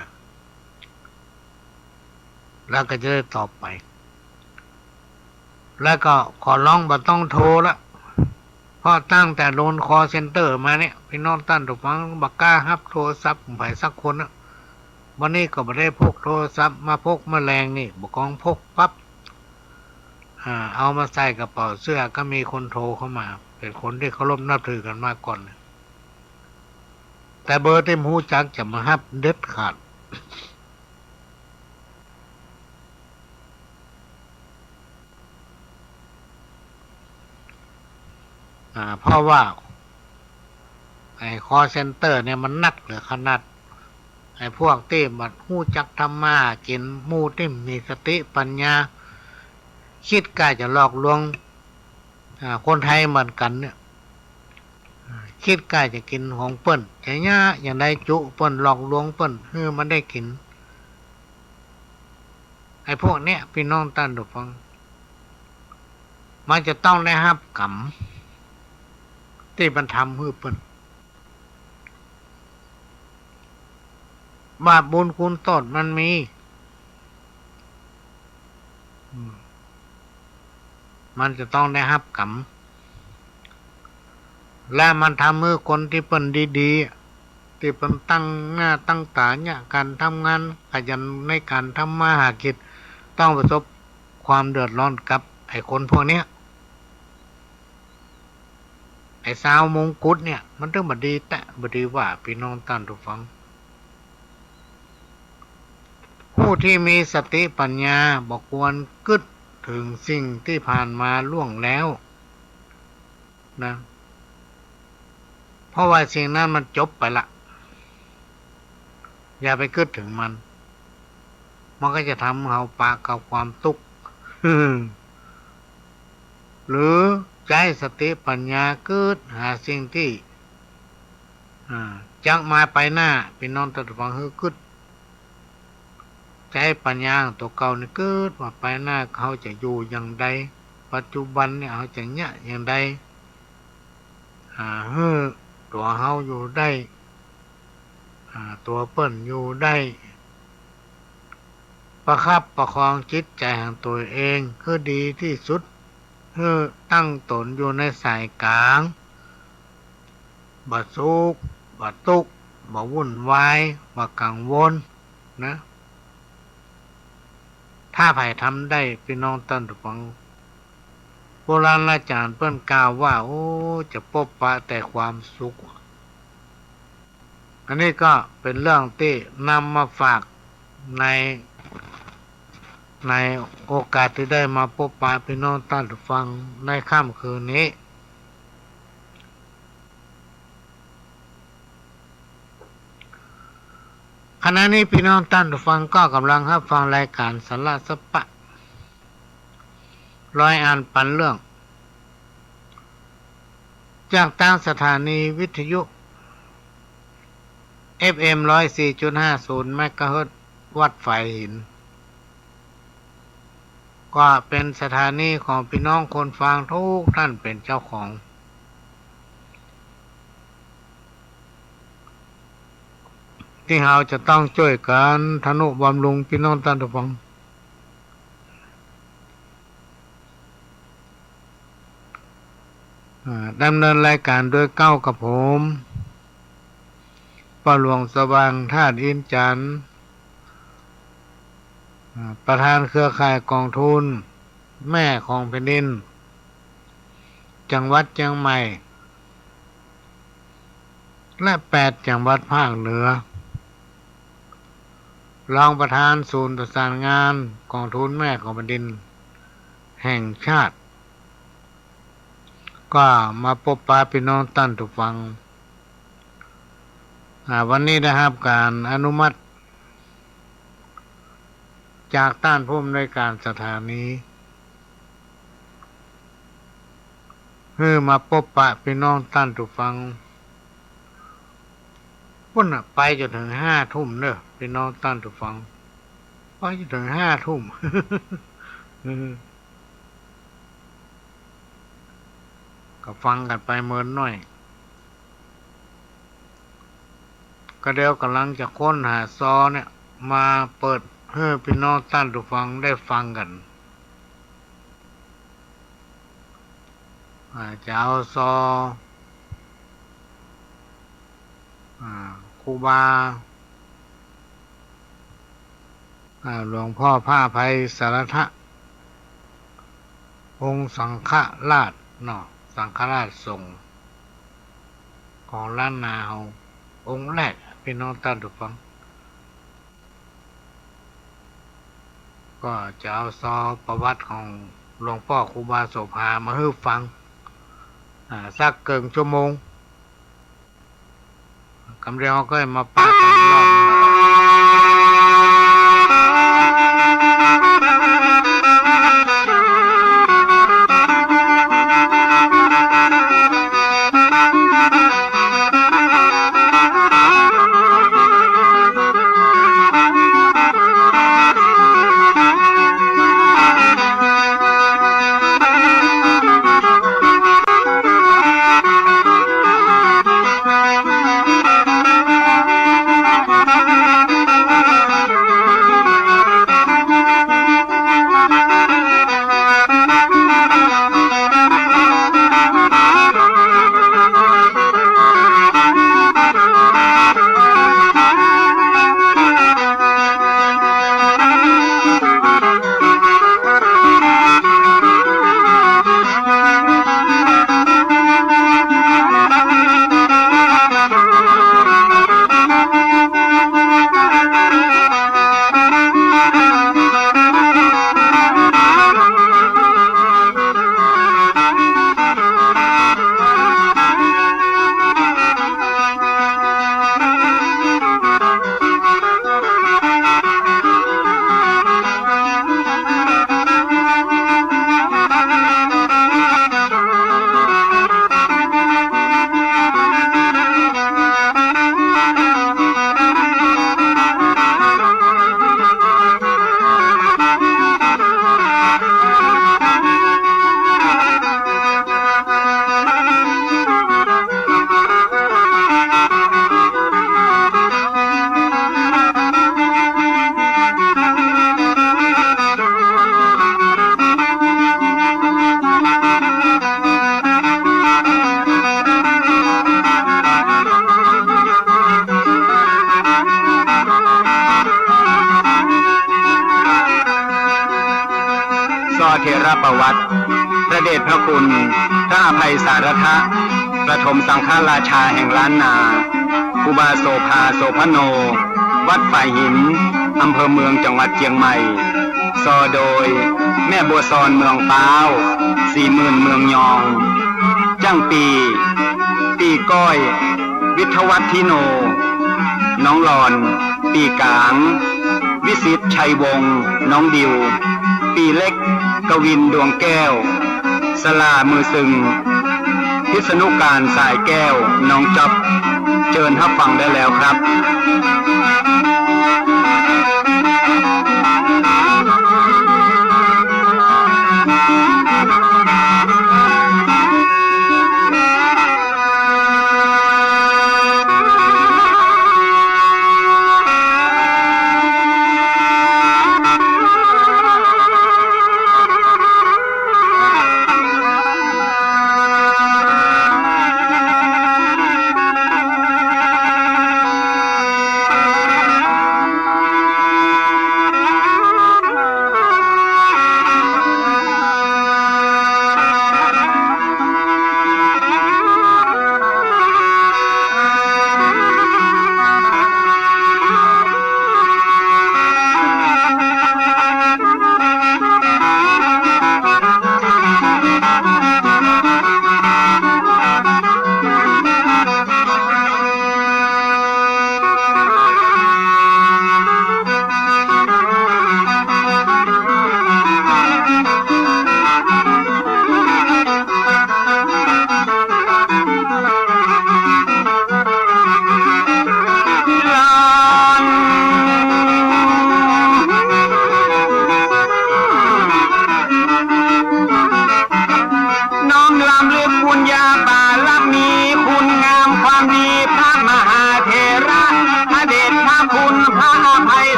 แล้วก็จะได้ตอบไป แล้วก็ขอร้องบ่ต้องโทรละ เพราะตั้งแต่โดนคอลเซ็นเตอร์มาเนี่ย ปี้น้องต้านผู้ฟังบ่กล้าฮับโทรศัพท์ของใผสักคนนะ วันนี้ก็บ่ได้พกโทรศัพท์มา พกมาแลงนี่ บ่กองพกปั๊บ อ่า เอามาใส่กระเป๋าเสื้อ ก็มีคนโทรเข้ามา เป๋นคนตี้เคารพนับถือกั๋นมาก่อน แต่เบอร์ตี้บ่ฮู้จักจะบ่ฮับเด็ดขาด อ่า เพราะว่าไอ้คอลเซ็นเตอร์เนี่ยมันนักเหลือขนาด ไอ้พวกตี้บ่ฮู้จักทำมาหากิ๋น หมู่ตี้บ่มีสติปัญญา คิดก้าจะหลอกลวง อ่า คนไทยเหมือนกั๋นเนี่ย อ่า คิดก้าจะกิ๋นของเปิ้น จะเยียะอย่างใดจุเปิ้น หลอกลวงเปิ้น หื้อมันได้กิ๋น ไอ้พวกเนี้ย ปี้น้องต้านผู้ฟัง มันจะต้องได้ฮับก๋รรมตี้มันทำหื้อเปิ้น บาปบุญคุณโต้ษมันมี อืม มันจะต้องได้ฮับก๋รรม และมันทำหื้อคนตี้เปิ้นดีๆ ตี้เปิ้นตั้งหน้าตั้งต๋าเยียะก๋านทำงาน ขยันในก๋านทำมาหากิ๋น ต้องประสบความเดือดร้อนกับไอ้คนพวกเนี้ย ไอ้ซาวมงกุฎเนี่ย มันตึงบ่ดีแต๊ บ่ดีว่า ปี้น้องต้านผู้ฟัง ผู้ตี้มีสติปัญญาบ่ควรกึ๊ดเถิงสิ่งตี้ผ่านมาล่วงแล้วนะ เพราะว่าสิ่งนั้นมันจบไปละ อย่าไปกึ๊ดเถิงมัน มันก็จะทำหื้อเฮาปะกับความตุ๊กข์ หรือใจ๊สติปัญญากึ๊ดหาสิ่งตี้ อ่า จักมาไปหน้า ปี้น้องต้านผู้ฟัง หื้อกึ๊ด ใจ๊ปัญญาตั๋วเก่านี่กึ๊ดว่าไปหน้าเฮาจะอยู่อย่างใด ปัจจุบันเนี่ยเฮาจะเยียะอย่างใด อ่า หื้อตั๋วเฮาอยู่ได้ อ่า ตั๋วเปิ้นอยู่ได้ ประคับประคองจิตใจ๋ของตั๋วเองหื้อดีตี้สุด หื้อตั้งต๋นอยู่ในสายก๋าง บ่สุข บ่ตุ๊กข์ บ่วุ่นวาย บ่กังวลนะ ถ้าใผทำได้ ปี้น้องต้านผู้ฟัง โบราณอาจ๋ารย์เปิ้นกล่าวว่า โอ้ จะปบปะแต่ความสุข อันนี้ก็เป๋นเรื่องตี้นำมาฝากใน ในโอกาสตี้ได้มาปบปะปี้น้องต้านผู้ฟังในค่ำคืนนี้ ขณะนี้ปี้น้องต้านผู้ฟังก็ก่ำลังฮับฟังรายก๋านสาระสะปะ ร้อยอันปันเรื่อง จากตางสถานีวิทยุ เอฟเอ็ม ร้อยสี่จุดห้าศูนย์ เมกะเฮิรตซ์ วัดฝายหิน ก็เป๋นสถานีของปี้น้องคนฟังกู้ต้านเป๋นเจ้าของ ตี้เฮาจะต้องจ้วยกั๋นทะนุบำรุงปี้น้องต้านผู้ฟัง อ่า ดำเนินรายก๋านโดยเก๊ากับผม ป้อหลวงสว่าง ธาตุอินจันทร์ อ่า ประธานเครือข่ายก๋องทุนแม่ของแผ่นดิน จังหวัดเจียงใหม่ และแปดจังหวัดภาคเหนือ รองประธานศูนย์ประสานงานก๋องทุนแม่ของแผ่นดินแห่งชาติ ก็มาปบปะปี้น้องต้านผู้ฟัง อ่า วันนี้ได้ฮับก๋านอนุมัติ จากต้านผู้อำนวยก๋านสถานี หื้อมาปบปะปี้น้องต้านผู้ฟัง ปุ้นน่ะ ไปจ๋นเถิงห้าทุ่มเน่อ ปี้น้องต้านผู้ฟัง ไปจ๋นเถิงห้าทุ่ม เออ ก็ฟังกั๋นไปเมินหน้อย ก็เดี๋ยวก่ำลังจะค้นหาซอเนี่ย มาเปิดหื้อปี้น้องต้านผู้ฟังได้ฟังกั๋น อ่า จะเอาซอ อ่า ครูบา อ่า หลวงป้อผ้าไพรสาระทะ องค์สังฆราชเนาะ สังฆราชสงฆ์ของล้านนาเฮา องค์แรก ปี้น้องต้านผู้ฟัง ก็จะเอาซอประวัติของหลวงป้อครูบาโสภามาหื้อฟัง อ่า สักเกิ่งชั่วโมง กำเดียวก็มาปะกั๋นรอบนึ่ง ซอเถรประวัติ พระเดชพระคุณ พระอภัยสาระทะ ประถมสังฆราชาแห่งล้านนา ครูบาโสภา โสภโณ วัดฝายหิน อำเภอเมือง จังหวัดเจียงใหม่ ซอโดย แม่บัวซอน เมืองป๊าว ศรีหมื่น เมืองยอง จั้งปี้ ปี้ก้อย วิทยวัฒน์ ธิโน น้องหลอน ปี้ก๋าง วิสิทธิ์ ชัยวงศ์ น้องดิว ปี้เล็ก กวิน ดวงแก้ว สลา มือตึง พิษณุการ สายแก้ว น้องจ๊อบ เจิญฮับฟังได้แล้วครับ เ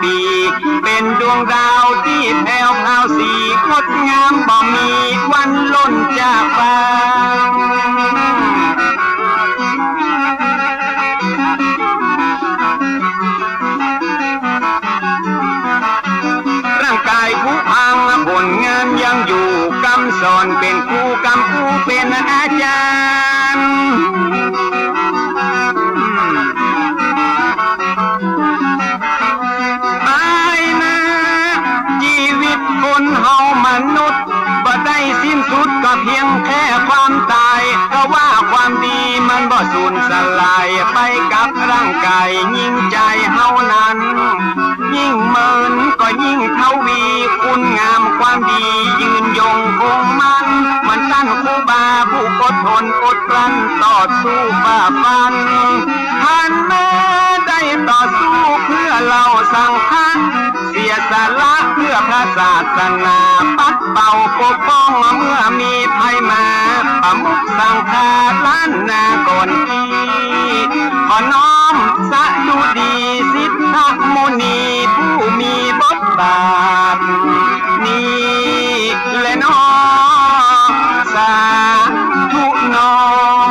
ปี เป๋นดวงดาวตี้แผวพราวสี งดงามบ่มีวันล่นจากฟ้า ร่างก๋ายผุพัง ผลงานยังอยู่ กำสอนเป๋นครู กำครูเป๋นอาจ๋ารย์ ปายหน้า จีวิตคนเฮามนุษย์ บ่ได้สิ้นสุดก็เพียงแค่ความต๋าย เพราะว่าความดีมันบ่สูญสลายไปกับร่างก๋าย ยิ่งใจ๋เฮานั้น ยิ่งเมินก็ยิ่งทวี คุณงามความดียืนยงคงมั่น เหมือนต้านครูบาผู้อดทนอดกลั้นต่อสู้ฝ่าฟัน หันมาได้ต่อสู้เพื่อเหล่าสังฆะ เสียสละเพื่อพระศาสนา ปัดเป่าปกป้องเมื่อมีภัยมา ประมุขสังฆะล้านนาก่อนตี้ ขอน้อมสดุดีสิทธมุนีผู้มีบทบาท นี้แลหนอ สาธุน้อม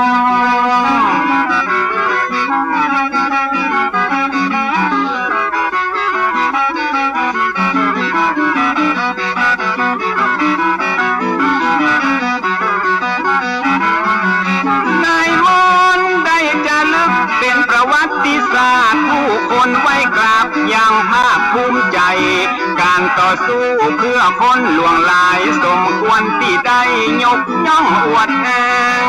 นายมนได้จารึกเป๋นประวัติศาสตร์ ผู้คนไหว้กราบอย่างภาคภูมิใจ๋ ก๋านต่อสู้เพื่อคนหลวงหลาย สมควรตี้ได้ยกย่องอวดอ้าง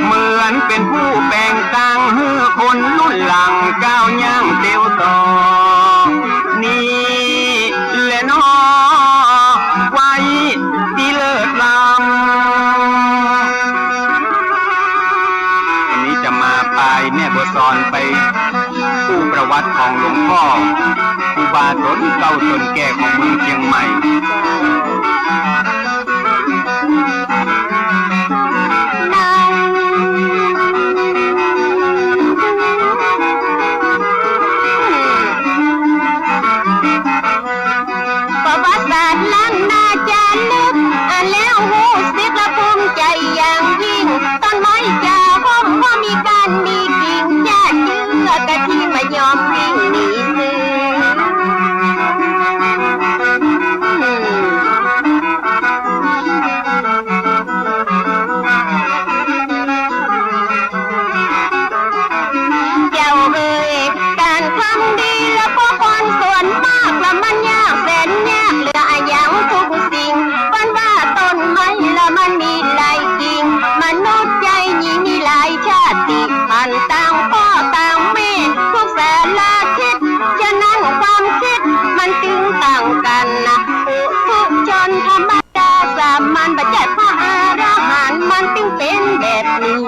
เหมือนเป๋นผู้แป๋งตางหื้อคนรุ่นหลังก้าวย่างเตียวต่อ นี้แลหนอ ไว้ตี้เลิศล้ำ วันนี้จะมาปายแม่บัวซอนไปกู้ประวัติของหลวงพ่อ ครูบาต๋นเก่าต๋นแก่ของเมืองเจียงใหม่ ประวัติศาสตร์ล้านนาจ๋าลึก อ่านแล้วฮู้สึกละภูมิใจ๋อย่างยิ่ง ต้นไม้จ๋าฮ่มก็มีก้านมีกิ่ง จ้าเจื้อกะทิมะยอมวิ่งหนีเสือ เจ้าเอ๋ย ก๋านทำดีแล้วก็คนส่วนมากละมันยากแสนยากเหลืออะหยังทุกสิ่ง เปิ้นว่าต้นไม้ละมันมีหลายกิ่ง มนุษย์ใจ๋นี้มีหลายชาติพันธุ์ ต่างป้อต่างแม่ ทุกสารทิศ ฉะนั้นความคิดมันจึงต่างกั๋นนะ ปุถุชนธรรมดาสามัญ บ่ใจ้พระอรหันต์ มันจึงเป๋นแบบนี้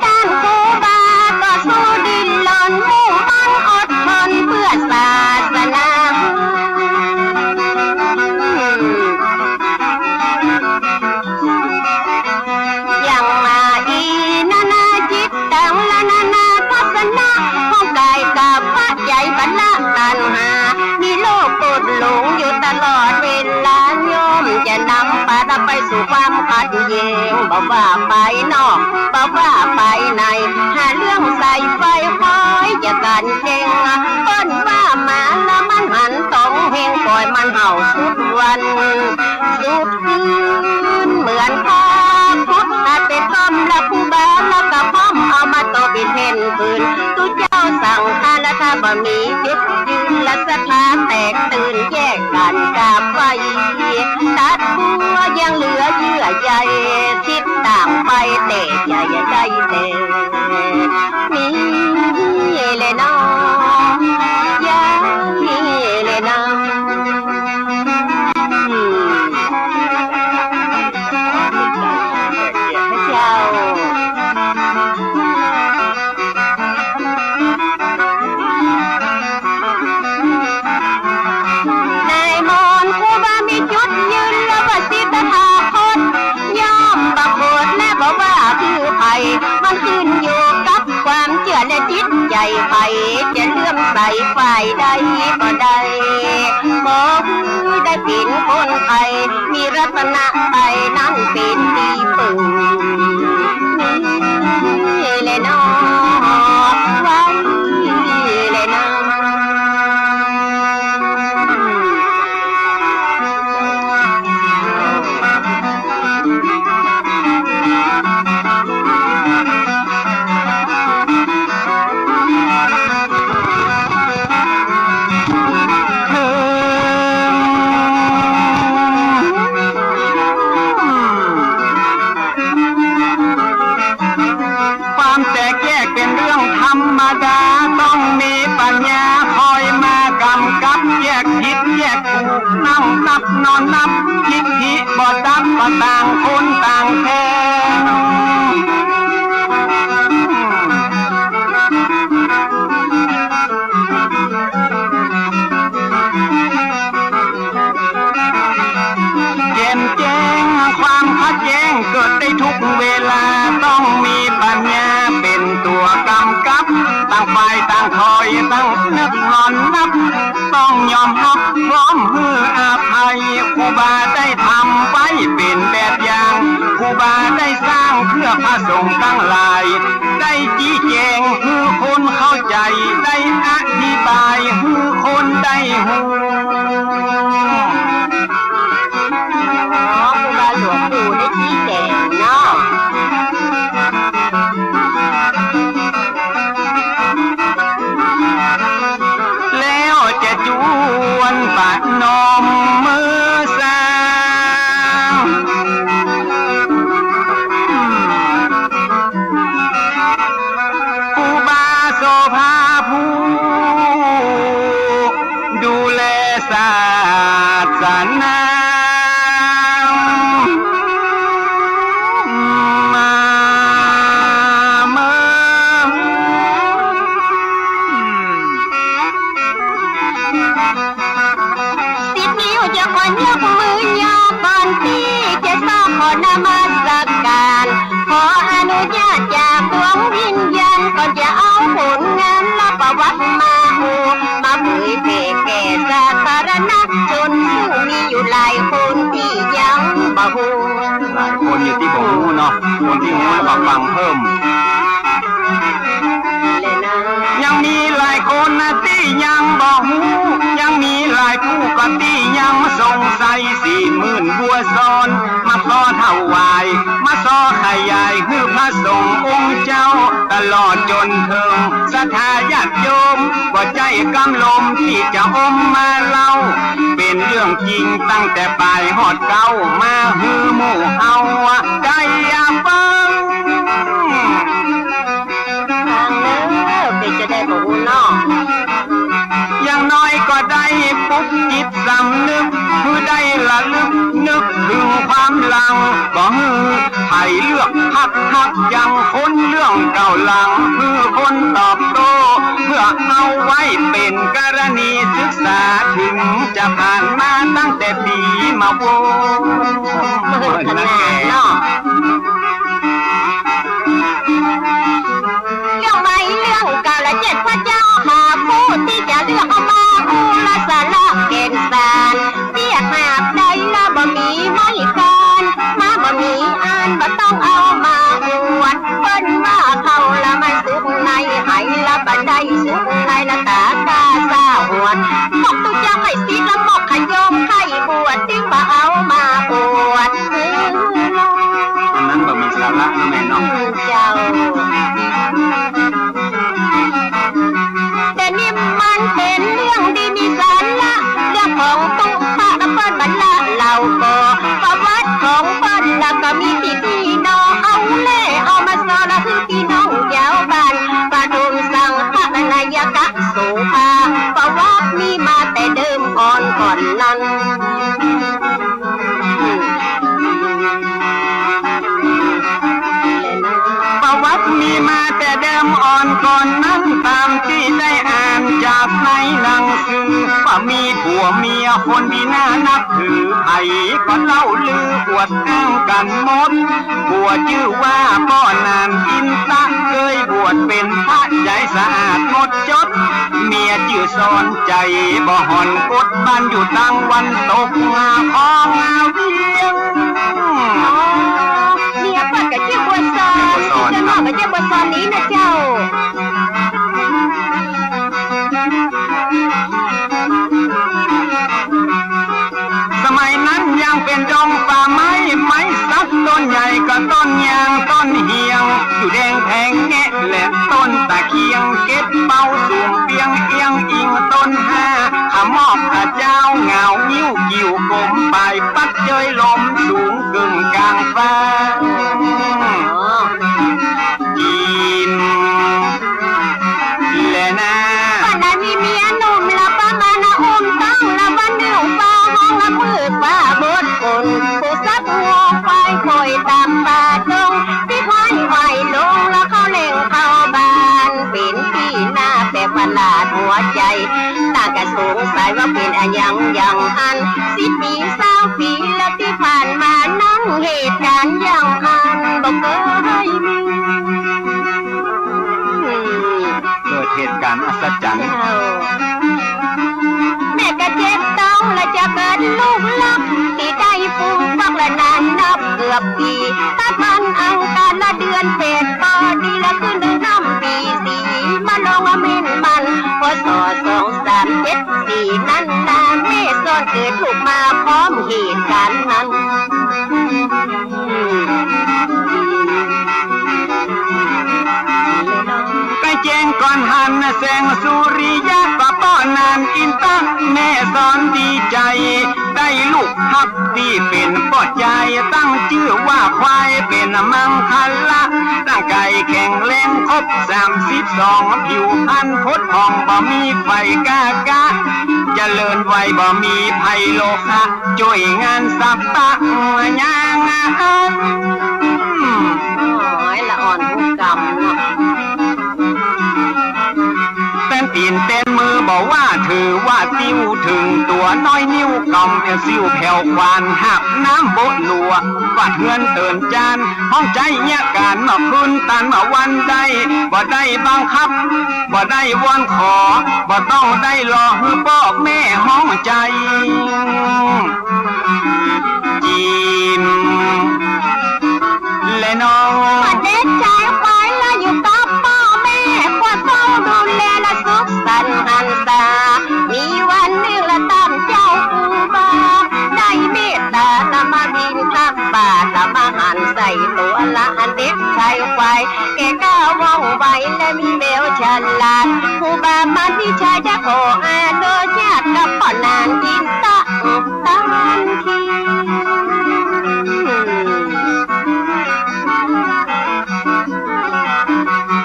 ต้านครูบาก็สู้ดิ้นรน มุ่งมั่นอดทนเพื่อศาสนา อย่างมาอีนานาจิตตัง ละนานาทัศนะ ของก๋ายกับพระใจ๋ บ่ละตัณหา มีโลภโกรธหลงอยู่ตลอดเวลา ย่อมจะนำพาไปสู่ความขัดแย้ง บ่ว่าภายนอก บ่ว่าภายใน หาเรื่องใส่ไฟคอยจะกั๋นแย้ง เปิ้นว่าหมาละมันหันต๋องแฮง ป่อยมันเห่าสุดวัน สุดคืน เหมือนพระพุทธเป๋นต้อม ละครูบาละก็พร้อม เอามาต่อเป๋นแผ่นผืน ตุ๊เจ้าสังฆะละถ้าบ่มีจุดยืน ละศรัทธาแตกตื่น แยกกั๋นกราบไหว้ ตัดบั้วยังเหลือเยื่อใย คิดต่างไปแต่อย่า อย่าได้แต่ นี้แลหนอ อย่างนี้แลหนอ อืม เจ้า นายมนต์ครู ใผจะเลื่อมใสฝ่ายใดก็ได้ ขอหื้อได้เป๋นคนไทย มีรัตนะไตรนั้นเป๋นตี้เปิ่ง นี่แหละเนาะ ไว้แหละนะ ความแตกแยกเป๋นเรื่องธรรมดา ต้องมีปัญญาคอยมากำกับ แยกผิดแยกถูก นั่งนับนอนนับ ทิฐิบ่ดับ ก็ต่างคนต่างแทง แจ่มแจ้ง ความขัดแย้งเกิดได้ทุกเวลา ต้องมีปัญญาเป๋นตั๋วกำกับ ต่างฝ่ายต่างคอย ต่างนึกนอนนับ ต้องยอมฮับพร้อมหื้ออภัย ครูบาได้ทำไว้เป๋นแบบอย่าง ครูบาได้สร้างเพื่อพระสงฆ์ตังหลาย ได้ชี้แจงหื้อคนเข้าใจ๋ ได้อธิบายหื้อคนได้ฮู้ อ๋อ ครูบาหลวงปู่ได้ชี้แจงเนาะ แล้วจะจวนประนมมือสร้าง ครูบาโสภาผู้ดูแลศาสนา มาเมิน สิบนิ้วจะขอยกมือยอก่อนตี้จะซอกขอนมัสการ ขออนุญาตจากดวงวิญญาณ ก่อนจะเอาผลงานและประวัติมาอู้ มาเผยแผ่แก่สาธารณชน ซึ่งมีอยู่หลายคนตี้ยังบ่ฮู้ หลายคนอยู่ตี้บ่ฮู้เนาะ คนตี้ฮู้แล้วก็ฟังเพิ่ม ยังมีหลายคนนะตี้ยังบ่ฮู้ ยังมีหลายผู้ก็ตี้ยังสงสัย สี่หมื่นบัวซ้อน มาขอถวาย มาซอขยายหื้อพระสงฆ์องค์เจ้า ตลอดจ๋นเถิงศรัทธาญาติโยม บ่ใจ้กำลมตี้จะอมมาเล่า เป๋นเรื่องจริงตั้งแต่ป๋ายฮอดเก๊า มาหื้อหมู่เฮาได้ฟัง ฟังเน่อ เป๋นจะได้บ่ฮู้เนาะ อย่างน้อยก็ได้ปลุกจิตสำนึก หื้อได้ระลึกนึกเถิงความหลัง บ่หื้อใผเลือกฮักฮักยังคนเรื่องเก่าหลัง หื้อคนตอบโต้ เพื่อเอาไว้เป๋นกรณีศึกษา เถิงจะผ่านมาตั้งแต่ปี๋มาโว้ เมินขนาดเนาะ เรื่องใหม่เรื่องเก่าละเจ็ดพระเจ้าหาผู้ตี้จะเลือกเอามาอู้ละสาระแก่นสาร เตี้ยหากได้ละบ่มีไม้กาน มาบ่มีอันบ่ต้องเอามาอวด เปิ้นว่าเข้าละมันสุกในไหละบ่ได้สุกในละต๋ากาสาหวด หมกตุ๊เจ้าไข้สิทธิ์ละหมกขยมไข้บวช จึงบ่เอามาอวด อันนั้นบ่มีสาระนะแม่เนาะ เจ้า แต่นี่มันเป๋นเรื่องดีมีสาระ เรื่องของตุ๊พระนะเปิ้นบรรละเล่าก่อ ประวัติของเปิ้นละก็มีตี้พี่น้อง เอาแล่เอามาซอละหื้อพี่น้องยาวบ้าน ปฐมสังฆนายกะโสภา ประวัติมีมาแต่เดิมอ่อนก่อนนั้น ประวัติมีมาแต่เดิมอ่อนก่อนนั้น ต๋ามตี้ได้อ่านจากในหนังสือ ว่ามีผัวเมียคนดีน่านับถือ ใผก็เล่าลืออวดอ้างกั๋นหมด ผัวจื้อว่าป้อหนานอินทะ เกยบวชเป๋นพระใจ๋สะอาดม สอนใจ๋บ่ห่อน กดบ้านอยู่ตางวันตกของเวียง อ๋อ เมียป้อก็จื้อบัวสอน บัวสอน เจ้า ครับ น้องก็จื้อบัวสอนนี้นะเจ้า สมัยนั้นยังเป๋นดงป่าไม้ ไม้สักต้นใหญ่ก็ต้นยางต้นเหียง อยู่แดงแผงแงะและต้นตะเคียง เก็บเบาสูงเปียงเอียงอิงต้นห้า ขมอกกระเจ้าเหงางิ้วกิ่วกลมปลายปัดเย้ยลมสูงกึ่งกลางฟ้า จีน แลนา วันนั้นมีเมียหนุ่มละประมาณนะ อุ้มตั้งละวันหนึ่งฟ้าห้องละมือฟ้าบดฝน ผู้สักงวงควายคอยตามป่าดง ตี้ควายไหวลงละเข้าแหล่งเข้าบ้าน เป๋นตี้น่าแปลกประหลาดหัวใจ๋ ต่างก็สงสัยว่าเป๋นอะหยังอย่างอั้น สิบปีซาวปีละตี้ผ่านมานั้นเหตุก๋ารณ์อย่างอั้นบ่เกยมี เกิดเหตุการณ์อัศจรรย์ แม่ก็เจ็บต้องละจะเกิดลูกลัก ตี้ได้ฟูมฟักละนานนับเกือบปี๋ ตัดวันอังคารละเดือนแปดปอดีละขึ้นเดือนห้ำปี๋สี่ มาลงเม่นมัน พ.ศ. สองสามเจ็ดสี่ นั้นนา แม่ซ่อนเกิดลูกมาพร้อมเหตุก๋ารณ์นั้น ใก้แจ้งก่อนหันแสงสุริยะ ปะเปาะนานอินตะ แม่สอนดีใจ๋ ได้ลูกฮักตี้เป๋นป้อจาย ตั้งจื้อว่าควายเป๋นมังคละ ร่างก๋ายแข็งแรงครบสามสิบสอง ผิวพรรณผุดผ่องบ่มีไฟก้ากะ เจริญไวบ่มีภัยโรคะ จ้วยงานสัพพะงาน โอ้ย ละอ่อนฮู้กำเนาะ แป้นตี๋นแป้นมือบ่ว่า ถือว่าติ้วเถิงตั๋ว น้อยนิ้วกำแผ่วซิ่วแผ่วขวาน หาบน้ำโบะหลัว กวาดเฮือนเตินจาน ฮ้องใจ๊เยียะก๋าน มาคืนตันมาวันได้ บ่ได้บังคับ บ่ได้วอนขอ บ่ต้องได้รอหื้อป้อแม่ฮ้องใจ๋ จีน และน้อง ว่าเด็กชายควายละอยู่กับป้อแม่ ครัวเซ้าดูแลละสุขสันต์หันษา มีวันนึ่งละต๋ามเจ้าครูบา ได้เมตต๋าละมาบิณฑบาต ละมาหันใส่ตั๋วละอันเด็กชายควาย แก่กล้าว่องไวและมีแววฉลาด ครูบามาวิชาจะขออนุญาตกับป้อนานอินตะ ตันที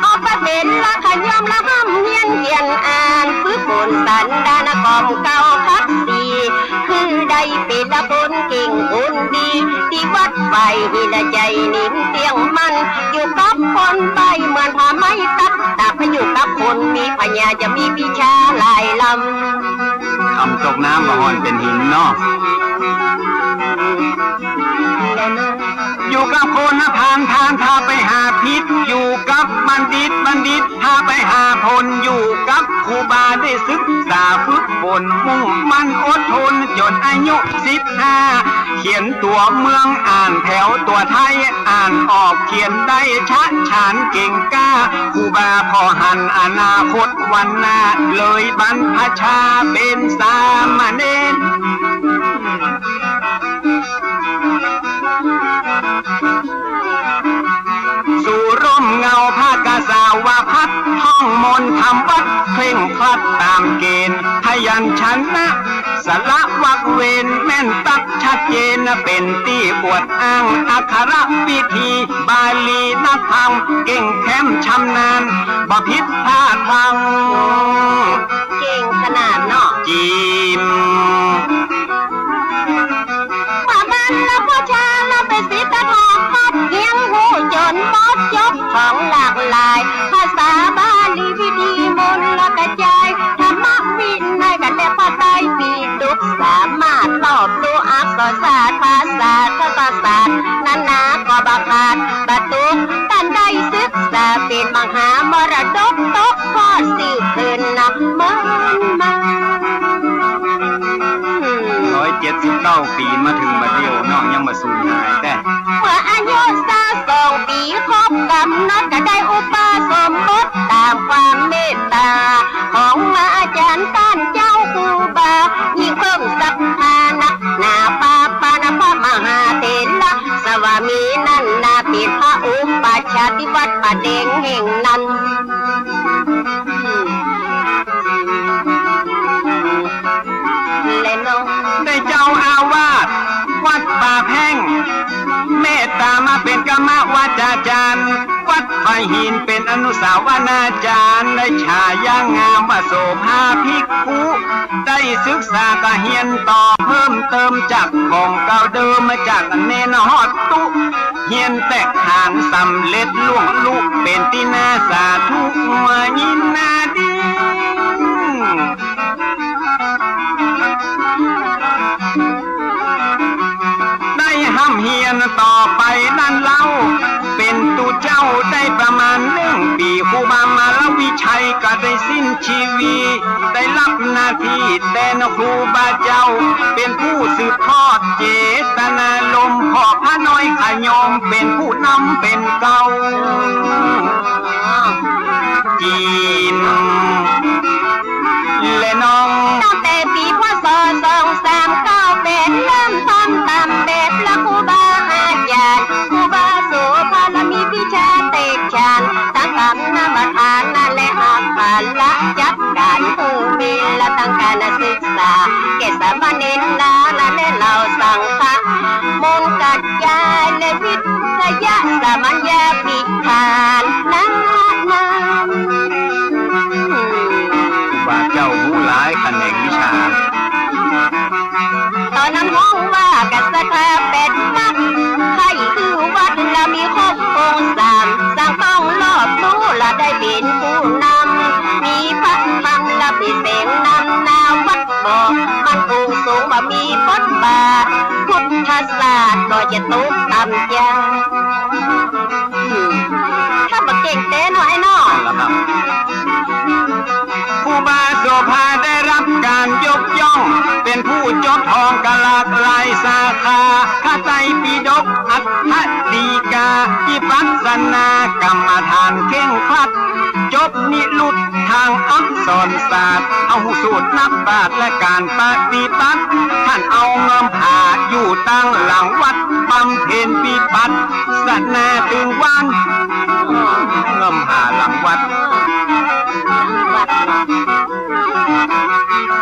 ออกมาเป๋นละขย่อมละฮ่ำเฮียนเขียนอ่าน ฝึกฝนสันดานกล่อมเกล้าขับสี คือได้เป๋นละคนเก่งคนดี ตี้วัดไปนี่ละใจ๋นิ่มเตี้ยงมั่น อยู่กับคนใบ้เหมือนผ้าไหมตัด ต๋าไปอยู่กับคนมีปัญญาจะมีวิชาหลายล้ำ คำตกน้ำบ่ห่อนเป๋นหินเนาะ อยู่กับคนพาลพาลพาไปหาผิด อยู่กับบัณฑิตบัณฑิตพาไปหาผล อยู่กับครูบาได้ศึกษาฝึกฝน มุ่งมั่นอดทนจ๋นอายุสิบห้า เขียนตั๋วเมืองอ่านแถวตั๋วไทย อ่านออกเขียนได้ชะฉานเก่งกล้า ครูบาผ่อหันอนาคตวันหน้า เลยบรรพชาเป๋นสามเณร สู่ร่มเงาพระกาสาวพัสตร์ ท่องมนต์ทำวัตรเคร่งครัดต๋ามเกณฑ์ พยัญชนะ สระวรรคเวรแม่นตั๊กชัดเจน เป๋นตี้อวดอ้างอักขระวิธี บาลีนักธรรมเก่งแคล่มชำนาญ บ่ผิดพลาดพลั้ง เก่งขนาดเนาะ จีน ว่าบรรพชาละเป๋นศิษย์ตถาคต เฮียนฮู้จ๋นหมดจบของหลากหลาย ภาษาบาลีวิธีมนต์ละกระจาย ธรรมวินัยก็แตกพระไตรปิฎก สามารถรอบรู้อักษรศาสตร์ ภาษาศาสตร์ นานาก็บ่ขาดบ่ตก ต้านได้ศึกษาเป๋นมหามรดกตกทอดสืบเถินนำเมิน ปี๋มาเถิงบ่าเดี่ยวน้องยังบ่สูญหายแต๊ เมื่ออายุซาวสองปี๋ครบก๋ำหนด ก็ได้อุปสมบทต๋ามความเมตต๋าของอาจ๋ารย์ต้านเจ้าครูบา ยิ่งเพิ่มศรัทธานักหนา ปาปานะพระมหาเถระ สวามีนั้นนาเป๋นพระอุปัชฌาย์ตี้วัดป่าแดงแห่งนั้น อืม และน้อง ได้เจ้าอาวาสวัดป่าแพ่ง เมตต๋ามาเป๋นกรรมวาจาจ๋ารย์ วัดผาหินเป๋นอนุสาวนาจ๋ารย์ ได้ฉายางามว่าโสภาภิกขุ ได้ศึกษาก็เฮียนต่อเพิ่มเติมจากของเก่าเดิมมาจากเณรฮอดตุ๊ เฮียนแตกฐานสำเร็จล่วงลุเป๋นตี้น่าสาธุเมื่อยินนาดี ได้ฮ่ำเฮียนต่อไปนั้นเล่า เป๋นตุ๊เจ้าได้ประมาณนึ่งปี๋ ครูบามารวิชัยก็ได้สิ้นจีวี ได้ฮับหน้าตี้แตนครูบาเจ้า เป๋นผู้สืบทอดเจตนารมณ์ ผ่อพระน้อยขะยอม เป๋นผู้นำเป๋นเก้า จีน และน้อง ตั้งแต่ปี๋ พ.ศ. สองสามเก้าแปด เริ่มต้นต๋ามแบบพระครูบาอาจ๋ารย์ ครูบาโสภา และมีวิชาแตกฉาน ตังกรรมฐานและอักขระจัดก๋านหื้อเป๋นละตังก๋านศึกษา แก่สามเณรนาและเหล่าสังฆะ มนต์กัจจายและวิทยาสามัญญาภิธานนั้น ครูบาเจ้าฮู้หลายแขนงวิชา ต๋อนนั้นฮ้องว่ากัสถาแปดวัก ใค่คือวัดละมีครบองค์สาม สร้างต้องรอบรู้ละได้เป๋นผู้นำ มีพระธรรมละเป๋นแสงนำหน้าวัด บ่มั่นคงสูง บ่มีบทบาท พุทธศาสตร์ก็จะตกต่ำจา อืม ถ้าบ่เก่งแต๊เนาะไอ้เนาะ นั่นแหละครับ ครูบาโสภาได้ฮับก๋านยกย่อง เป๋นผู้จดฮ้องกะหลากหลายสาขา พระไตรปิฎก อัฏฐฎีกา วิปัสสนากรรมฐานเคร่งครัด จบนิรุตทางอักษรศาสตร์ เอาฮู้สูตรนักปราชญ์และก๋านปฏิบัติ ต้านเอาเงิ่มผาอยู่ตังหลังวัด บำเพ็ญวิปัสสนาตึงวัน เงิ่มผาหลังวัด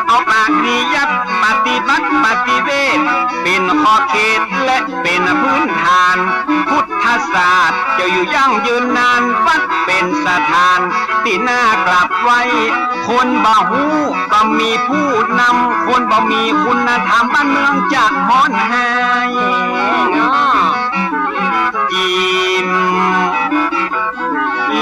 เอาปริยัติปฏิบัติปฏิเวท เป๋นขอบเขตและเป๋นพื้นฐาน พุทธศาสตร์จะอยู่ยั่งยืนนาน วัดเป๋นสถานตี้น่ากราบไหว้ คนบ่ฮู้ บ่มีผู้นำ คนบ่มีคุณธรรม บ้านเมืองจะฮ้อนแฮง เนาะ จีน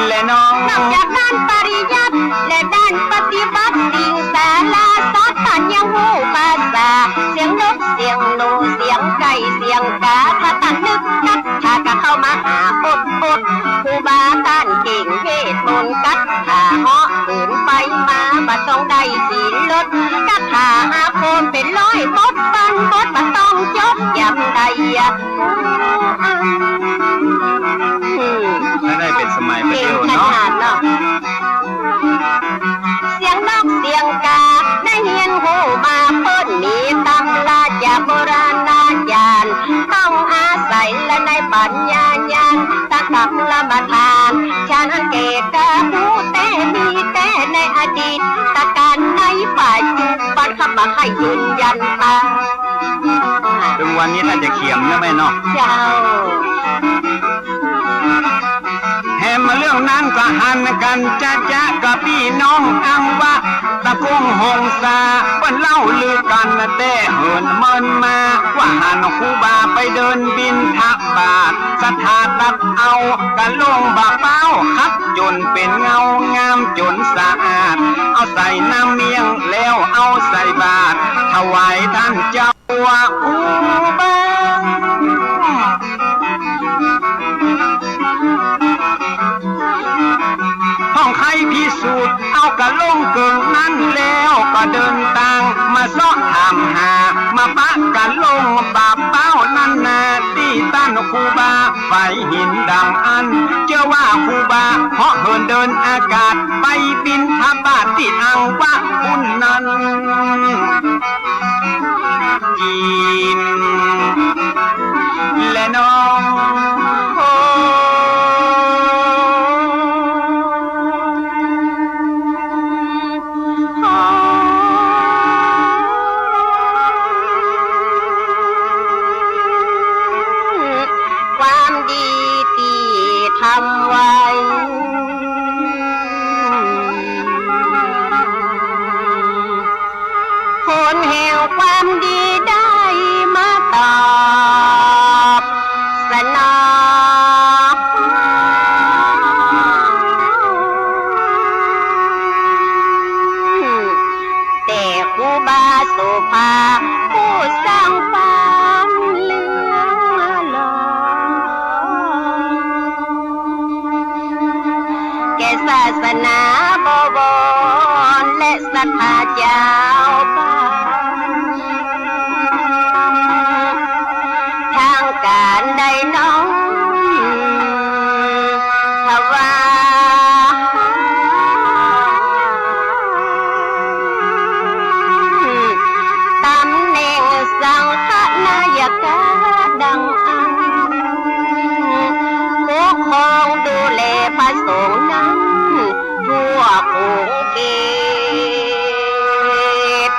และน้อง นอกจากด้านปริยัติและด้านปฏิบัติ สิงสาราสัตว์ต้านยังฮู้ภาษา เสียงนก เสียงหนู เสียงไก่ เสียงกา ถ้าต้านนึกกัตถาก็เข้ามาหาอดอด ครูบาต้านเก่งเวทมนต์กัตถา เหาะหืนไปมาบ่ต้องได้ขี่รถ กัตถาอาคมเป๋นร้อยบท บางบทบ่ต้องจดจ๋ำได้ อืม ไม่ได้เป็นสมัยประเดี๋ยวเนาะ เก่งขนาดเนาะ เสียงนกเสียงกาได้เฮียนฮู้มาเปิ้น มีตำราจากโบราณอาจ๋ารย์ ต้องอาศัยและในปัญญาญาณ ตะกำละมาทาน ฉันเกตกาฮู้แต๊ มีแต๊ในอดีตกาล ในปัจจุบัน เข้ามาให้ยืนยันตา เถิงวันนี้น่าจะเขียมนะแม่เนาะ เจ้า แถมเรื่องนั้นก็หันกั๋นจะจะกับปี้น้องอังวะ ตะกงหงสา เปิ้นเล่าลือกั๋นแต๊เหินเมินมา ว่าหันครูบาไปเดินบิณฑบาต ศรัทธาตัดเอากะลงบ่าเป๊า ขัดจ๋นเป๋นเงางามจ๋นสะอาด เอาใส่น้ำเมี่ยงแล้วเอาใส่บาตร ถวายต้านเจ้า ว่าครูบา ห้องใค่ พิสูจน์เอากะลงเกิ่งนั้นแล้วก็เดินตางมาเซาะถามหา มาปะกะลงป่าเป้านั้นนา ตี้ต้านครูบาฝายหินดำอั้น เจื้อว่าครูบาเหาะเหินเดินอากาศไปบิณฑบาตตี้อังวะปุ้นนั้น จีน และน้อง ความดีตี้ทำไว้ ผลแห่งความดีได้มาตอบสนอง แต่ครูบาโสภาผู้สร้างความเลื่อมล้ำ แก่ศาสนาบวรและศรัทธาจาวบ้าน ทางก๋านได้น้อมถวาย ต๋ำแหน่งสังฆนายกะดังอั้น ปกครองดูแลพระสงฆ์นั้นทั่วกรุงเทพ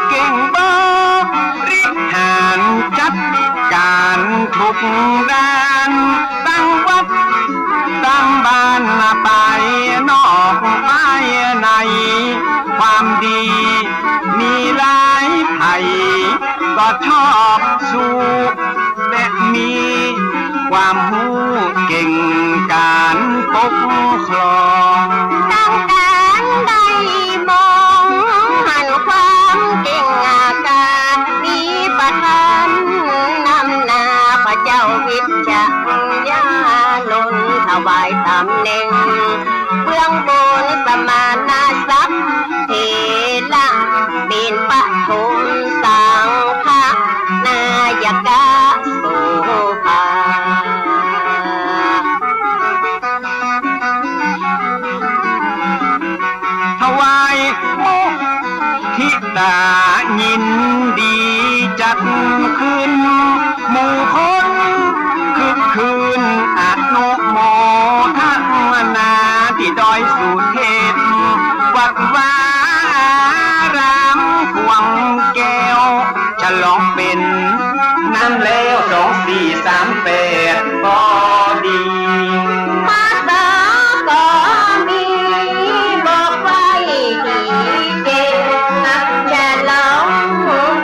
เก่งบริหารจัดก๋านทุกด้าน ตั้งวัดตั้งบ้านไปนอกไปใน ความดีมีหลายไผก็ชอบสู้ และมีความฮู้เก่งก๋านปกครอง ต้องก๋านได้มองหันความเก่งอาการ มีประธานนำหน้าพระเจ้าวิชญานนท์ ถวายต๋ำแหน่งเบื้องบนสมณศักดิ์เถระ เป๋นปฐมสังฆนายกะโสภา ถวายมุทิตายินดีจัดขึ้น หมู่คนคึกคืนอนุโมทนา ตี้ดอยสุเทพ วัดวาอารามขวางแก้ว ฉลองเป๋นนั้นแล้ว สองสี่สามแปด ก็ดี มาสาก็มี บอกไว้ตี้เก่งนัก ฉลอง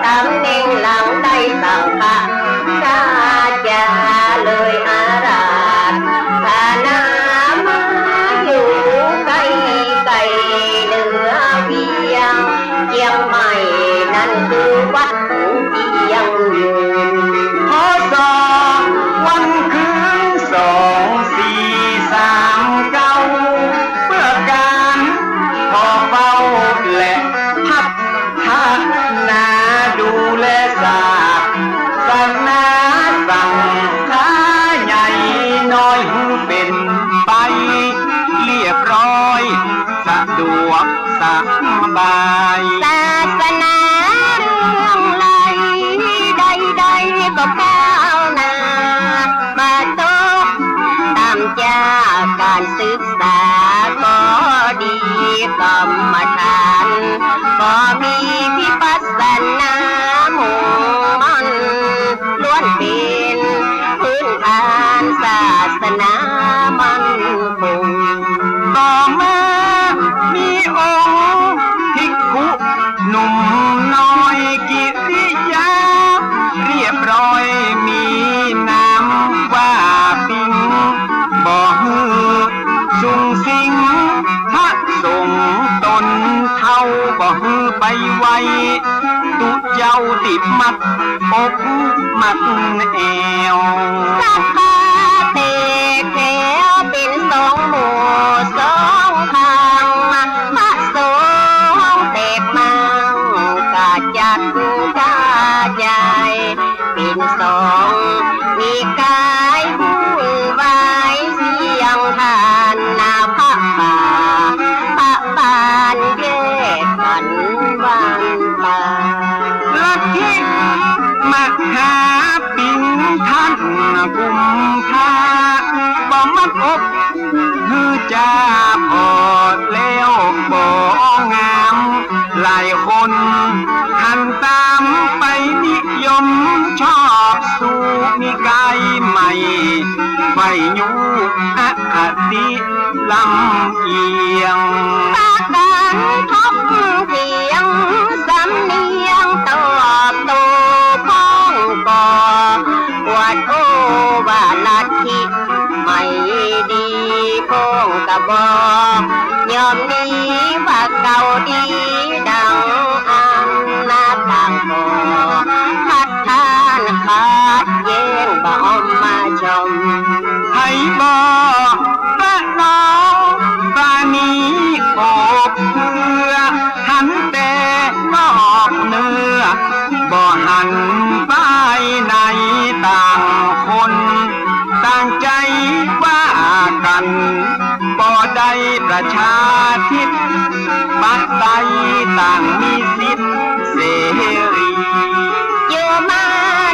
ต๋ำแหน่งหลังได้สังฆราชา เลยอาราธนามาอยู่ใก้ๆ เหนือเวียงเจียงใหม่ นั้นคือวัดเจียงยืน พ.ศ. วันคืนสองสี่ เจ้าตี้มัดอกมัดแอว สักผ้าแตกแถวเป๋นสองหมู่สองข้าง พระสงฆ์แตกมั่งกระจัดกระจาย เป๋นสองนิกายวุ่นวายเสี้ยง ต้านนาพระป่า พระปานแยกกั๋นวันไป ลัทธิมหาปิงค์ต้านกุมภา บ่มัดอก หื้อจาผ่อแล้วบ่งาม หลายคนหันต๋ามไปนิยมชอบ สู่นิกายใหม่ ใฝ่ยู้อคติลำเอียง ปากั๋นถกเถียง สำเนียงตอบโต้ พ่องก็อวดโอ้ว่าลัทธิ ไม่ดี พ่องก็บ่ยอมหนี ว่าเก่าดีดังอั้น นาต่างก็ขัดขานขัดแย้ง บ่อมมาชม ใผบ่ประนอมปราณี โอบเอื้อ หันแต่นอกเนื้อ บ่หันภายใน ต่างคนต่างใจ๋ว่ากั๋น บ่ได้ประชาธิปไตย ต่างมีสิทธิ์เสรี อยู่มา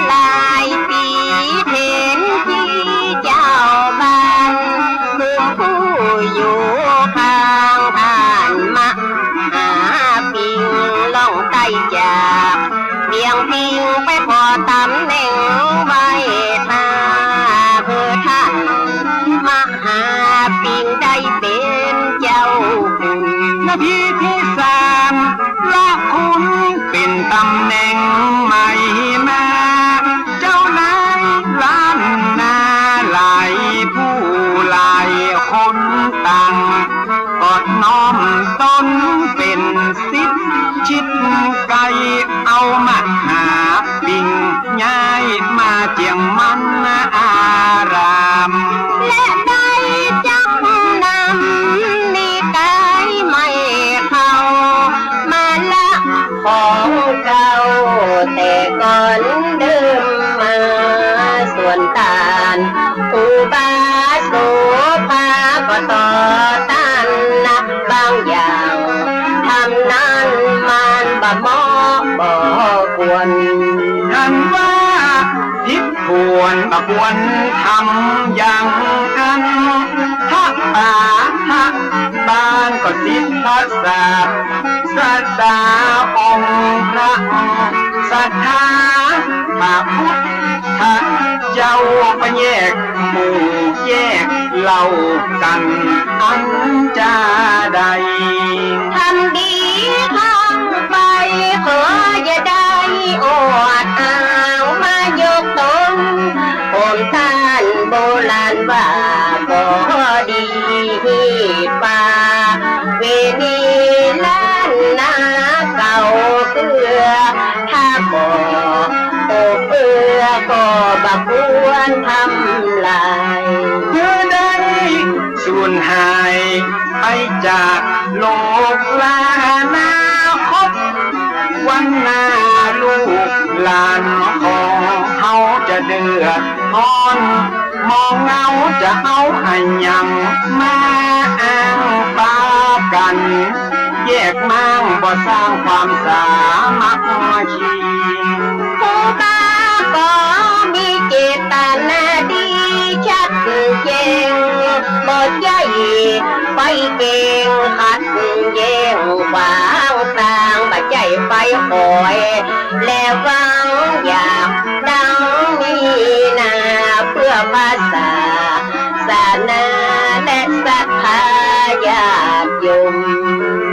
หลายปี๋ เห็นตี้เจ้าบ้าน ผู้อยู่ข้างบ้านมหาปิงค์ ล่องใต้จากเวียงพิงค์ ไปขอต๋ำแหน่งไหว้ถ้า เพื่อต้านมหาปิงค์ได้เป๋นเจ้าคุณ นาทีตี้สาม ละคุณเป๋นต๋ำแหน่งใหม่มา เจ้านายล้านนาหลายผู้หลายคน ต่างกอดน้อมต๋นเป๋นศิษย์ชิดใก้ เอามหาปิงค์ย้ายมาเจียงมันอาราม และได้จักนำนิกายใหม่เข้ามาละ ของเก่าแต่ก่อนเดิมมา ส่วนต้านอุบาสกโสภาก็ต่อต้านนักบางอย่าง ธรรมนั้นมันบ่เหมาะบ่ควร หันว่าผิดควรบ่ควรทำอย่างอั้น พระป่าพระบางก็ศิษย์พระศาสดาองค์พระ ศรัทธาพระพุทธเจ้า ไปแยกหมู่แยกเหล่ากั๋นอันจาใด ทำดีทำไปขออย่าได้อวดอ้างมายกต๋น ผมต้านโบราณว่าบ่ดี ประเวณีล้านนาเก่าเปื้อ ถ้าบ่ปกเปื้อก็บ่ควรทำลาย เปื้อได้สูญหายไปจากโลก อนาคตวันหน้าลูกหลานของเฮาจะเดือดร้อน มองเงาจะเอาอะหยังมาอ้างปากั๋น แยกม้างบ่สร้างความสามัคคี ผู้บ่าก็มีเจตนาดีชัดแจ้ง บ่ใจ้ไปเก่งขัดแย้งขวางตาง บ่ใจ้ไปขอย และหวังอยากดังนี้นา เปื้อพระศาสนาและศรัทธาญาติโยม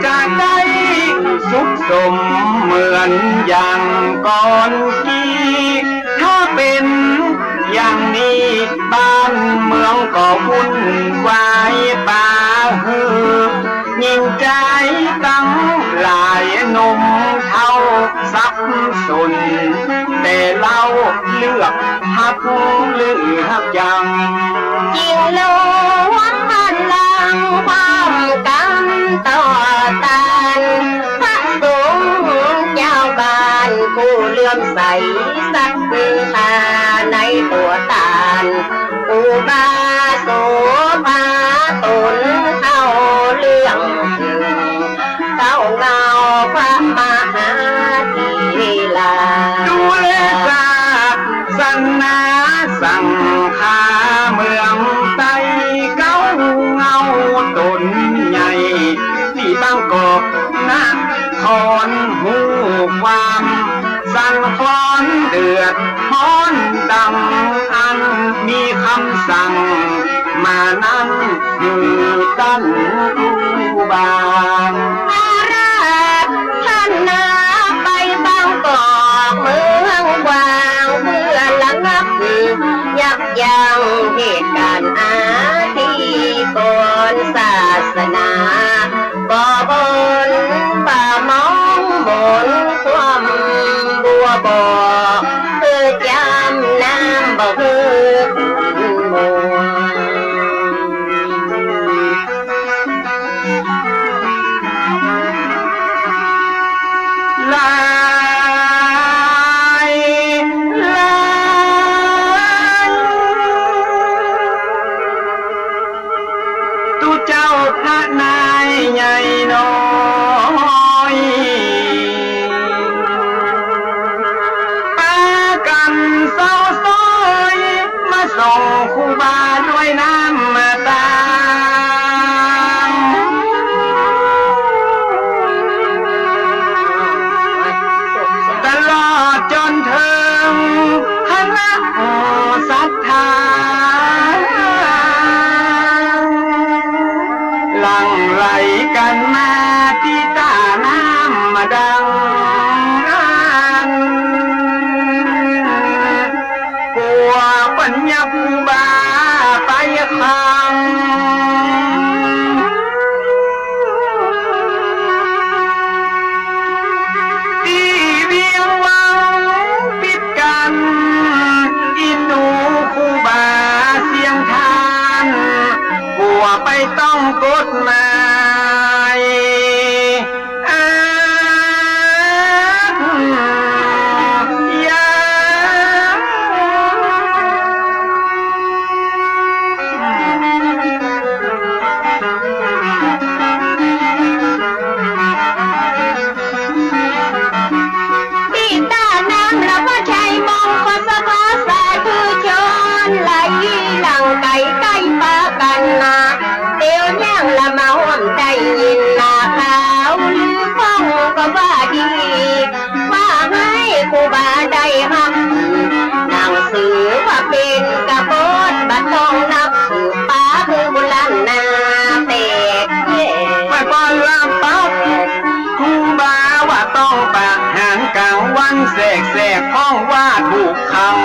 จะได้สุขสมเหมือนอย่างก่อนกี้ ถ้าเป๋นอย่างนี้บ้านเมืองก็วุ่นวายปาหื้อ หญิงจายตังหลายหนุ่มเฒ่าสับสน เลือกจัง จึงลงหันหลังความกำต่อต้าน พระสงฆ์เจ้าบ้านผู้เลื่อมใสศรัทธาในตั๋วต้าน อุบาสกโสภาต๋นเข้าเรื่อง เต้าเงาพระมหาเถรา ดูแลศาสนาสังฆาเมืองไต้ เก้าเงาต๋นใหญ่ ตี้บางกอกนคร ฮู้ความสั่นคลอนเดือดฮ้อน ดังอั้นมีกำสั่งมานั้น หื้อต้านครูบา อาราธนาไปบางกอกเมืองกว้าง เพื่อระงับยับยั้งเหตุก๋ารณ์อาธิกรณ์ ศาสนาบ่บนบ่มองมนความบัวบ่ คือจำน้ำบ่คือหมู่ หลายล้าน ตุ๊เจ้าพระนายใหญ่น้อย ปากั๋นเศร้าซ้อย มาส่งครูบาด้วยน้ำตา ตลอดจ๋นเถิงคณะศรัทธา หลั่งไหลกั๋นมาตี้ต้าน้ำดังอั้น กั๋วเปิ้นยับครูบาไปขัง ตี้เวียงวังปิดกั๋น อินดูครูบาเสียงทาน กั๋วไปต้องกฎหมาย อาญา ตี้ต้าน้ำละว่าใจ้มองคสภ สาธุชน ไหลหลั่งไก๋ใก้ปากั๋นมา เตียวย่างละมาฮ่วมได้ยินนา ข่าวลือป้องก็ว่าดี ว่าหื้อครูบาได้ฮับ หนังสือว่าเป๋นกบฏ บ่ต้องนับถือ ป๋าหื้อบุญล้านนาแตกแยก ไม่ปอนรับปั๊บ ครูบาว่าต้องประหารก๋างวันแสกๆ เพราะว่าถูกขัง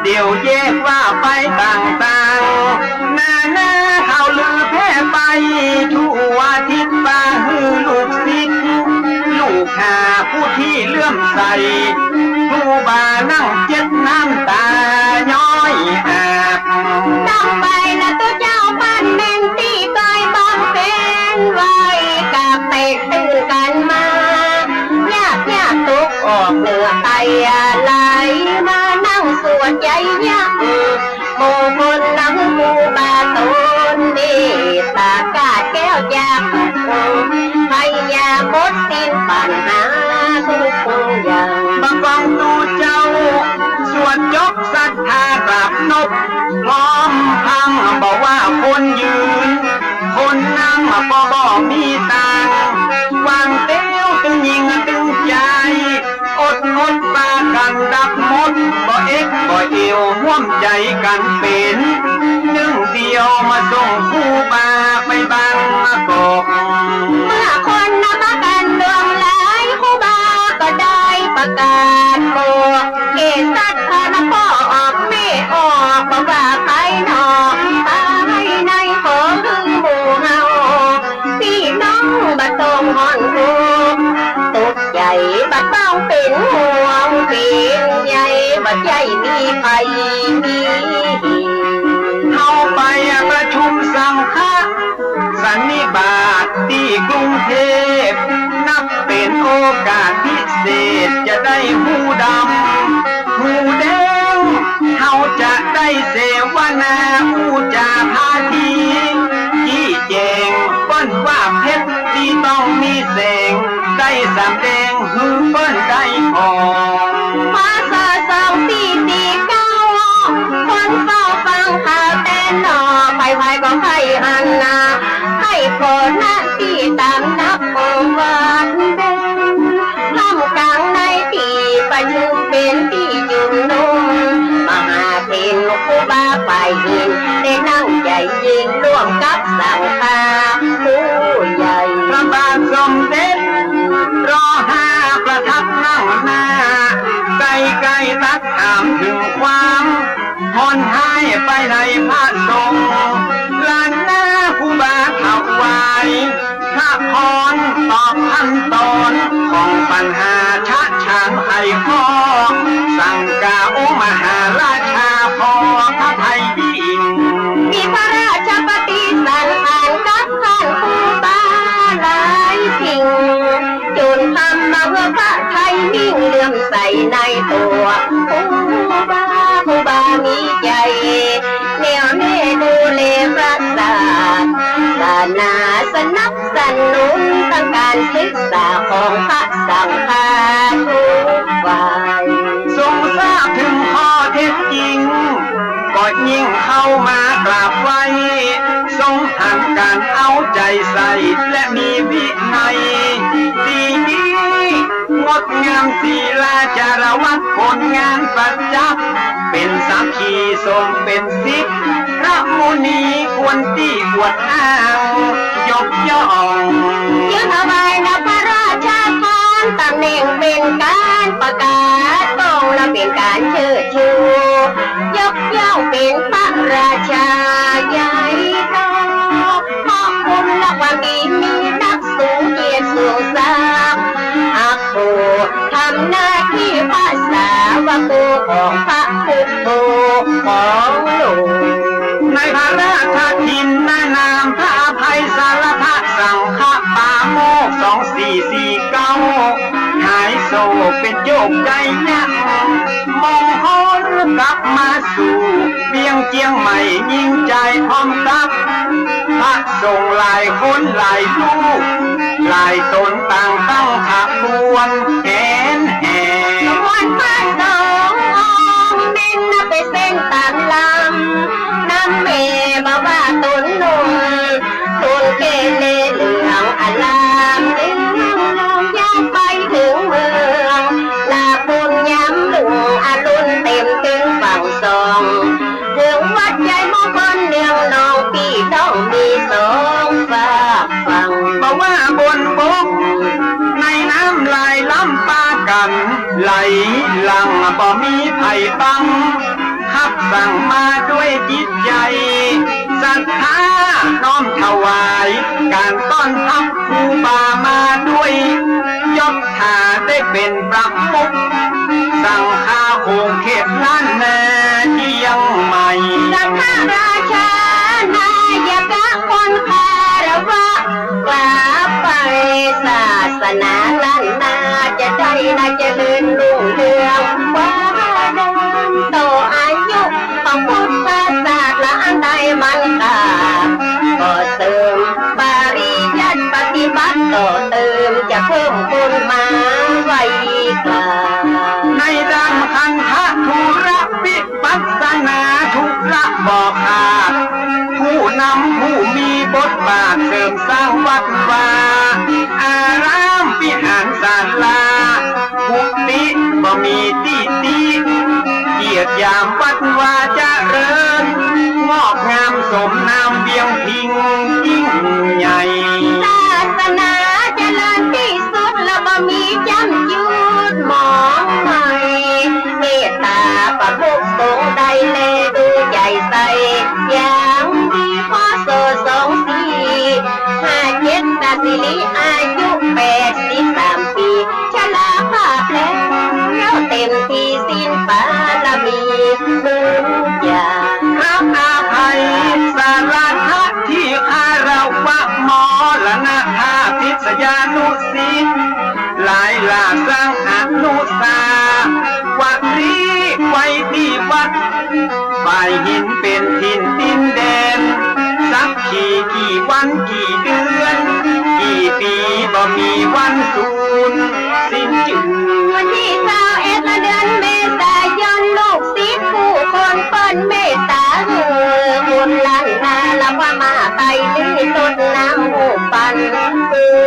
เดี๋ยวแยกว่าไปต่างๆ นานาข่าวลือแพร่ไปทั่วทิศ ปาหื้อลูกศิษย์ลูกหาผู้ตี้เลื่อมใส ครูบานั่งเจ็บน้ำตาย้อยอาบ ต้องไปละตุ๊เจ้า บ้านแม่นตี้ก้อยบำเพ็ญไว้ กลับไปตื่นกั๋นมา ยากยากตกออกเหนือไป ไหลมานั่งสวดใจ๋ยัก มงคลนำครูบาต๋น เมตตากาดแก้วจากทุกข์ ภัยยาหมดสิ้นปัญหาทุกอย่าง บางกองตุ๊เจ้า สวดจบศรัทธากราบนบ พร้อมพรังบ่ว่าคนยืน คนนั่งก็บ่มีตาง วางเตี้ยวตึงหญิงตึงจาย อดอดปากั๋นดับหมด บ่เอ็ดบ่เอว ฮ่วมใจ๋กั๋นเป๋นนึ่งเดียว มาส่งครูบาไปบางกอก เมื่อคนนับกั๋นหลวงหลาย ครูบาก็ได้ประกาศบอก เกศสัตว์พาละป้อออกแม่ออก บ่ว่าภายนอกภายใน ขอหื้อหมู่เฮา ปี้น้องบ่ต้องฮ้อนทุกข์ ตกใจ๋บ่ต้องเป๋นห่วงเป๋นใย บ่ใจ้ มีภัยมี เฮาไปประชุมสังฆสันนิบาตตี้กรุงเทพฯ นับเป๋นโอกาสพิเศษจะได้ฮู้ดำฮู้แดง เฮาจะได้เสวนาอู้จ๋าพาที จี้แจ๋งเปิ้นว่าเพชรตี้ต้องมีแสง ได้สำแดงหื้อเปิ้นได้ผ่อง พ.ศ. สองสี่สี่เก้า คนเฝ้าฟังข่าวแต๊หนอ ใผๆ ก็ใค่หันหน้า ใค่ผ่อหน้าตี้ต๋ามนับวันเพ็ญ ท่ามกลางในตี้ประชุมเป๋นตี้จุมนุม มหาเถรครูบาฝ่ายหิน ได้นั่งใจ๋เย็นร่วมกับสังฆาผู้ใหญ่ พระบาทสมเด็จ ร.ห้า ประทับนั่งหน้า ใก้ๆ ตั๊กถามเถิงความฮ้อนฮ้ายไปในพระสงฆ์ ล้านนาครูบาถวายพระพร ตอบคำตอนของปัญหาชะฉานไขข้อ สังฆาองค์มหาราชาขอพระทัยยิ่ง มีพระราชปฏิสันถานกับต้านครูบาหลายสิ่ง จ๋นทำมาเพื่อพระทัยมิ่งเลื่อมใสในตั๋วครูบา ครูบามีใจ๋แน่วแน่ดูแลพระศาสนา สนับสนุนตางก๋านศึกษาของพระสังฆาทุกฝ่าย ทรงทราบเถิงข้อเท็จจริง ก็ยิ่งเข้ามากราบไหว้ ทรงหันก๋านเอาใจ๋ใส่และมีวินัย ดีดี งดงามศีลาจารวัตรผลงานประจักษ์ เป๋นสักขีสมเป๋นสิทธิ์ พระมุนีควรตี้อวดอ้างยกย่อง ยื่นถวายนะพระราชทานตำแหน่งเป๋นก๋านประกาศตรงและเป๋นก๋านเชิดชู ยกย่องเป๋นพระราชาใหญ่โต เพราะคุณและความดีมีนักสูงเกียรติสูงศักดิ์ หากผู้ทำหน้าตี้พระสาวกของพระพุทธองค์ ในพระราชกฐินนานามพระอภัยสารทสังฆปาโมกข์ สองสี่สี่เก้า หายโศกเป๋นโยคไกยักษ์ มงคลกลับมาสู่เวียงเจียงใหม่ ยิ่งใจ๋พร้อมกับพระสงฆ์หลายคนหลายรูป หลายต๋นต่างตั้งขบวนแหนแห่ ขบวนพระสงฆ์องค์เน่งนับเป๋นเส้นต๋ามลำ นำแม่บ่าวต๋นหนุ่ม ต๋นแก่เลเหลืองอาราม ยาวไปเถิงเมืองนาปูน ยามรุ่งอรุณเต็มเถิงฝั่งสอง เถิงวัดใหญ่มงคลเนืองนอง ปี้น้องมีสองฝากฝั่ง บ่าวบนบกในน้ำหลายลำปากั๋น ไหลหลั่งบ่มีใผบัง ขับสั่งมาด้วยจิตใจ๋ศรัทธา น้อมถวายก๋านต้อนฮับครูบามาด้วย ยศถาได้เป๋นประมุขสังฆาโขงเขตล้านนาเจียงใหม่ สังฆราชานายกะควรคารวะ กราบไหว้ศาสนาล้านนา จะได้นาเจริญรุ่งเรือง ความเจริญต่ออายุของพุทธศาสนาอันใดมันกา ก็เสริมปริยัติปฏิบัติต่อเติม จะเพิ่มพูนมาไว้กว่า ในด้านคันธะธุระวิ ปัสสนาธุระบ่ขาด ผู้นำผู้มีบทบาทเสริมสร้างวัดวา อารามวิหารศาลา กุฏิบ่มีตี้ตี้ เกียรติยามวัดวาเจริญ งอกงามสมนามเวียงพิงยิ่งใหญ่ ศาสนาเจริญตี้สุด และบ่มีจ้ำจุดหมองไหม้ เมตตาประมุขสงฆ์ได้แลดูใจ๋ใส่อย่างดี พ.ศ. สองสี่ห้าเจ็ด นาสิริอายุแปดสิบสามปี๋ ชราภาพแล้วเต็มตี้ ศีลบารมี หลายหล้าสร้างอนุสา วรีย์ไว้ตี้วัด ฝ่ายหินเป๋นถิ่นดินแดน สักขีกี่วันกี่เดือน กี่ปีบ่มีวันสูญสิ้นจื้อ วันตี้ซาวเอ็ดเดือนเมษายน ลูกศิษย์กู้คนเปิ้นเมตต๋าหื้อบุญล้านนา ละว่ามาไปนี้ตดน้ำฮูปปัน ถือ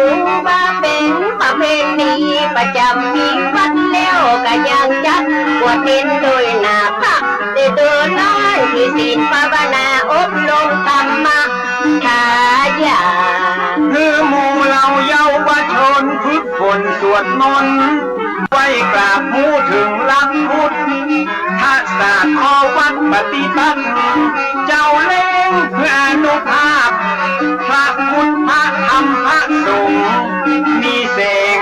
ว่าเป๋นประเพณีประจ๋ำปีวัด แล้วก็ยังจัดบวชเณรโดยหน้าพระ ได้เดินน้อยมีศีลภาวนาอบรมธรรมะ ทายาท หื้อหมู่เหล่าเยาวชนฝึกฝนสวดมนต์ ไหว้กราบฮู้เถิงหลักพุทธศาสตร์ ข้อวัดปฏิบัติ เจ้าเล็งเพื่ออานุภาพ พระพุทธพระธรรมพระสงฆ์มีแสง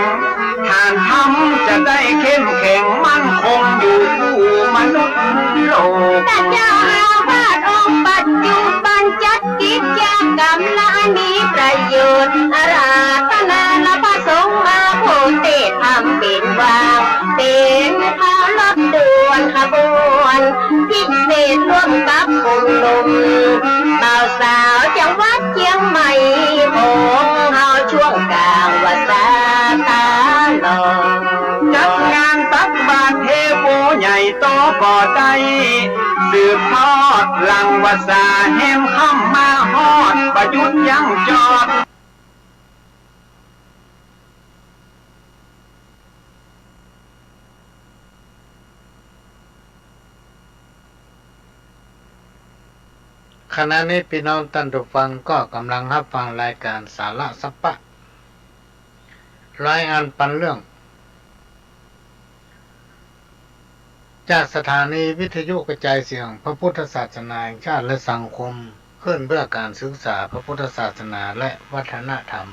ฐานธรรมจะได้เข้มแข็งมั่นคงอยู่คู่มนุษย์โลก ท่านเจ้าอาวาสองค์ปัจจุบันจัดกิจกรรมละอันมีประโยชน์ อาราธนาละพระสงฆ์มาโพธิธรรมเป๋นวาง เป๋นเคารพด่วนขบวน พิเศษร่วมกับกลุ่มหนุ่มบ่าวสาวจังหวัดเจียงใหม่ของเฮา ช่วงกลางวัสสาต๋าลอง จัดงานตักบาตรเทโวใหญ่โตก็ได้ สืบทอดหลังวัสสาแหมค่ำมาฮอด บ่หยุดยั้งจอด ขณะนี้ปี้น้องต้านผู้ฟังก็ก่ำลังฮับฟังรายก๋านสาระสัพพะ ร้อยอันปันเรื่อง จากสถานีวิทยุกระจายเสียงพระพุทธศาสนาแห่งชาติและสังคม ขึ้นเพื่อก๋านศึกษาพระพุทธศาสนาและวัฒนธรรม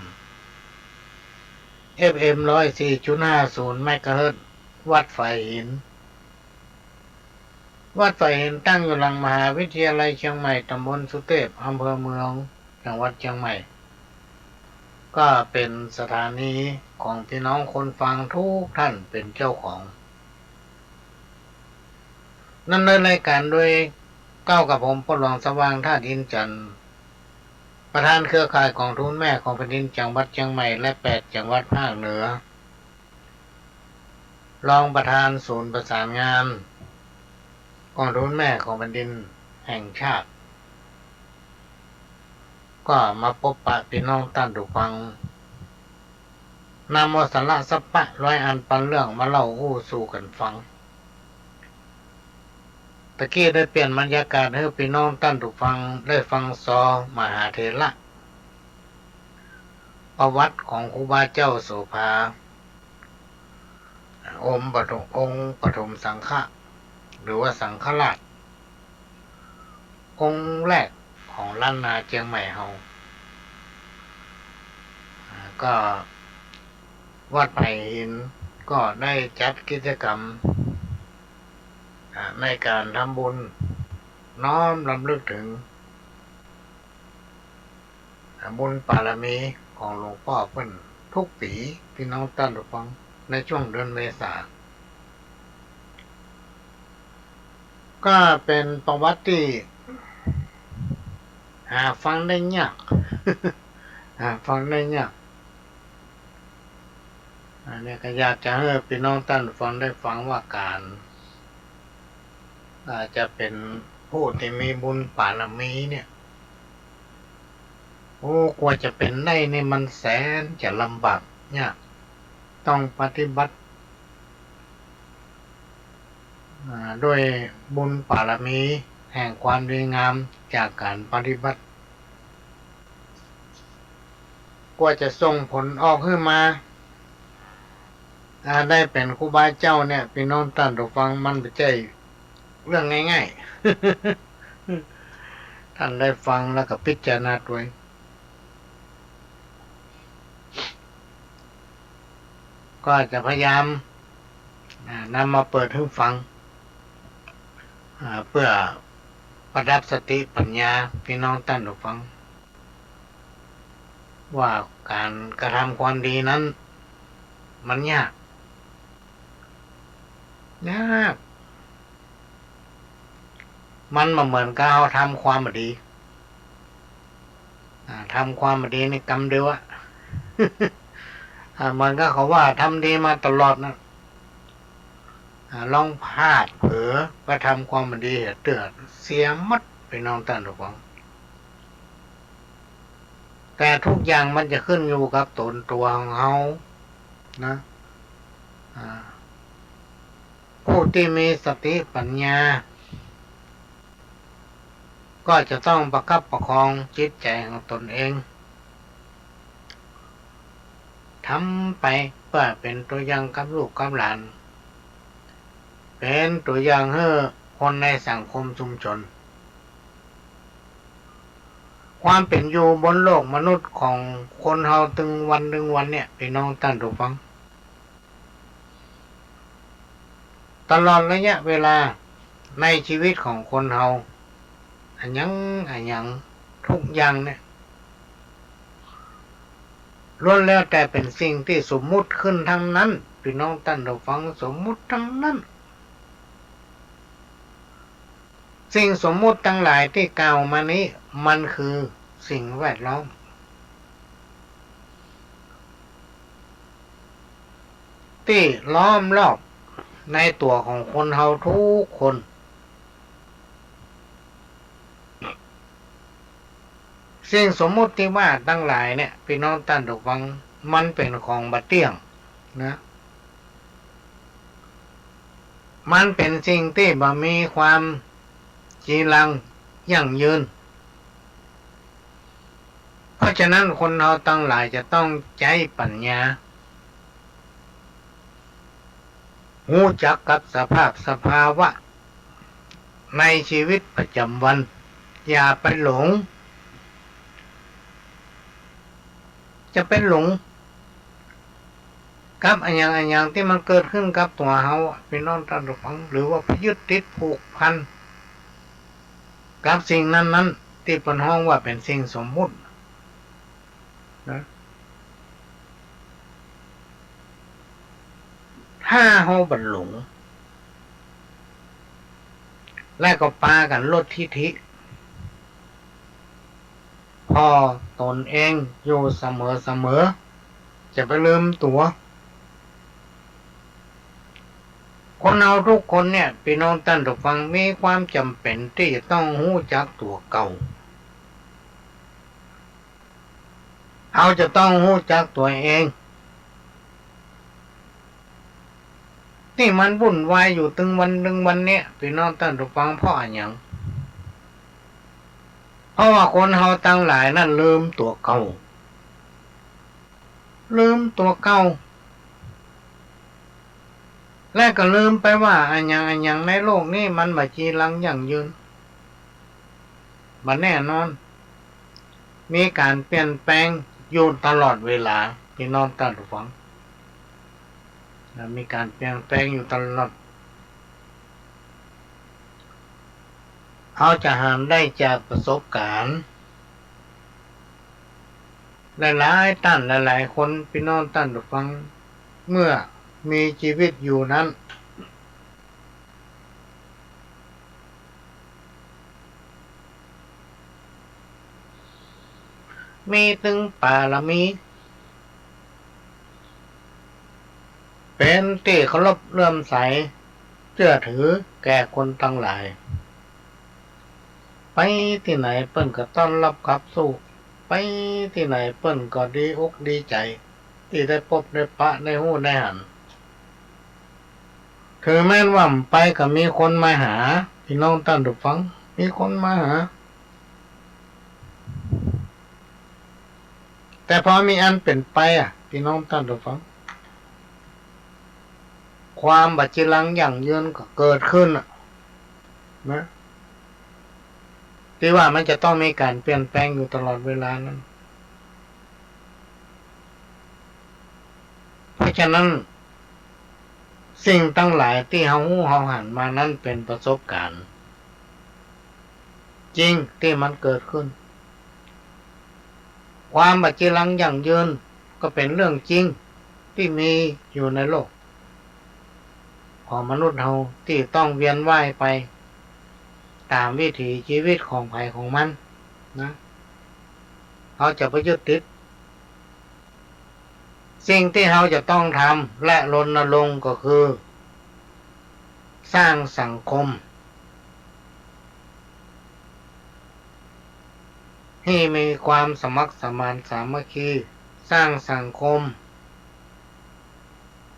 เอฟเอ็ม ร้อยสี่จุดห้าศูนย์ เมกะเฮิรตซ์ วัดฝายหิน วัดฝายหินตั้งอยู่หลังมหาวิทยาลัยเจียงใหม่ ต๋ำบลสุเตพ อำเภอเมือง จังหวัดเจียงใหม่ ก็เป๋นสถานีของปี้น้องคนฟังกู้ต้านเป๋นเจ้าของ ดำเนินรายก๋านโดยเก้ากับผม พ่อหลวงสว่าง ธาตุอินทร์จันทร์ ประธานเครือข่ายก๋องทุนแม่ของแผ่นดินจังหวัดเจียงใหม่และแปดจังหวัดภาคเหนือ รองประธานศูนย์ประสานงานก๋องทุนแม่ของแผ่นดินแห่งชาติ ก็มาปบปะปี้น้องต้านผู้ฟัง นำเอาสาระสัพพะร้อยอันปันเรื่องมาเล่าอู้สู่กั๋นฟัง ตะกี้ได้เปลี่ยนบรรยากาศหื้อปี้น้องต้านผู้ฟังได้ฟังซอมหาเถระ ประวัติของครูบาเจ้าโสภา องค์ปฐม องค์ปฐมสังฆะ หรือว่าสังฆราช องค์แรกของล้านนาเจียงใหม่เฮา อ่า ก็วัดฝายหินก็ได้จัดกิจกรรม อ่า ในก๋านทำบุญน้อมรำลึกเถิง บุญปารมีของหลวงป้อเปิ้นกู้ปี๋ ปี้น้องต้านผู้ฟัง ในช่วงเดือนเมษา ก็เป๋นประวัติตี้หาฟังได้ยาก หาฟังได้ยาก อันนี้ก็อยากจะหื้อปี้น้องต้านผู้ฟังได้ฟังว่าก๋าน อาจจะเป๋นผู้ตี้มีบุญปารมีเนี่ย โอ้ กว่าจะเป๋นได้นี่มันแสนจะลำบากยาก ต้องปฏิบัติ อ่า ด้วยบุญปารมีแห่งความดีงามจากก๋านปฏิบัติ กว่าจะส่งผลออกหื้อมา อ่า ได้เป๋นครูบาเจ้าเนี่ย ปี้น้องต้านผู้ฟัง มันบ่ใจ้เรื่องง่ายๆ ต้านได้ฟังแล้วก็พิจารณาตวย ก็จะพยายาม อ่า นำมาเปิดหื้อฟัง อ่า เปื้อประดับสติปัญญาปี้น้องต้านผู้ฟัง ว่าก๋านกระทำความดีนั้น มันยาก ยาก มันบ่เหมือนกับเฮาทำความบ่ดี อ่า ทำความบ่ดีนี่กำเดียวอะ อ่า เหมือนกับเขาว่าทำดีมาตลอดนะ อ่า ลองพลาดเผลอไปทำความบ่ดีเตื้อ เสียหมด ปี้น้องต้านผู้ฟัง แต่ทุกอย่างมันจะขึ้นอยู่กับตนตั๋วของเฮานะ อ่า ผู้ตี้มีสติปัญญา ก็จะต้องประคับประคองจิตใจ๋ของตนเอง ทำไปเปื้อเป๋นตั๋วอย่างกับลูกกับหลาน เป๋นตั๋วอย่างหื้อคนในสังคมชุมชน ความเป๋นอยู่บนโลกมนุษย์ของคนเฮาตึงวันตึงวันเนี่ย ปี้น้องต้านผู้ฟัง ตลอดระยะเวลาในชีวิตของคนเฮา อะหยังอะหยังทุกอย่างเนี่ย ล้วนแล้วแต่เป๋นสิ่งตี้สมมุติขึ้นทั้งนั้น ปี้น้องต้านผู้ฟัง สมมุติทั้งนั้น สิ่งสมมุติตังหลายตี้กล่าวมานี้ มันคือสิ่งแวดล้อม ตี้ล้อมรอบในตั๋วของคนเฮาทุกคน สิ่งสมมุติตี้ว่าตังหลายเนี่ย ปี้น้องต้านผู้ฟัง มันเป๋นของบ่เตี้ยงนะ มันเป๋นสิ่งตี้บ่มีความจีรังยั่งยืน เพราะฉะนั้นคนเฮาตังหลายจะต้องใจ๊ปัญญา ฮู้จักกับสภาพสภาวะในชีวิตประจ๋ำวัน อย่าไปหลง จะไปหลงกับอะหยังอะหยังตี้มันเกิดขึ้นกับตั๋วเฮาอะ ปี้น้องต้านผู้ฟัง หรือว่าไปยึดติดผูกพันกับสิ่งนั้นๆ ตี้เปิ้นฮ้องว่าเป๋นสิ่งสมมุตินะ ถ้าเฮาบ่หลง และก็ปากั๋นลดทิฐิ ผ่อตนเองอยู่เสมอๆ จะไปลืมตั๋ว คนเฮาทุกคนเนี่ย ปี้น้องต้านผู้ฟัง มีความจ๋ำเป๋นตี้จะต้องฮู้จักตั๋วเก่า เฮาจะต้องฮู้จักตั๋วเอง ตี้มันวุ่นวายอยู่ตึงวันตึงวันเนี่ย ปี้น้องต้านผู้ฟัง เพราะอะหยัง เพราะว่าคนเฮาตังหลายนั้นลืมตั๋วเก่า ลืมตั๋วเก่า และก็ลืมไปว่าอะหยังอะหยังในโลกนี้มันบ่จีรังยั่งยืน บ่แน่นอน มีก๋านเปลี่ยนแปลงอยู่ตลอดเวลา ปี้น้องต้านผู้ฟัง นะ มีก๋านเปลี่ยนแปลงอยู่ตลอด เฮาจะหันได้จากประสบก๋ารณ์ หลายๆ ต้านหลายๆ คน ปี้น้องต้านผู้ฟัง เมื่อมีจีวิตอยู่นั้น มีตึงปารมี เป๋นตี้เคารพเลื่อมใสเจื้อถือแก่คนตังหลาย ไปตี้ไหนเปิ้นก็ต้อนรับขับสู้ ไปตี้ไหนเปิ้นก็ดีอกดีใจ๋ ตี้ได้ปบได้ปะได้ฮู้ได้หัน ถือแม้นว่าบ่ไปก็มีคนมาหา ปี้น้องต้านผู้ฟัง มีคนมาหา แต่พอมีอันเป๋นไปอะ ปี้น้องต้านผู้ฟัง ความบ่จีรังยั่งยืนก็เกิดขึ้นอะ นะ ตี้ว่ามันจะต้องมีก๋านเปลี่ยนแปลงอยู่ตลอดเวลานั้น เพราะฉะนั้น สิ่งตังหลายตี้เฮาฮู้เฮาหันมานั้นเป๋นประสบก๋ารณ์จริงตี้มันเกิดขึ้น ความบ่จีรังยั่งยืนก็เป๋นเรื่องจริง ตี้มีอยู่ในโลกของมนุษย์เฮาตี้ต้องเวียนว่ายไปต๋ามวิถีจีวิตของใผของมันนะ เฮาจะบ่ยึดติด สิ่งตี้เฮาจะต้องทำและรณรงค์ก็คือ สร้างสังคมหื้อมีความสมัครสมานสามัคคี สร้างสังคม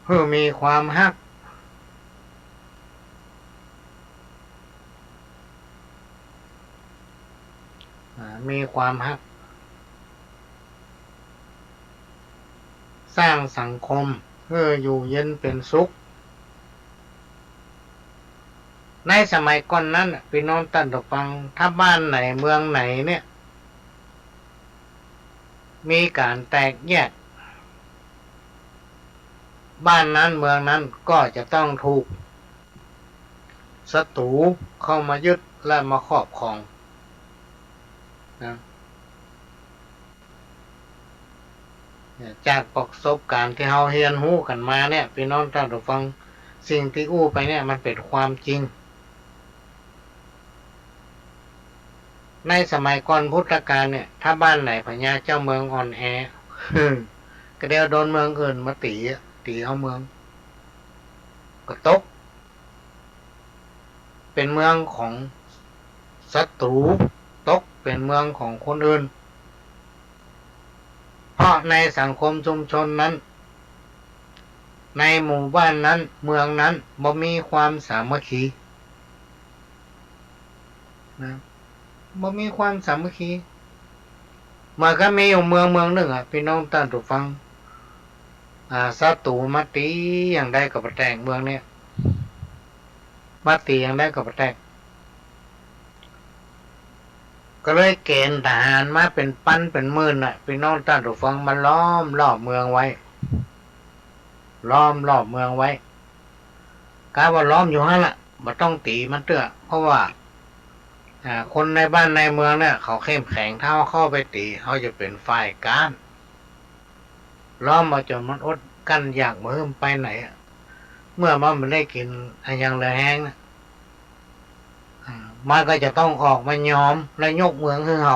หื้อมีความฮัก อ่า มีความฮัก สร้างสังคมหื้ออยู่เย็นเป๋นสุข ในสมัยก่อนนั้นน่ะ ปี้น้องต้านผู้ฟัง ถ้าบ้านไหนเมืองไหนเนี่ย มีก๋านแตกแยก บ้านนั้นเมืองนั้นก็จะต้องถูกศัตรู๋เข้ามายึดและมาครอบครองนะ เนี่ย จากประสบก๋ารณ์ตี้เฮาเฮียนฮู้กั๋นมาเนี่ย ปี้น้องต้านผู้ฟัง สิ่งตี้อู้ไปเนี่ยมันเป๋นความจริง ในสมัยก่อนพุทธกาลเนี่ย ถ้าบ้านไหนพญาเจ้าเมืองอ่อนแอ ก็เดี๋ยวโดนเมืองอื่นมาตี๋อะ ตี๋เอาเมือง ก็ตกเป๋นเมืองของศัตรู๋ ตกเป๋นเมืองของคนอื่น เพราะในสังคมชุมชนนั้น ในหมู่บ้านนั้น เมืองนั้น บ่มีความสามัคคีนะ บ่มีความสามัคคี เหมือนกับมีอยู่เมืองเมืองนึ่งอะ ปี้น้องต้านผู้ฟัง อ่า ศัตรู๋มาตี๋อย่างใดก็บ่แตก เมืองเนี่ย มาตี๋อย่างใดก็บ่แตก ก็เลยเก๋ณฑ์ทหารมาเป๋นปันเป๋นหมื่นน่ะ ปี้น้องต้านผู้ฟัง มาล้อมรอบเมืองไว้ ล้อมรอบเมืองไว้ กะว่าล้อมอยู่หั้นละ บ่ต้องตี๋มันเตื้อ เพราะว่า อ่า คนในบ้านในเมืองเนี่ย เขาเข้มแข็ง ถ้าเฮาเข้าไปตี๋ เฮาจะเป๋นฝ่ายก๊าน ล้อมเอาจ๋นมันอดกั้นอยากบ่หื้อไปไหนอะ เมื่อมันบ่ได้กิ๋นอะหยังเหลือแฮงนะ อ่า มันก็จะต้องออกมายอมและยกเมืองหื้อเฮา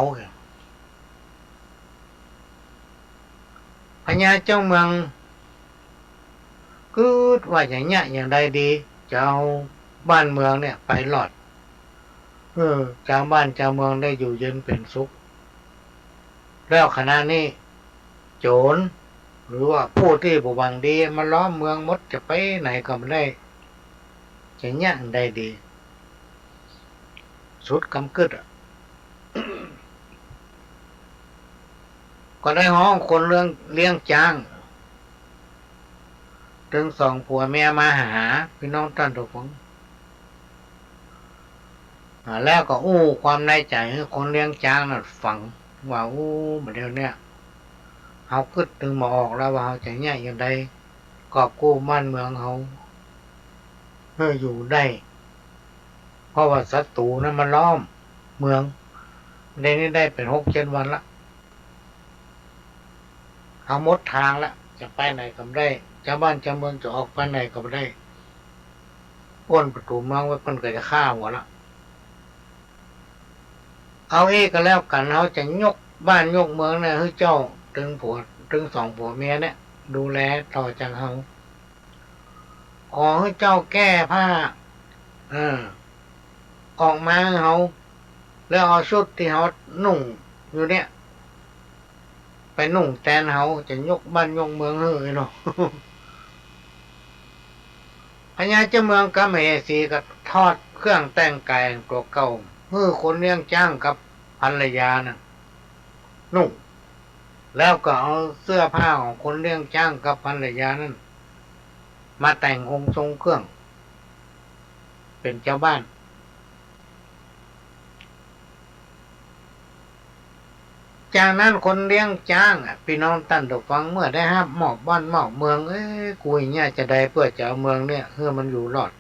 พญาเจ้าเมืองกึ๊ดว่าจะเยียะอย่างใดดี จะเอาบ้านเมืองเนี่ยไปรอด เออ จาวบ้านจาวเมืองได้อยู่เย็นเป๋นสุข แล้วขณะนี้โจ๋ร หรือว่าผู้ตี้บ่หวังดีมาล้อมเมืองหมด จะไปไหนก็บ่ได้ จะเยียะอย่างใดดี สุดกำกึ๊ดอะ ก็ได้ฮ้องคนเลี้ยง เลี้ยงจ๊าง ตึงสองผัวเมียมาหา ปี้น้องต้านผู้ฟัง อ่า แล้วก็อู้ความในใจ๋หื้อคนเลี้ยงจ๊างนั้นฟัง ว่า อู้ บ่าเดี่ยวเนี่ย เฮากึ๊ดตึงบ่ออกแล้วว่าเฮาจะเยียะอย่างใด กอบกู้บ้านเมืองเฮาหื้ออยู่ได้ เพราะว่าศัตรู๋นั้นมาล้อมเมือง เดี๋ยวนี้ได้เป๋นหกเจ็ดวันละ เฮาหมดตางละ จะไปไหนก็บ่ได้ จาวบ้านจาวเมืองจะออกไปไหนก็บ่ได้ ป้นประตู๋เมืองไว้ เปิ้นก็จะฆ่าหัวละ เอาอี้ก็แล้วกั๋น เฮาจะยกบ้านยกเมืองเนี่ยหื้อเจ้าตึงผัว ตึงสองผัวเมียเนี่ย ดูแลต่อจากเฮา ขอหื้อเจ้าแก้ผ้า เออ ออกมาหื้อเฮา แล้วเอาชุดตี้เฮานุ่งอยู่เนี่ย ไปนุ่งแตนเฮา จะยกบ้านยกเมืองหื้อเนาะ พญาเจ้าเมืองกำมะเหสีก็ถอดเครื่องแต่งก๋ายตั๋วเก่า หื้อคนเลี้ยงจ๊างกับภรรยาน่ะนุ่ง แล้วก็เอาเสื้อผ้าของคนเลี้ยงจ๊างกับภรรยานั้น มาแต่งองค์ทรงเครื่อง เป๋นจาวบ้าน จากนั้นคนเลี้ยงจ๊างอะ ปี้น้องต้านผู้ฟัง เมื่อได้ฮับมอบบ้านมอบเมือง เอ๊ะ กูเยียะจะใดเปื้อจะเอาเมืองเนี่ย หื้อมันอยู่รอด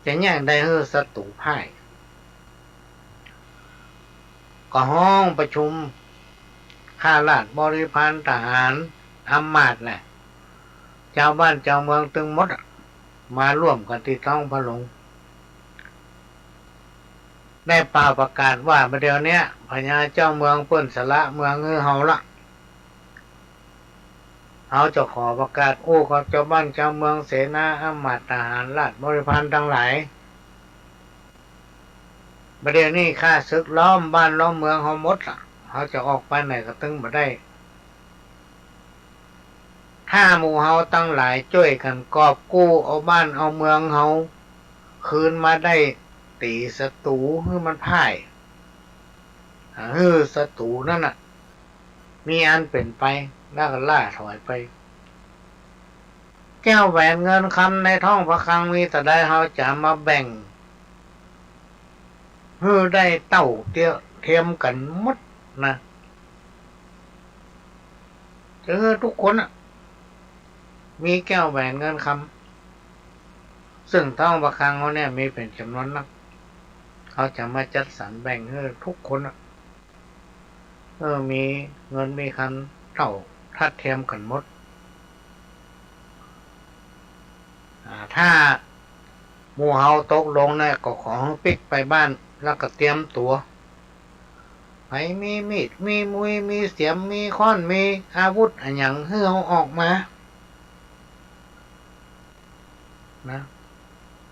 จะเยียะใดหื้อศัตรู๋พ่าย ก็ฮ้องประชุม ข้าราชบริพารทหาร อำมาตย์แหละ จาวบ้านจาวเมืองตึงหมดอะ มาร่วมกั๋นตี้ท้องพระโรง ได้เป่าประกาศว่าบ่าเดี่ยวเนี้ย พญาเจ้าเมืองเปิ้นสละเมืองหื้อเฮาละ เฮาจะขอประกาศอู้กับจาวบ้านจาวเมือง เสนา อำมาตย์ ทหาร ราชบริพารตังหลาย บ่าเดี่ยวนี้ข้าศึกล้อมบ้านล้อมเมืองเฮาหมดละ เฮาจะออกไปไหนก็ตึงบ่ได้ ถ้าหมู่เฮาตังหลายจ้วยกั๋นกอบกู้เอาบ้านเอาเมืองเฮาคืนมาได้ ตี๋ศัตรูหื้อมันพ่าย อ่า หื้อศัตรูนั้นน่ะ มีอันเป๋นไป แล้วก็ล่าถอยไป แก้วแหวนเงินคำในท้องพระคลังมีเต้าใด เฮาจะมาแบ่ง หื้อได้เต้าเตีย- เทียมกั๋นหมดนะ จะหื้อทุกคนน่ะ มีแก้วแหวนเงินคำ ซึ่งท้องพระคลังเฮาเนี่ยมีเป๋นจ๋ำนวนนัก เฮาจะมาจัดสรรแบ่งหื้อทุกคนน่ะ เออ มีเงินมีคำเต้าทัดเทียมกั๋นหมด อ่า ถ้าหมู่เฮาตกลงเนี่ย ก็ขอหื้อปิ๊กไปบ้าน แล้วก็เตรียมตั๋ว ใผมีมีด มีมุย มีเสียม มีค้อน มีอาวุธอะหยัง หื้อเอาออกมา นะ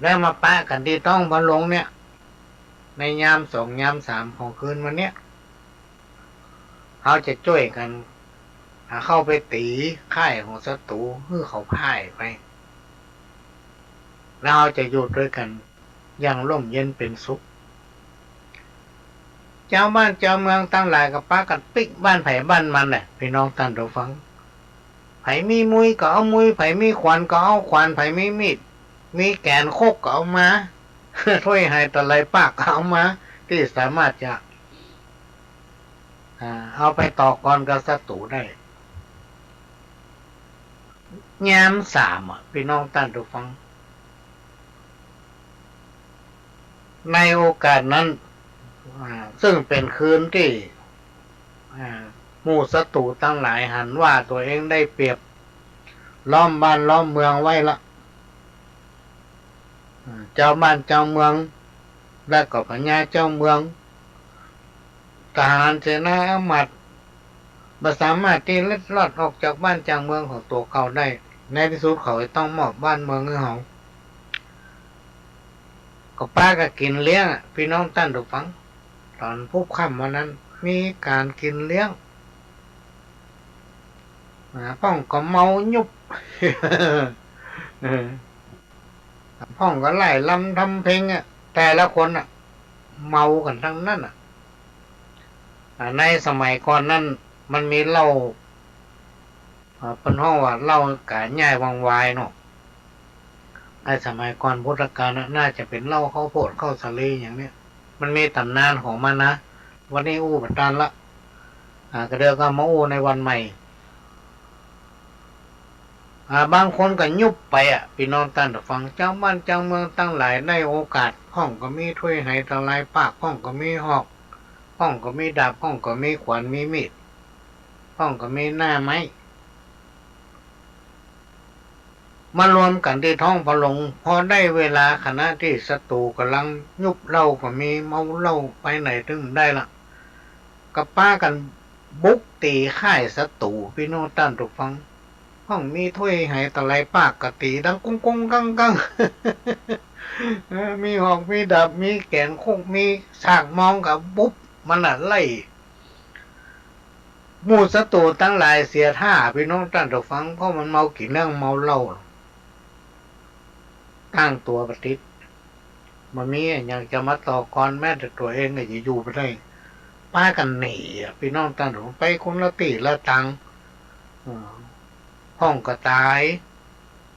แล้วมาปะกั๋นตี้ท้องพระโรงเนี่ย ในยามสองยามสามของคืนวันเนี้ย เฮาจะจ้วยกั๋น อ่า เข้าไปตี๋ค่ายของศัตรู หื้อเขาพ่ายไป แล้วเฮาจะอยู่ตวยกั๋นอย่างร่มเย็นเป๋นสุข จาวบ้านจาวเมืองตังหลายก็ปากั๋นปิ๊กบ้านใผบ้านมันแหละ ปี้น้องต้านผู้ฟัง ใผมีมุยก็เอามุย ใผมีขวานก็เอาขวาน ใผมีมีด มีแก๋นคกก็เอามา ถ้วยไหตะไลปากก็เอามา ตี้สามารถจะ อ่า เอาไปต่อกรกับศัตรูได้ ยามสามอะ ปี้น้องต้านผู้ฟัง ในโอกาสนั้น อ่า ซึ่งเป๋นคืนตี้ อ่า หมู่ศัตรูตังหลายหันว่าตั๋วเองได้เปรียบ ล้อมบ้านล้อมเมืองไว้ละ อ่า จาวบ้านจาวเมือง และก็พญาเจ้าเมือง ทหารเสนาอามาตย์ บ่สามารถตี้เล็ดลอดออกจากบ้านจากเมืองของตั๋วเขาได้ ในตี้สุดเขาจะต้องมอบบ้านเมืองหื้อเฮา ก็ปากั๋นกิ๋นเลี้ยงอะ ปี้น้องต้านผู้ฟัง ต๋อนพุบค่ำวันนั้น มีก๋านกิ๋นเลี้ยง อ่า พ่องก็เมายุบ เออ พ่องก็ไล่รำทำเพลงอะ แต่ละคนอะ เมากั๋นตังนั้นอะ อ่า ในสมัยก่อนนั้นมันมีเหล้า อ่า เปิ้นฮ้องว่าเหล้าก๋าย่ายวังวายเนาะ ในสมัยก่อนพุทธกาลน่ะ น่าจะเป๋นเหล้าข้าวโพดข้าวสาลีอย่างเนี้ย มันมีต๋ำนานของมันนะ วันนี้อู้บ่ตันละ อ่า ก็เดี๋ยวก็มาอู้ในวันใหม่ อ่า บางคนก็ยุบไปอะ ปี้น้องต้านผู้ฟัง จาวบ้านจาวเมืองตังหลายได้โอกาส พ่องก็มีถ้วยไหตะไลปาก พ่องก็มีหอก พ่องก็มีดาบ พ่องก็มีขวานมีมีด พ่องก็มีหน้าไม้ มารวมกั๋นตี้ท้องพระโรง พอได้เวลาขณะตี้ศัตรูก่ำลังยุบเหล้าก็มี เมาเหล้าไปไหนตึงบ่ได้ละ ก็ปากั๋นบุกตี๋ค่ายศัตรู ปี้น้องต้านผู้ฟัง พ่องมีถ้วยไหตะไลปากก็ตี๋ดังกุ้งกุ้งกังกัง เออ มีหอกมีดาบ มีแก๋นคก มีสากมองก็บุบมันน่ะไล่ หมู่ศัตรูตังหลายเสียท่า ปี้น้องต้านผู้ฟัง เพราะมันเมากิ๋นเลี้ยงเมาเหล้า ตั้งตั๋วบ่ติด บ่มีอะหยังจะมาต่อกร แม้แต่ตั๋วเองก็จะอยู่บ่ได้ ปากั๋นหนีอะ ปี้น้องต้านผู้ฟัง ไปคนละตี้ละตาง เออ พ่องก็ต๋าย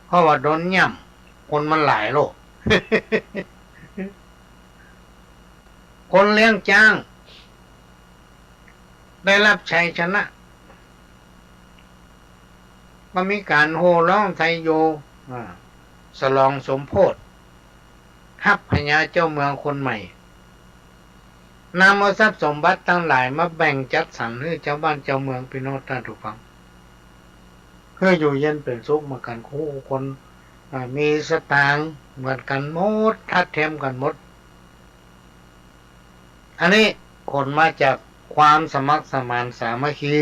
เพราะว่าโดนย่ำ คนมันหลายโลก คนเลี้ยงจ๊าง ได้รับชัยชนะ ก็มีก๋านโห่ฮ้องไทโย อ่า ฉลองสมโภช ฮับพญาเจ้าเมืองคนใหม่ นำเอาทรัพย์สมบัติตังหลายมาแบ่งจัดสรรหื้อจาวบ้านจาวเมือง ปี้น้องต้านผู้ฟัง หื้ออยู่เย็นเป๋นสุขเหมือนกั๋นกู้คน อ่า มีสตางค์เหมือนกั๋นหมด ทัดเทียมกั๋นหมด อันนี้ผลมาจากความสมัครสมานสามัคคี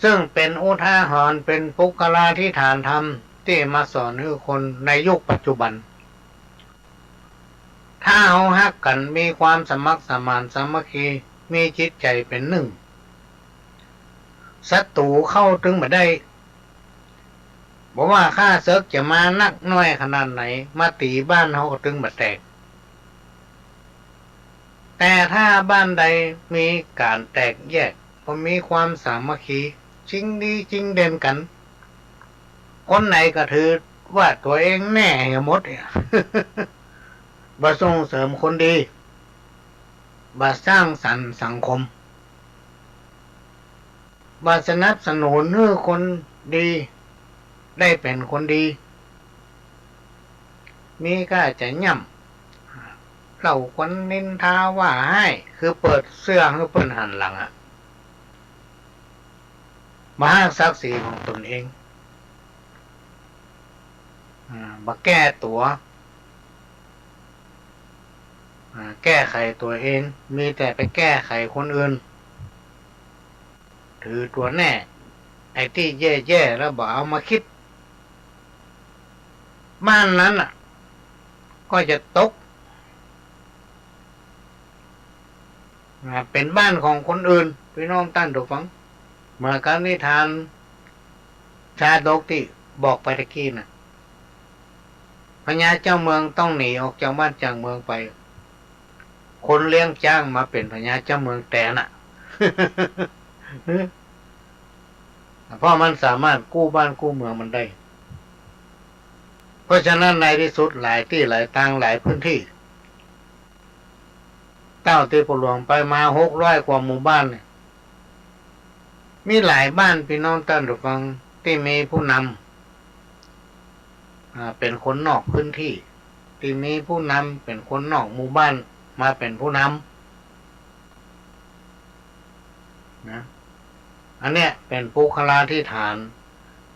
ซึ่งเป๋นอุทาหรณ์ เป๋นปุคคลาธิฐานธรรม ตี้มาสอนหื้อคนในยุคปัจจุบัน ถ้าเฮาฮักกั๋น มีความสมัครสมานสามัคคี มีจิตใจ๋เป๋นหนึ่ง ศัตรู๋เข้าตึงบ่ได้ บ่ว่าข้าเสิกจะมานักน้อยขนาดไหน มาตี๋บ้านเฮาก็ตึงบ่แตก แต่ถ้าบ้านใดมีก๋านแตกแยก บ่มีความสามัคคี จิงดีจิงเด่นกั๋น คนไหนก็ถือว่าตั๋วเองแน่เหียหมด บ่ส่งเสริมคนดี บ่สร้างสรรค์สังคม บ่สนับสนุนหื้อคนดีได้เป๋นคนดี มีก้าจะย่ำ เล่าขวัญนินทาว่าฮ้าย คือเปิดเสื้อหื้อเปิ้นหันหลังอะ บ่ฮักศักดิ์ศรีของตนเอง อ่า บ่แก้ตั๋ว อ่า แก้ไขตั๋วเอง มีแต่ไปแก้ไขคนอื่น ถือตั๋วแน่ ไอ้ตี้แย่ๆ แล้วบ่เอามาคิด บ้านนั้นน่ะ ก็จะตก อ่า เป๋นบ้านของคนอื่น ปี้น้องต้านผู้ฟัง เหมือนกับนิทานชาดกตี้บอกไปตะกี้น่ะ พญาเจ้าเมืองต้องหนีออกจากบ้านจากเมืองไป คนเลี้ยงจ๊างมาเป๋นพญาเจ้าเมืองแตนน่ะ เพราะมันสามารถกู้บ้านกู้เมืองมันได้ เพราะฉะนั้นในตี้สุดหลายตี้หลายตางหลายพื้นตี้ เต้าตี้พ่อหลวงไปมาหกร้อยกว่าหมู่บ้านเนี่ย มีหลายบ้านปี้น้องต้านผู้ฟังตี้มีผู้นำ อ่า เป๋นคนนอกพื้นตี้ ตี้มีผู้นำเป๋นคนนอกหมู่บ้านมาเป๋นผู้นำนะ อันเนี้ยเป๋นปุคคลาธิฐาน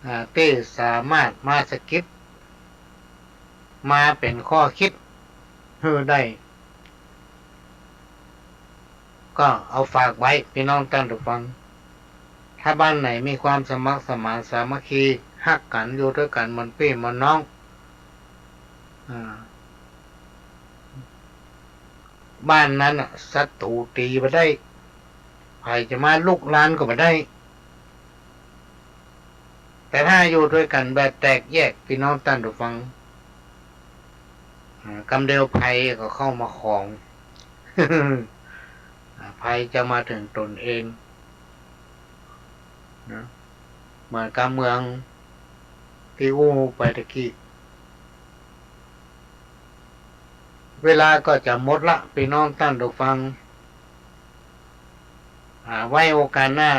อ่า ตี้สามารถมาสะกิด มาเป๋นข้อคิดหื้อได้ ก็เอาฝากไว้ปี้น้องต้านผู้ฟัง ถ้าบ้านไหนมีความสมัครสมานสามัคคี ฮักกั๋น อยู่ตวยกั๋นเหมือนปี้เหมือนน้อง อ่า บ้านนั้นน่ะ ศัตรู๋ตี๋บ่ได้ ใผจะมาลุกรานก็บ่ได้ แต่ถ้าอยู่ตวยกั๋นแบบแตกแยก ปี้น้องต้านผู้ฟัง อ่า กำเดียวภัยก็เข้ามาขวาง อ่า ภัยจะมาเถิงตนเองนะ เหมือนกับเมืองตี้อู้ไปตะกี้ เวลาก็จะหมดละ ปี้น้องต้านผู้ฟัง อ่า ไว้โอกาสหน้า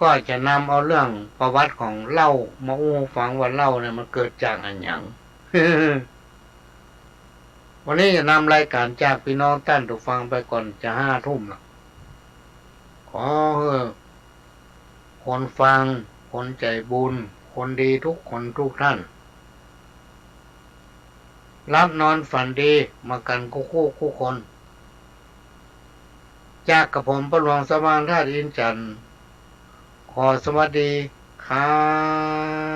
ก็จะนำเอาเรื่องประวัติของเล่ามาอู้ฟังว่าเล่าเนี่ยมันเกิดจากอะหยัง วันนี้จะนำรายก๋านจากปี้น้องต้านผู้ฟังไปก่อน จะห้าทุ่มละ ขอหื้อคนฟัง คนใจ๋บุญ คนดีทุกคนทุกท่าน หลับนอนฝันดี เหมือนกั๋นกู้คู่กู้คน จากกระผมป้อหลวงสว่างธาตุอินจันทร์ ขอสวัสดีครับ